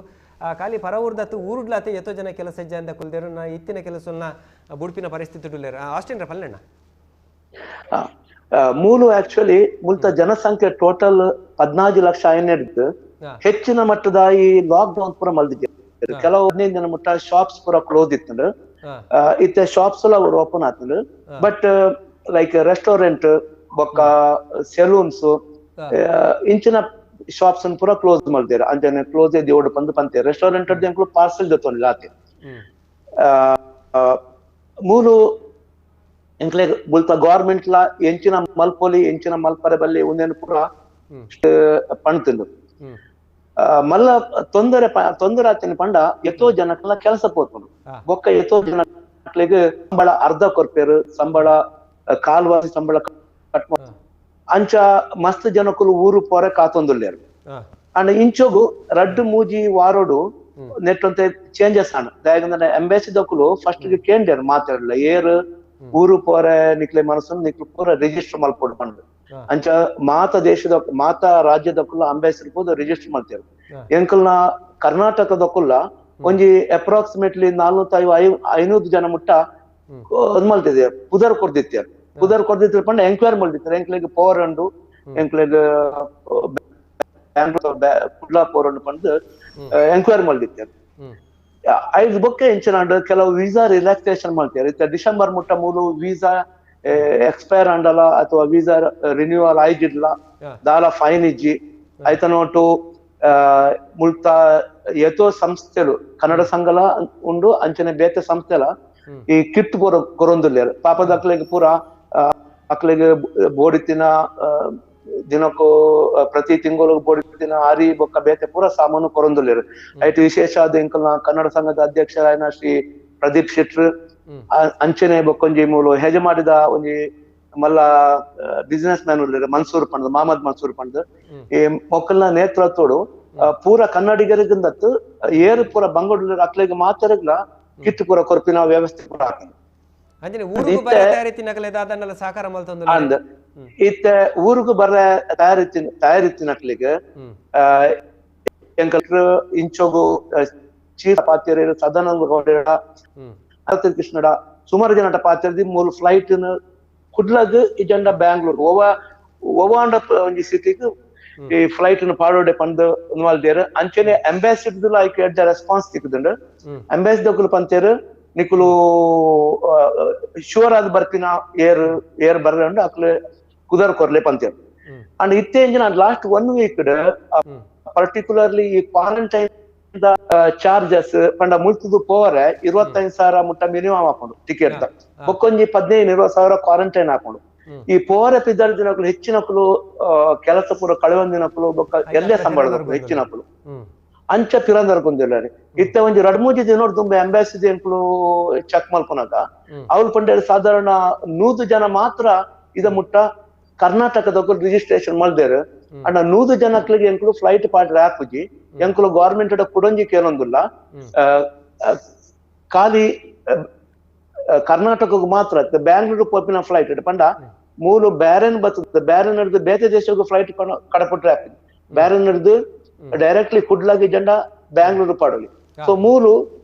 ಖಾಲಿ ಪರ ಊರ್ದತ್ತು ಊರುಡ್ಲಾತೆ ಎತೋ ಜನ ಕೆಲಸ ಇಜ್ಜ ಅಂತ ಕುಲ್ದೇರು ನಾ ಇತ್ತಿನ ಕೆಲಸನ್ನ ಬುಡ್ಪಿನ ಪರಿಸ್ಥಿತಿ ಉಳ್ಳೇರು. ಆಸ್ಟಿನ್ ಪಲ್ಲೆಣ್ಣ. ಮೂಲು ಆಕ್ಚುಲಿ ಮುಲ್ತ ಜನಸಂಖ್ಯೆ ಟೋಟಲ್ 14 ಲಕ್ಷ ಏನಿದ್ದು ಹೆಚ್ಚಿನ ಮಟ್ಟದ ಈ ಲಾಕ್ ಡೌನ್ ಪೂರ ಮಲ್ದಿದ್ದೆ. ಕೆಲವು 15 ದಿನ ಮುಟ್ಟ ಶಾಪ್ಸ್ ಪೂರ ಕ್ಲೋಸ್ ಇತ್ತು. ಇತ್ತೆ ಶಾಪ್ಸ್ ಎಲ್ಲ ಓಪನ್ ಆತಂಡು. But like restaurant ಬೊಕ್ಕ ಸೆಲೂನ್ಸ್ ಇಂಚಿನ ಶಾಪ್ಸ್ ಪೂರ ಕ್ಲೋಸ್ ಮಾಡ್ತಾರೆ. ಅಂಚನೆ ಕ್ಲೋಸ್ ದೇವಡು ಬಂದು ಪಂತೆ ರೆಸ್ಟೋರೆಂಟ್ ಪಾರ್ಸೆಲ್ ದತ್ತೊಂದಿಲ್ಲ ಆತೆ. ಮೂಲು ಎಂಕ್ಲೆ ಬುಲ್ತ ಗೌರ್ಮೆಂಟ್ ಲಾ ಎಂಚಿನ ಮಲ್ಪೊಲಿ ಎಂಚಿನ ಮಲ್ಪರೆ ಬಲ್ಲಿ ಒಂದೇನು ಪೂರ ಪಣ್ತಿಂದು. ಮಲ್ಲ ತೊಂದರೆ ತೊಂದರೆ ಆತಿನ ಪಂಡ ಎತ್ತೋ ಜನಕ್ಕೆಲ್ಲ ಕೆಲಸ ಪೋತುಂಡು. ಬೊಕ್ಕ ಎತ್ತೋ ಜನಕ್ಲೆಗ್ ಸಂಬಳ ಅರ್ಧ ಕೊರ್ಪೇರು, ಸಂಬಳ ಕಾಲ್ವಾಸಿ ಸಂಬಳ ಕಟ್ ಅಂಚ ಮಸ್ತ್ ಜನಕ್ಕಲು ಊರು ಪೋರೆ ಕಾತೊಂದುಲ್ಲೇರು. ಅಂಡ್ ಇಂಚೋಗು ರಡ್ಡು ಮೂಜಿ ವಾರೋಡು ನೆಟ್ ಅಂತ ಚೇಂಜಸ್ ಆಣ ದಾಯಕಂದ್ರೆ ಎಂಬೆಸಿ ದಕ್ಕಲು ಫಸ್ಟ್ ಗೆ ಕೇಂದ್ರ ಮಾತಾಡಲ್ಲ ಏರು ಊರು ಪೋರೆ ನಿಕ್ಲೆ ಮನಸ್ಸು ನಿಕ್ಲು ಪೂರ ರಿಜಿಸ್ಟರ್ ಮಲ್ಪೊಡು ಪಂಡು. ಅಂಚ ಮಾತ ದೇಶದ ಮಾತ ರಾಜ್ಯದಕ್ಕುಲ್ಲ ಅಂಬಾಸಿಡರ್ ಪೋದು ರಿಜಿಸ್ಟರ್ ಮಾಡ್ತೇವೆ. ಎಂಕಲ್ನ ಕರ್ನಾಟಕದಕ್ಕುಲ್ಲ ಒಂಜಿ ಅಪ್ರಾಕ್ಸಿಮೇಟ್ಲಿ 400-500 ಜನ ಮುಟ್ಟ ಅದ್ ಮಲ್ತಿದೆ ಪುದರ್ ಕೊರ್ದಿತ್ತಾರೆ. ಪುದರ್ ಕೊರ್ದಿತ್ತಾರೆ ಪಂಡ ಎಂಕ್ವೈರಿ ಮಲ್ದಿತ್ತಾರೆ. ಎಂಕ್ಲೆಗ್ ಪೋರ್ ಉಂಡು, ಎಂಕ್ಲೆಗ್ ಬ್ಯಾಂಗ್ಳೂರ್ ಕುಡ್ಲಾ ಪೋರ್ ಉಂಡು ಪಂಡ್ ಎಂಕ್ವೈರಿ ಮಲ್ದಿತ್ತಾರೆ. ಐದು ಬೊಕ್ಕೆ ಎಂಚಿನ ಕೆಲವು ವೀಸಾ ರಿಲ್ಯಾಕ್ಸೇಷನ್ ಮಾಡ್ತಾರೆ. ಇತ್ತ ಡಿಸೆಂಬರ್ ಮುಟ್ಟ ಮೂಲು ವೀಸಾ ಎಕ್ಸ್ಪೈರ್ ಆಂಡಲ ಅಥವಾ ವೀಸಾ ರಿನ್ಯೂವಲ್ ಆಯ್ಜಿಡ್ಲ ದಾಲ ಫೈನ್ ಇಜ್ಜಿ ಆಯ್ತ ನೋಟು. ಮುಲ್ತ ಏತೋ ಸಂಸ್ಥೆಲು ಕನ್ನಡ ಸಂಘಲ ಉಂಡು ಅಂಚನೆ ಬೇತೆ ಸಂಸ್ಥೆಲ ಈ ಕಿಟ್ ಪೂರ ಕೊರೊಂದುಲ್ಲೇರು. ಪಾಪದ ಅಕ್ಲೆಗ್ ಪೂರ ಅಕ್ಲೆಗ್ ಬೋಡಿತಿನ ದಿನಕ್ಕೂ ಪ್ರತಿ ತಿಂಗಳು ಬೋಡಿತಿನ ಅರಿ ಬೊಕ್ಕ ಬೇತೆ ಪೂರ ಸಾಮಾನು ಕೊರೊಂದುಲ್ಲೇರು. ಆಯ್ತು ವಿಶೇಷ ಆದ ಎಂಕಲ್ನ ಕನ್ನಡ ಸಂಘದ ಅಧ್ಯಕ್ಷರಾಯನ ಶ್ರೀ ಪ್ರದೀಪ್ ಶೆಟ್ರು ಅಂಚನೆ ಬೊಕ್ಕೊಂಜಿ ಮೂಲು ಹೆಜಮಾಡಿದ ಒಂಜಿ ಮಲ್ಲ ಬಿಸ್ನೆಸ್ ಮ್ಯಾನ್ ಉಲ್ಲೆರ್ ಮನ್ಸೂರ್ ಪಂದ್, ಮಹಮ್ಮದ್ ಮನ್ಸೂರ್ ಪಂದ್. ಈ ಮೊಕ್ಕಲ್ನ ನೇತೃತ್ವಡು ಪೂರ ಕನ್ನಡಿಗರಿಗಿಂದತ್ತು ಏರು ಪೂರ ಬಂಗೋಡು ಅಕ್ಲೆಗ್ ಮಾತರಗ್ಲ ಕಿಟ್ ಪೂರ ಕೊರ್ಪಿನ ವ್ಯವಸ್ಥೆ ಪೂರ ಆತಂಡ್. ಅಂದ್ ಇತ್ತೆ ಊರುಗು ಬರ್ರೆ ತಯಾರಿತಿನಕ್ಲೆಗ್ ಎಂಕಲ್ ಇಂಚೋಗು ಚೀಫ್ ಪಾತೆರ್ ಸದಾನಂದ ಗೌಡ ಕೃಷ್ಣಡ ಸುಮಾರು ಜನಟ ಪಾತೆರ್ದಿ ಮೂಲು ಫ್ಲೈಟ್ ಕುಡ್ಲಗ್ ಇಜಂಡ ಬ್ಯಾಂಗ್ಳೂರ್ ಓವಾಂಡ ಒಂಜಿ ಸಿಟಿಗ್ ಈ ಫ್ಲೈಟ್ ನು ಪಾಡೋಡೆ ಪಂದ್ ಮಲ್ದೇರ್. ಅಂಚನೆ ಅಂಬಾಸಿಡರ್ ಐಕ್ ಎಡ್ಡ ರೆಸ್ಪಾನ್ಸ್ ತಿಕ್ಕುದುಂಡು. ಅಂಬಾಸಿಡರ್ ಪಂತೇರ್ ನಿಕುಲು ಶೂರ್ ಆದ್ ಬರ್ಪಿನ ಏರ್ ಏರ್ ಬರ್ರೆ ಅಕ್ಲು ಕುದರ್ ಕೊರ್ಲೆ ಪಂತೇರ್. ಅಂಡ್ ಇತ್ತೆ ಇಂಜಿನ last 1 week particularly ಈ ಕ್ವಾರಂಟೈನ್ ಚಾರ್ಜಸ್ ಪಂಡ ಮುಲ್ತುದು ಪೋವರೆ 25,000 ಮುಟ್ಟ ಮಿನಿಮಮ್ ಹಾಕೊಂಡು ಟಿಕೆಟ್ ಬೊಕ್ಕೊಂಜಿ 15-20 ಸಾವಿರ ಕ್ವಾರಂಟೈನ್ ಹಾಕೊಂಡು. ಈ ಪೋವರೆ ಪಿದರ್ ದಿನಕ್ಕೂ ಹೆಚ್ಚಿನಕುಲು ಕೆಲಸ ಪೂರ ಕಳೆವಂದಿನಕುಲು ಬೊಕ್ಕ ಎಲ್ಲೇ ಸಂಬಳ ಹೆಚ್ಚಿನಕುಲು ಅಂಚ ಪಿರಂದರ್ಕೊಂದಿಲ್ಲ. ಇತ್ತೆ ಒಂಜಿ 2-3 ದಿನ ತುಂಬ ಅಂಬಾಸಿಡರ್ ಎಂಕುಲು ಚೆಕ್ ಮಲ್ಪುನಗ ಅವ್ಲು ಪಂಡೇಳಿ ಸಾಧಾರಣ 100 ಜನ ಮಾತ್ರ ಇದ ಮುಟ್ಟ ಕರ್ನಾಟಕದಕ್ಕೂ ರಿಜಿಸ್ಟ್ರೇಷನ್ ಮಲ್ದೇರು. ಅಂಡ 100 ಜನಕ್ಲಿಗೆ ಎಂಕುಲು ಫ್ಲೈಟ್ ಪಾಡ್ರೆ ಹಾಕುಜಿ. ಎಂಕುಲು ಗವರ್ಮೆಂಟ್ ಕುಡೊಂಜಿ ಕೇಳೊಂದಿಲ್ಲ, ಖಾಲಿ ಕರ್ನಾಟಕಕ್ಕೆ ಮಾತ್ರ ಬ್ಯಾಂಗ್ಳೂರ್ ಪೋಪಿನ ಫ್ಲೈಟ್ ಪಂಡ ಮೂಲು ಬ್ಯಾರೆನ್ ಬರ್ತದೆ, ಬ್ಯಾರೆನ್ ಹಿಡಿದು ಬೇತೆ ದೇಶಕ್ಕೂ ಫ್ಲೈಟ್ ಕಡಪಟ್ರೆ ಹಾಕಿ ಬ್ಯಾರೆನ್ ಹಿಡಿದು ಡೈರೆಕ್ಟ್ಲಿ ಕುಡ್ಲಾಗಿ ಜಂಡ ಬ್ಯಾಂಗ್ಳೂರ್ ಪಾಡೋಲಿ. ಸೊ ಮೂಲು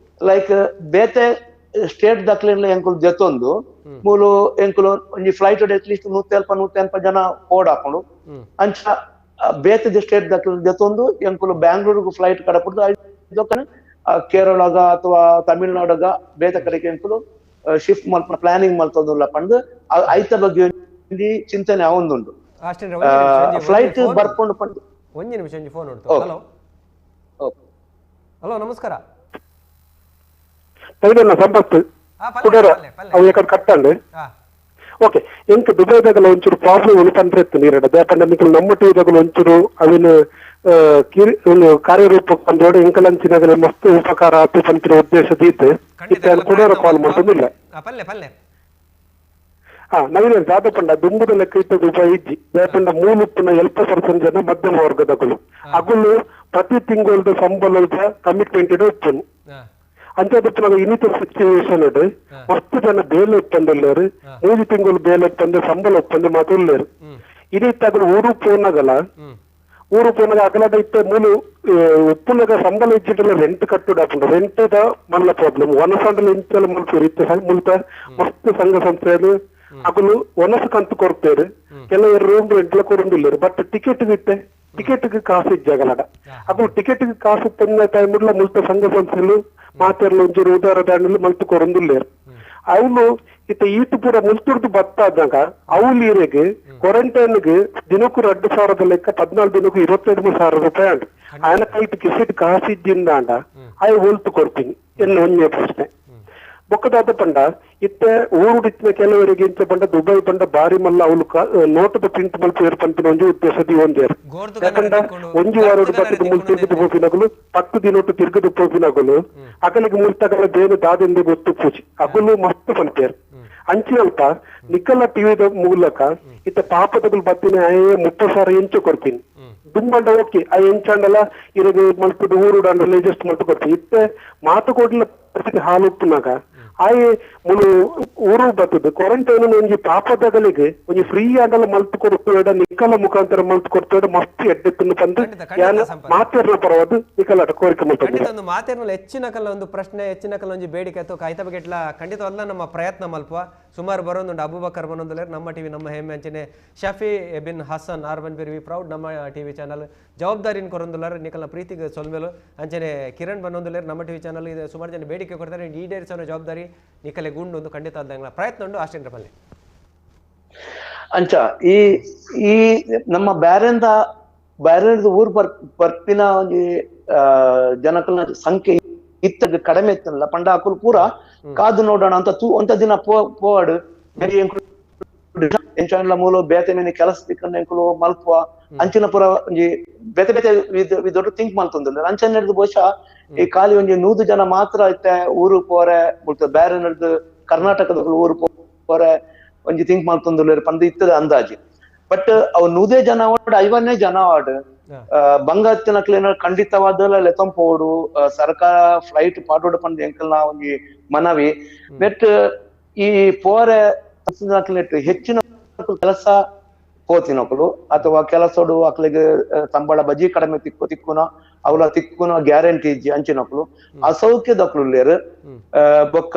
ಲೈಕ್ ಬೇತೆ ಸ್ಟೇಟ್ ದಾಖಲೆ ಎಂಕುಲು ಜೊತ್ತೊಂದು ಮೂಲು ಎಂಕುಲು ಒಂಜಿ flight at least 170 ಜನ ಓಡ್ ಹಾಕೊಂಡು ಅಂಚ ಬೇತೆ ಸ್ಟೇಟ್ ದಾಖಲೆ ಜೊತ್ತೊಂದು ಎಂಕುಲು ಬ್ಯಾಂಗ್ಳೂರ್ಗು ಫ್ಲೈಟ್ ಕಡಪುಡ್ದು ಕೇರಳಗ ಅಥವಾ ತಮಿಳ್ನಾಡಗ ಬೇತೆ ಕಡೆಗೆ ಎಂಕುಲು ಶಿಫ್ಟ್ ಮಲ್ಪ ಪ್ಲಾನಿಂಗ್ ಮಲ್ತೊಂದುಲ್ಲ ಪಂದ್ ಐತ ಬಗ್ಗೆ ಒಂಜಿ ಚಿಂತನೆ ಅವೊಂದುಂಡು. ಫ್ಲೈಟ್ ಬರ್ಕೊಂಡು ಪಂದ್ ಒಂಜಿ ನಿಮಿಷ ಒಂಜಿ ಫೋನ್ ಉಂಟು. ಹಲೋ ಹಲೋ ನಮಸ್ಕಾರ. ಸಂಪತ್ ಕುಡರ ಅವು ಯಾಕಂದ್ರೆ ಕಟ್ಟಂಡು. ಓಕೆ, ಎಂಕ್ ದುಬೈದಾಗಲ ಒಂಚೂರು ಪ್ರಾಬ್ಲಮ್ ಒಂದು ಪಂತ್ರ ಇತ್ತು ನೀರಡ ಯಾಕಂದ್ರೆ ನಿಕಲ್ ನಮ್ಮ ಟಿವಿದಾಗಲ ಒಂಚೂರು ಅವಿನ ಕಾರ್ಯರೂಪ ಪಂದೋಡು ಎಂಕಲಂಚಿನಾಗಲ ಮಸ್ತ್ ಉಪಕಾರ ಆತು ಪಂಪಿನ ಉದ್ದೇಶ ದೀತ್ ಇತ್ತೆ ಕುಡರ ಕಾಲ್ ಮಾಡ್ತೊಂದಿಲ್ಲ. ಹಾ ನವೀನ ದಾದ ಪಂಡ ದುಂಬುದ ಲೆಕ್ಕ ಇತ್ತ ದುಬೈ ಇಜ್ಜಿ ಯಾಕಂಡ ಮೂಲುಪ್ಪುನ 70% ಜನ ಮಧ್ಯಮ ವರ್ಗದಗಳು ಅಗುಲು ಪ್ರತಿ ತಿಂಗಳದ ಸಂಬಳದ ಕಮಿಟ್ಮೆಂಟ್ ಉಪ್ಪುನು ಅಂಚ ಇನ್ನಿತರ ಸಿಚುವೇಶನ್ ಮಸ್ತ್ ಜನ ಬೇಲೆ ಒಪ್ಪಂದಿಲ್ಲೇರು 3 ತಿಂಗಳು ಬೇಲೆ ಒಪ್ಪಂದ ಸಂಬಳ ಒಪ್ಪಂದ ಮಾತ್ರ ಉಲ್ಲೇರು. ಇನಿತ್ತ ಊರು ಪೋನಾಗಲ ಊರು ಪೋನಾಗ ಅಗಲದ ಇತ್ತ ಮೂಲು ಉಪ್ಪುನಗ ಸಂಬಳ ಇಜ್ಜಿಟ್ಟಲ್ಲ ರೆಂಟ್ ಕಟ್ಟುಡಾಪುಂಡು ರೆಂಟ್ the ಮಲ್ಲ ಪ್ರಾಬ್ಲಮ್ ವನಸಂಡಲ ಇಂಚಲ ಮುಲ್ಪೇರು ಇತ್ತ ಮುಲ್ತ ಮಸ್ತ್ ಸಂಘ ಸಂಸ್ಥೆಯಲ್ಲಿ ಅಗಲು ವನಸು ಕಂತು ಕೊಡ್ತೇರು ಕೆಲವರು ರೂಮ್ ರೆಂಟ್ಲ ಕೊರೊಂದಿಲ್ಲೇರು. ಬಟ್ ಟಿಕೆಟ್ ಇತ್ತೆ ಟಿಕೆಟ್ ಕಾಸು ಇಜ್ಜಾಗಲಡ ಅಗಲು ಟಿಕೆಟ್ ಕಾಸು ತಂದ ಟೈಮ್ ಮುಲ್ತ ಸಂಘ ಸಂಸ್ಥೆಲು ಮಾತೆರ್ಲ ಒಂಚೂರು ಉದಾರ ದಾಂಡಲು ಮಲ್ತು ಕೊರೊಂದುಲ್ಲೇರು. ಅವನು ಇತ್ತ ಈತು ಪೂರ ಮುಲ್ತುರ್ದು ಬತ್ತಾದಾಗ ಅವಳು ಈರೆಗ್ ಕ್ವಾರಂಟೈನ್ಗೆ ದಿನಕ್ಕೂ 2,000 ಲೆಕ್ಕ 14 ದಿನಕ್ಕೂ 25,000 ರೂಪಾಯಿ ಅಂಡ್ ಆಯನ ಕೈಟ್ ಕಿಸಿಟ್ ಕಾಸು ಇದ್ದಿಂದಾಂಡ ಆಯ್ ಹೋಲ್ತು ಕೊಡ್ತೀನಿ ಎನ್ನ ಒಂದೇ ಪ್ರಶ್ನೆ. ಬೊಕ್ಕದಾದ ಪಂಡ ಇತ್ತೆ ಊರುಡಿತ್ತಿನ ಕೆಲವರಿಗೆ ಇಂಚ ಪಂಡ ದುಬೈ ಪಂಡ ಬಾರಿ ಮಲ್ಲ ಅವಳು ನೋಟದ ಪ್ರಿಂಟ್ ಮಲ್ಪೇರು ಪಂಪಿನ ಒಂಜಿ ಉದ್ದೇಶದಿ ಒಂದೇರು. ಯಾಕಂಡ ಒಂಜಿ ವಾರ ಬತ್ತದ ಮುಲ್ ತಿರುಗದು ಪೋಪಿನಗಲು 10 ದಿನೊಟ್ಟು ತಿರುಗದು ಪೋಪಿನಗಲು ಅಗಲಿಗೆ ಮುಲ್ತಗಲ ಬೇನು ದಾದೆಂದು ಗೊತ್ತು ಪೂಜಿ ಅಗಲು ಮಸ್ತ್ ಪಂಪೇರು. ಅಂಚಿನಲ್ಪ ನಿಕಲ ಟಿವಿದ ಮೂಲಕ ಇತ್ತ ಪಾಪದಗಳು ಬತ್ತಿನ ಆಯೇ 30,000 ಎಂಚು ಕೊಡ್ತೀನಿ ದುಂಬಂಡ ಓಕೆ ಆ ಎಂಚಾಂಡಲ ಇರೋದು ಮಲ್ಪುದು ಊರುಡಂಡಲ ಅಡ್ಜಸ್ಟ್ ಮಲ್ತು ಕೊಡ್ತೀನಿ. ಇತ್ತೆ ಮಾತುಕೋಡ್ಲ ಪರಿಸ್ಥಿತಿ ಹಾಲು ಉಪ್ಪುನಾಗ ಆಯೆ ಮುಳು ಊರು ಬರ್ತದೆ ಕ್ವಾರಂಟೈನ್ ಒಂಜಿ ಪಾಪದಗಳಿಗೆ ಒಂಜಿ ಫ್ರೀ ಆಂಡಲ ಮಲ್ತು ಕೊಡ್ತೇಡ ನಿಕಲ ಮುಖಾಂತರ ಮಲ್ತು ಕೊಡ್ತೇಡ ಮಸ್ತ್ ಎಡ್ಡೆತ್ತನ್ನು ತಂದು ಮಾತೇರ್ನ ಪರವಾದ ನಿಕಲ ಕೋರಿಕೆ ಮಲ್ತೊಂದು ಒಂದು ಮಾತೇರ್ನ ಹೆಚ್ಚಿನ ಕಲ್ಲ ಒಂದು ಪ್ರಶ್ನೆ ಹೆಚ್ಚಿನ ಕಲ್ಲ ಒಂಜಿ ಬೇಡಿಕೆ ಆಯ್ತು ಕಾಯ್ತ ಬಗೆಟ್ಲ ಖಂಡಿತವಲ್ಲ ನಮ್ಮ ಪ್ರಯತ್ನ ಮಲ್ಪ ಸುಮಾರು ಬರೋದುಂಡು. ಅಬೂಬಕರ್ ಬನ್ನೊಂದುಲ್ಲೇರ್ ನಮ್ಮ ಟಿವಿ ನಮ್ಮ ಹೆಮ್ಮೆ ಅಂಚನೆ ಶಫಿ ಬಿನ್ ಹಸನ್ ಆರ್ ಬನ್ ಬೇರ್ ವಿ ಪ್ರೌಡ್ ನಮ್ಮ ಟಿವಿ ಚಾನಲ್ ಜವಾಬ್ದಾರಿನ ಕೊರೊಂದುಲ್ಲಾರ ನಿಕಲ್ನ ಪ್ರೀತಿಗೆ ಸೊಲ್ಮೇಲು ಅಂಚನೆ ಕಿರಣ್ ಬನ್ನೊಂದುಲ್ಲೇರ್ ನಮ್ಮ ಟಿವಿ ಚಾನಲ್ ಇದೆ ಸುಮಾರು ಜನ ಬೇಡಿಕೆ ಕೊಡ್ತಾರೆ ಈಡೇರಿಸೋ ಜವಾಬ್ದಾರಿ ನಿಕಲೆ ಗುಂಡು ಒಂದು ಖಂಡಿತ ಆದಂಗಳ ಪ್ರಯತ್ನ ಉಂಟು ಆಸ್ಟೇಂದ್ರ ಪಲ್ಲೆ. ಅಂಚ ಈ ಈ ನಮ್ಮ ಬ್ಯಾರೆಂದ ಬ್ಯಾರೆಂದ ಊರು ಬರ್ಪಿನ ಒಂಜಿ ಜನಕಲ್ನ ಸಂಖ್ಯೆ ಇತ್ತ ಕಡಿಮೆ ಇತ್ತಲ್ಲ ಪಂಡ ಅಕುಲು ಪೂರ ಕಾದು ನೋಡೋಣ ಅಂತ ತೂ ಅಂತ ದಿನ ಪೋವಾಡು ಎಂಚಾಂಡ್ಲ ಮೂಲ ಬೇತೆ ಮೇಲೆ ಕೆಲಸ ತಿಕ್ಕಂಡ ಎಂಕುಲು ಮಲ್ಪುವ ಅಂಚಿನ ಪೂರ ಒಂಜಿ ಬೇತೆ ಬೇತೆ ವಿದೊಟ್ಟು ಥಿಂಕ್ ಮಲ್ತೊಂದಿಲ್ಲ. ಅಂಚನೆ ಹಿಡಿದು ಬಹುಶಃ ಈ ಖಾಲಿ ಒಂಜಿ 100 ಜನ ಮಾತ್ರ ಇತ್ತೆ ಊರು ಪೋರೆ ಮುಲ್ತ ಬೇರೆ ನಡೆದು ಕರ್ನಾಟಕದ ಊರು ಪೋರೆ ಒಂಜಿ ಥಿಂಕ್ ಮಲ್ತೊಂದುಲ್ಲೆರ್ ಪಂದ್ ಇತ್ತದ ಅಂದಾಜಿ. ಬಟ್ ಅವು 100 ಜನ ಆವಡ್ 50 ಜನ ಆವಡ್ ಬಂಗಾತಿನಕ್ಲೆನ ಖಂಡಿತವಾದಲ ಲೆತೊಂಪೋಡು, ಸರ್ಕಾರ ಫ್ಲೈಟ್ ಪಾಡೋಡು ಪಂದ್ ಎಂಕಲ್ನ ಒಂಜಿ ಮನವಿ. ನೆಟ್ ಈ ಪೋರೆ ನೆಟ್ ಹೆಚ್ಚಿನ ಕೆಲಸ ಪೋತಿನಕುಲು ಅಥವಾ ಕೆಲಸೋಡು ಅಕ್ಲೆಗ್ ಸಂಬಳ ಬಜಿ ಕಡಿಮೆ ತಿಕ್ಕುನ ಅವಲ ತಿಕ್ಕುನ ಗ್ಯಾರಂಟಿ ಇಜ್ಜಿ ಅಂಚಿನಕುಲು, ಅಸೌಖ್ಯದಕ್ಲು ಉಲ್ಲೆರ್, ಬೊಕ್ಕ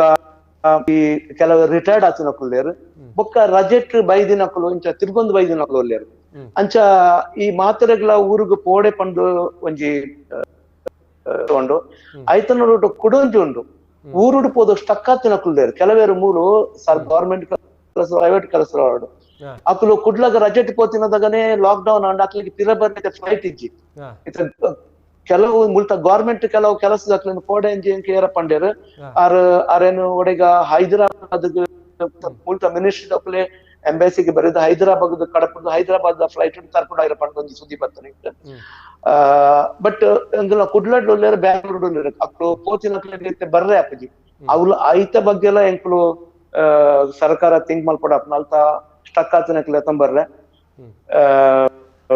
ಈ ಕೆಲವು ರಿಟೈರ್ಡ್ ಆತಿನಕುಲು ಉಲ್ಲೆರ್, ಬೊಕ್ಕ ರಜೆಟ್ ಬೈದಿನಕುಲು ಇಂಚ ತಿರ್ಗೊಂದು ಬೈದಿನಕುಲು ಉಲ್ಲೆರ್. ಅಂಚ ಈ ಮಾತೆರೆಗ್ಲ ಊರುಗು ಪೋಡೆ ಪಂದು ಒಂಜಿ ಉಂಡು. ಐತನೋಡು ಕುಡೊಂಜಿ ಉಂಡು, ಊರುಡು ಪೋದು ಸ್ಟಕ್ ಆತಿನಕುಲು ಉಲ್ಲೆರ್. ಕೆಲವೇರು ಮೂಲು ಸರ್ ಗವರ್ಮೆಂಟ್ ಕೆಲಸ ಪ್ರೈವೇಟ್ ಕೆಲಸ ಅಕುಲು ಕುಡ್ಲಗ ರಜೆಟ್ ಪೋತಿನದಾಗನೆ ಲಾಕ್ ಡೌನ್ ಅಂಡ್ ಅಕ್ಲಿಗೆ ಪಿರ ಬರ್ರೆ ಫ್ಲೈಟ್ ಇಜ್ಜಿ. ಕೆಲವು ಮುಲ್ತ ಗವರ್ಮೆಂಟ್ ಕೆಲವು ಕೆಲಸದಕ್ಲೆನ್ ಪೋಡೆ ಅಂಜಿ ಏರ ಪಂಡೇರು ಆರ್ ಆರೇನು ಒಡೆಗ ಹೈದರಾಬಾದ್ ಮುಲ್ತ ಮಿನಿಸ್ಟ್ರಿ ದಕ್ಲೆ ಎಂಬೆಸಿಗೆ ಬರೆದು ಹೈದರಾಬಾದ್ ಕಡಪುಡು ಹೈದರಾಬಾದ್ ಫ್ಲೈಟ್ ತರ್ಪುಡು ಐರ ಪಂಡ ಒಂಜಿ ಸುದ್ದಿ ಬರ್ತನೆ. ಬಟ್ ಎಂಕಲ್ನ ಕುಡ್ಲಡ್ ಉಲ್ಲೆರ್ ಬ್ಯಾಂಗ್ಳೂರ್ ಉಲ್ಲೆರ್ ಅಕ್ಲು ಪೋತಿನಕ್ಲೆಗ್ ಬರ್ರೆ ಆಪುಜಿ. ಅವ್ಲು ಐತ ಬಗ್ಗೆ ಎಲ್ಲ ಎಂಕುಲು ಸರ್ಕಾರ ಥಿಂಕ್ ಮಲ್ಪೊಡು ಅಪ್ಪ ಅಲ್ತ ಸ್ಟಕ್ ಆತಿನಕ್ಲೆ ತಂಬರ್ರೆ.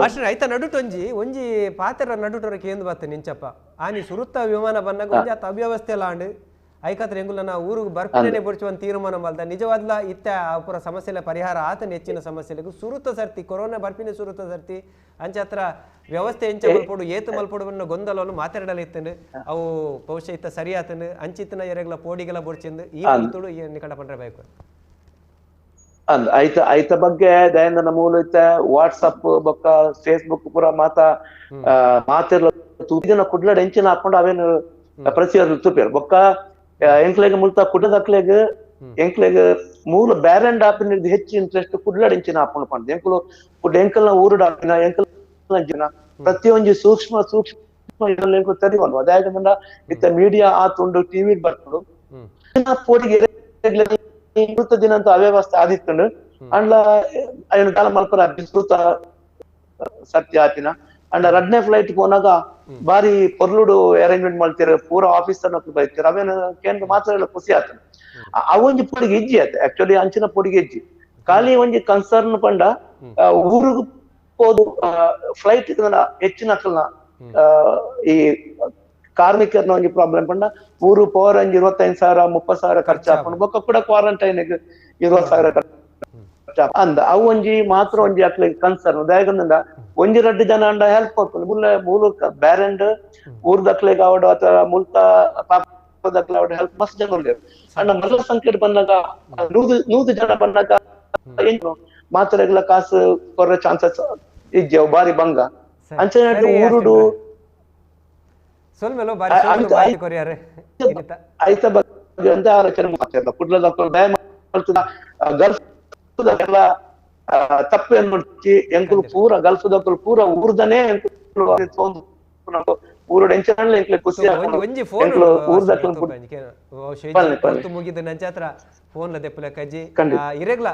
ಅಷ್ಟೇ ಐತ ನಡುಟೊಂಜಿ ಒಂಜಿ ಪಾತೆರ ನಡುಟೊರ ಕೇಂದು ಬತ್ತ ನಿಂಚಪ್ಪ ಆನಿ ಸುರುತ್ತ ವಿಮಾನ ಬಂದಾಗ ಒಂಜಿ ಆತ ಅವ್ಯವಸ್ಥೆ ಎಲ್ಲ ಆಂಡ್ ಐಕತ್ರ ಎಂಗುಲ ಊರುಗು ಬರ್ಪಿನೇ ಬೊಡ್ಚು ಒಂದು ತೀರ್ಮಾನ ಮಲ್ದ. ನಿಜವಾದ್ಲ ಇತ್ತ ಆ ಪೂರ ಸಮಸ್ಯೆಲ ಪರಿಹಾರ ಆತನ ಹೆಚ್ಚಿನ ಸಮಸ್ಯೆಲೆಗ್ ಸುರುತ್ತ ಸರ್ತಿ ಕೊರೋನಾ ಬರ್ಪಿನ ಸುರುತ್ತ ಸರ್ತಿ ಅಂಚತ್ರ ವ್ಯವಸ್ಥೆ ಎಂಚ ಮಲ್ಪೊಡು ಏತು ಮಲ್ಪೊಡು ಅನ್ನೋ ಗೊಂದಲವನ್ನು ಮಾತಾಡಲ ಇತ್ತಂಡು ಅವು ಬಹುಶಃ ಇತ್ತ ಸರಿ ಆತಂಡು ಅಂಚಿತ್ತನ ಎರೆಗ್ಲ ಪೋಡಿಗೆಲ ಬೊಡ್ಚಿಂದು ಈ ಪೊರ್ತುಡು ಈ ನಿಕಟ ಪಂಡ್ರೆ ಬೇಕು. ಅಂದ್ ಐತ ಐತ ಬಗ್ಗೆ ದಯಂದನ ಮೂಲ ಇತ್ತ ವಾಟ್ಸಪ್ ಬೊಕ್ಕ ಫೇಸ್ಬುಕ್ ಪೂರ ಮಾತಾ ಮಾತೆರ್ಲ ತೂಪಿನ ಕುಡ್ಲಡ್ ಎಂಚಿನ ಹಾಕೊಂಡು ಅವೇನು ಪ್ರತಿಯೊಂದು ತೂಪೇರು. ಬೊಕ್ಕ ಎಂಕ್ಲೆಗ್ ಮುಲ್ತ ಕುಡ್ಲದಕ್ಲೆಗ್ ಎಂಕ್ಲೆಗ್ ಮೂಲ ಬ್ಯಾರೆಂಡ್ ಆಪಿನ ಹೆಚ್ಚು ಇಂಟ್ರೆಸ್ಟ್ ಕುಡ್ಲಡ್ ಎಂಚಿನ ಹಾಕೊಂಡು ಪಂಡ್ ಎಂಕುಲು ಕುಡ್ ಎಂಕಲ್ನ ಊರುಡ್ ಆಪಿನ ಎಂಕಲ್ನ ಜನ ಪ್ರತಿಯೊಂಜಿ ಸೂಕ್ಷ್ಮ ಸೂಕ್ಷ್ಮ ಎಂಕುಲು ತೆರಿವಲ್ವ. ಅದಾಯಕಂಡ ಇತ್ತ ಮೀಡಿಯಾ ಆತುಂಡು ಟಿವಿ ಬರ್ತುಂಡು ಪೋಡಿಗೆ ದಿನ ಅಂತ ಅವ್ಯವಸ್ಥೆ ಆದಿತ್ತುಂಡು ಅಂಡ್ಲ ಐನು ದಾಲ ಮಲ್ಪರ ವಿಸ್ತೃತ ಸತ್ಯ ಆತಿನ. ಅಂಡ ರಡ್ನೇ ಫ್ಲೈಟ್ ಪೋನಾಗ ಬಾರಿ ಪೊರ್ಲುಡು ಅರೇಂಜ್ಮೆಂಟ್ ಮಾಡ್ತೀರ, ಪೂರ ಆಫೀಸರ್ ಬೈತೀರ, ಅವೇನು ಕೇಂದ್ರ ಮಾತ್ರ ಎಲ್ಲ ಖುಷಿ ಆತನ. ಅವೊಂಜಿ ಪೊಡಿಗೆ ಇಜ್ಜಿ ಆತ ಆಕ್ಚುಲಿ ಅಂಚಿನ ಪೊಡಿಗೆ ಇಜ್ಜಿ. ಖಾಲಿ ಒಂಜಿ ಕನ್ಸರ್ನ್ ಪಂಡ ಊರುಗು ಪೋದು ಫ್ಲೈಟ್ ಹೆಚ್ಚಿನ ಅಕಲ್ನ ಈ ಕಾರ್ಮಿಕರ್ನ ಒಂಜಿ ಪ್ರಾಬ್ಲಮ್ ಪಂಡ ಊರು ಪೋರ ಒಂಜಿ 25,000 30,000 ಖರ್ಚು ಹಾಕೊಂಡು ಬೊಕ್ಕ ಕೂಡ ಕ್ವಾರಂಟೈನ್ 20,000 ಖರ್ಚು ಅಂದ ಅವು ಒಂಜಿ ಮಾತ್ರ ಒಂಜಿ ಅಕ್ಲೆಗ್ ಕನ್ಸರ್ನ್. ದಾಯೆಗಂದ ಒಂಜಿ ರಡ್ಡು ಜನ ಅಂಡ ಹೆಲ್ಪ್ ಆಪುಂಡು. ಮುಲ್ಲ ಮೂಲ ಬ್ಯಾರೆಂಡ್ ಊರ್ದಕ್ಲೆಗ್ ಆವಡ್ ಅಥವಾ ಮುಲ್ತ ಪಾಪದಕ್ಲೆ ಆವಡ್ ಹೆಲ್ಪ್ ಮಸ್ತ್ ಜನ ಉಲ್ಲೆರ್. ಅಂಡ ಮಲ್ಲ ಸಂಖ್ಯೆ ಬಂದಾಗ 100 ಜನ ಬಂದಾಗ ಏನು ಮಾತ್ರೆಗಳ ಕಾಸು ಕೊರ್ರೆ ಚಾನ್ಸಸ್ ಇಜ್ಜಿ, ಅವು ಬಾರಿ ಬಂಗ. ಅಂಚನೆ ಊರುಡು ಐತ ಬಗ್ಗೆ ಅಂತ ಆಲೋಚನೆ ಮಾಡ್ತಿರ್ಲ. ಕುಡ್ಲದಕ್ಲು ದಯ ಮಾಡ್ತದ ಗಲ್ಫ್ ತಪ್ಪು ಏನ್ ಮಾಡ್ತಿ ಎಂಕುಲು ಪೂರ ಗಲ್ಫ್ ದಕ್ಕಲು ಪೂರ ಊರ್ದನೇ ಎಂಕುಲು ಊರುಡು ಎಂಚನೆ ಎಂಕ್ಲೆ ಖುಷಿ ಎಂಕುಲು ಊರ್ದಕ್ಕಲು ಮುಗಿದ ನಂಚಾತ್ರ ಫೋನ್ ದೆಪ್ಪುಲೆ ಕಜ್ಜಿ ಇರೆಗ್ಲ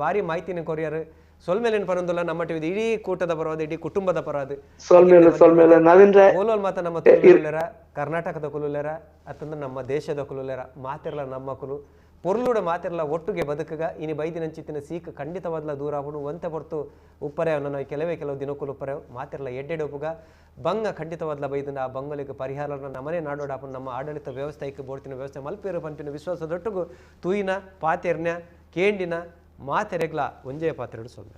ಬಾರಿ ಮಾಹಿತಿನ ಕೊರಿಯರ್ ಸೊಲ್ಮೇಲೆ ಪರಂದುಲ್ಲ ನಮ್ಮ ಟಿವಿ ಇಡೀ ಕೂಟದ ಪರವಾದ ಇಡೀ ಕುಟುಂಬದ ಪರವಾದ ಸೊಲ್ಮೇಲೆ ಸೊಲ್ಮೇಲೆ ನವೀನ್ ಓಲೋಲ್ ಮಾತ ನಮ್ಮ ತುಳುವೆರ ಕರ್ನಾಟಕದ ಕುಲುಲೆರ ಅತ್ತಂದ್ರೆ ನಮ್ಮ ದೇಶದ ಕುಲುಲೆರ ಮಾತಿರ್ಲ ನಮ್ಮ ಕುಲು ಪೊರ್ಲುಡ ಮಾತಿರ್ಲ ಒಟ್ಟುಗೆ ಬದುಕಗ ಇನಿ ಬೈದಿನಂಚಿತ್ತಿನ ಸೀಕ್ ಖಂಡಿತವಾದ್ಲ ದೂರ ಆಪುಂಡು. ಒಂತೆ ಪೊರ್ತು ಉಪ್ಪರೆ ನನ್ನ ಕೆಲವೇ ಕೆಲವು ದಿನಕ್ಕೂ ಉಪ್ಪರೆ ಮಾತಿರ್ಲ ಎಡ್ಡೆಡ್ ಉಪ್ಪುಗ ಬಂಗ ಖಂಡಿತವಾದ್ಲ ಬೈದಿನ ಆ ಬಂಗಲಿಗೆ ಪರಿಹಾರ ನಮ್ಮನೆ ನಾಡೋಡಾಪುಂಡು. ನಮ್ಮ ಆಡಳಿತ ವ್ಯವಸ್ಥೆಗೆ ಬೋಡ್ತಿನ ವ್ಯವಸ್ಥೆ ಮಲ್ಪೇರು ಪನ್ಪಿನ ವಿಶ್ವಾಸದೊಟ್ಟುಗು ತೂಯಿನ ಪಾತೆರ್ನ ಕೇಂಡಿನ ಮಾತೆರೆಗ್ಲ ಒಂಜೇ ಪಾತ್ರೆಡು ಸೊಲ್ಲೆ.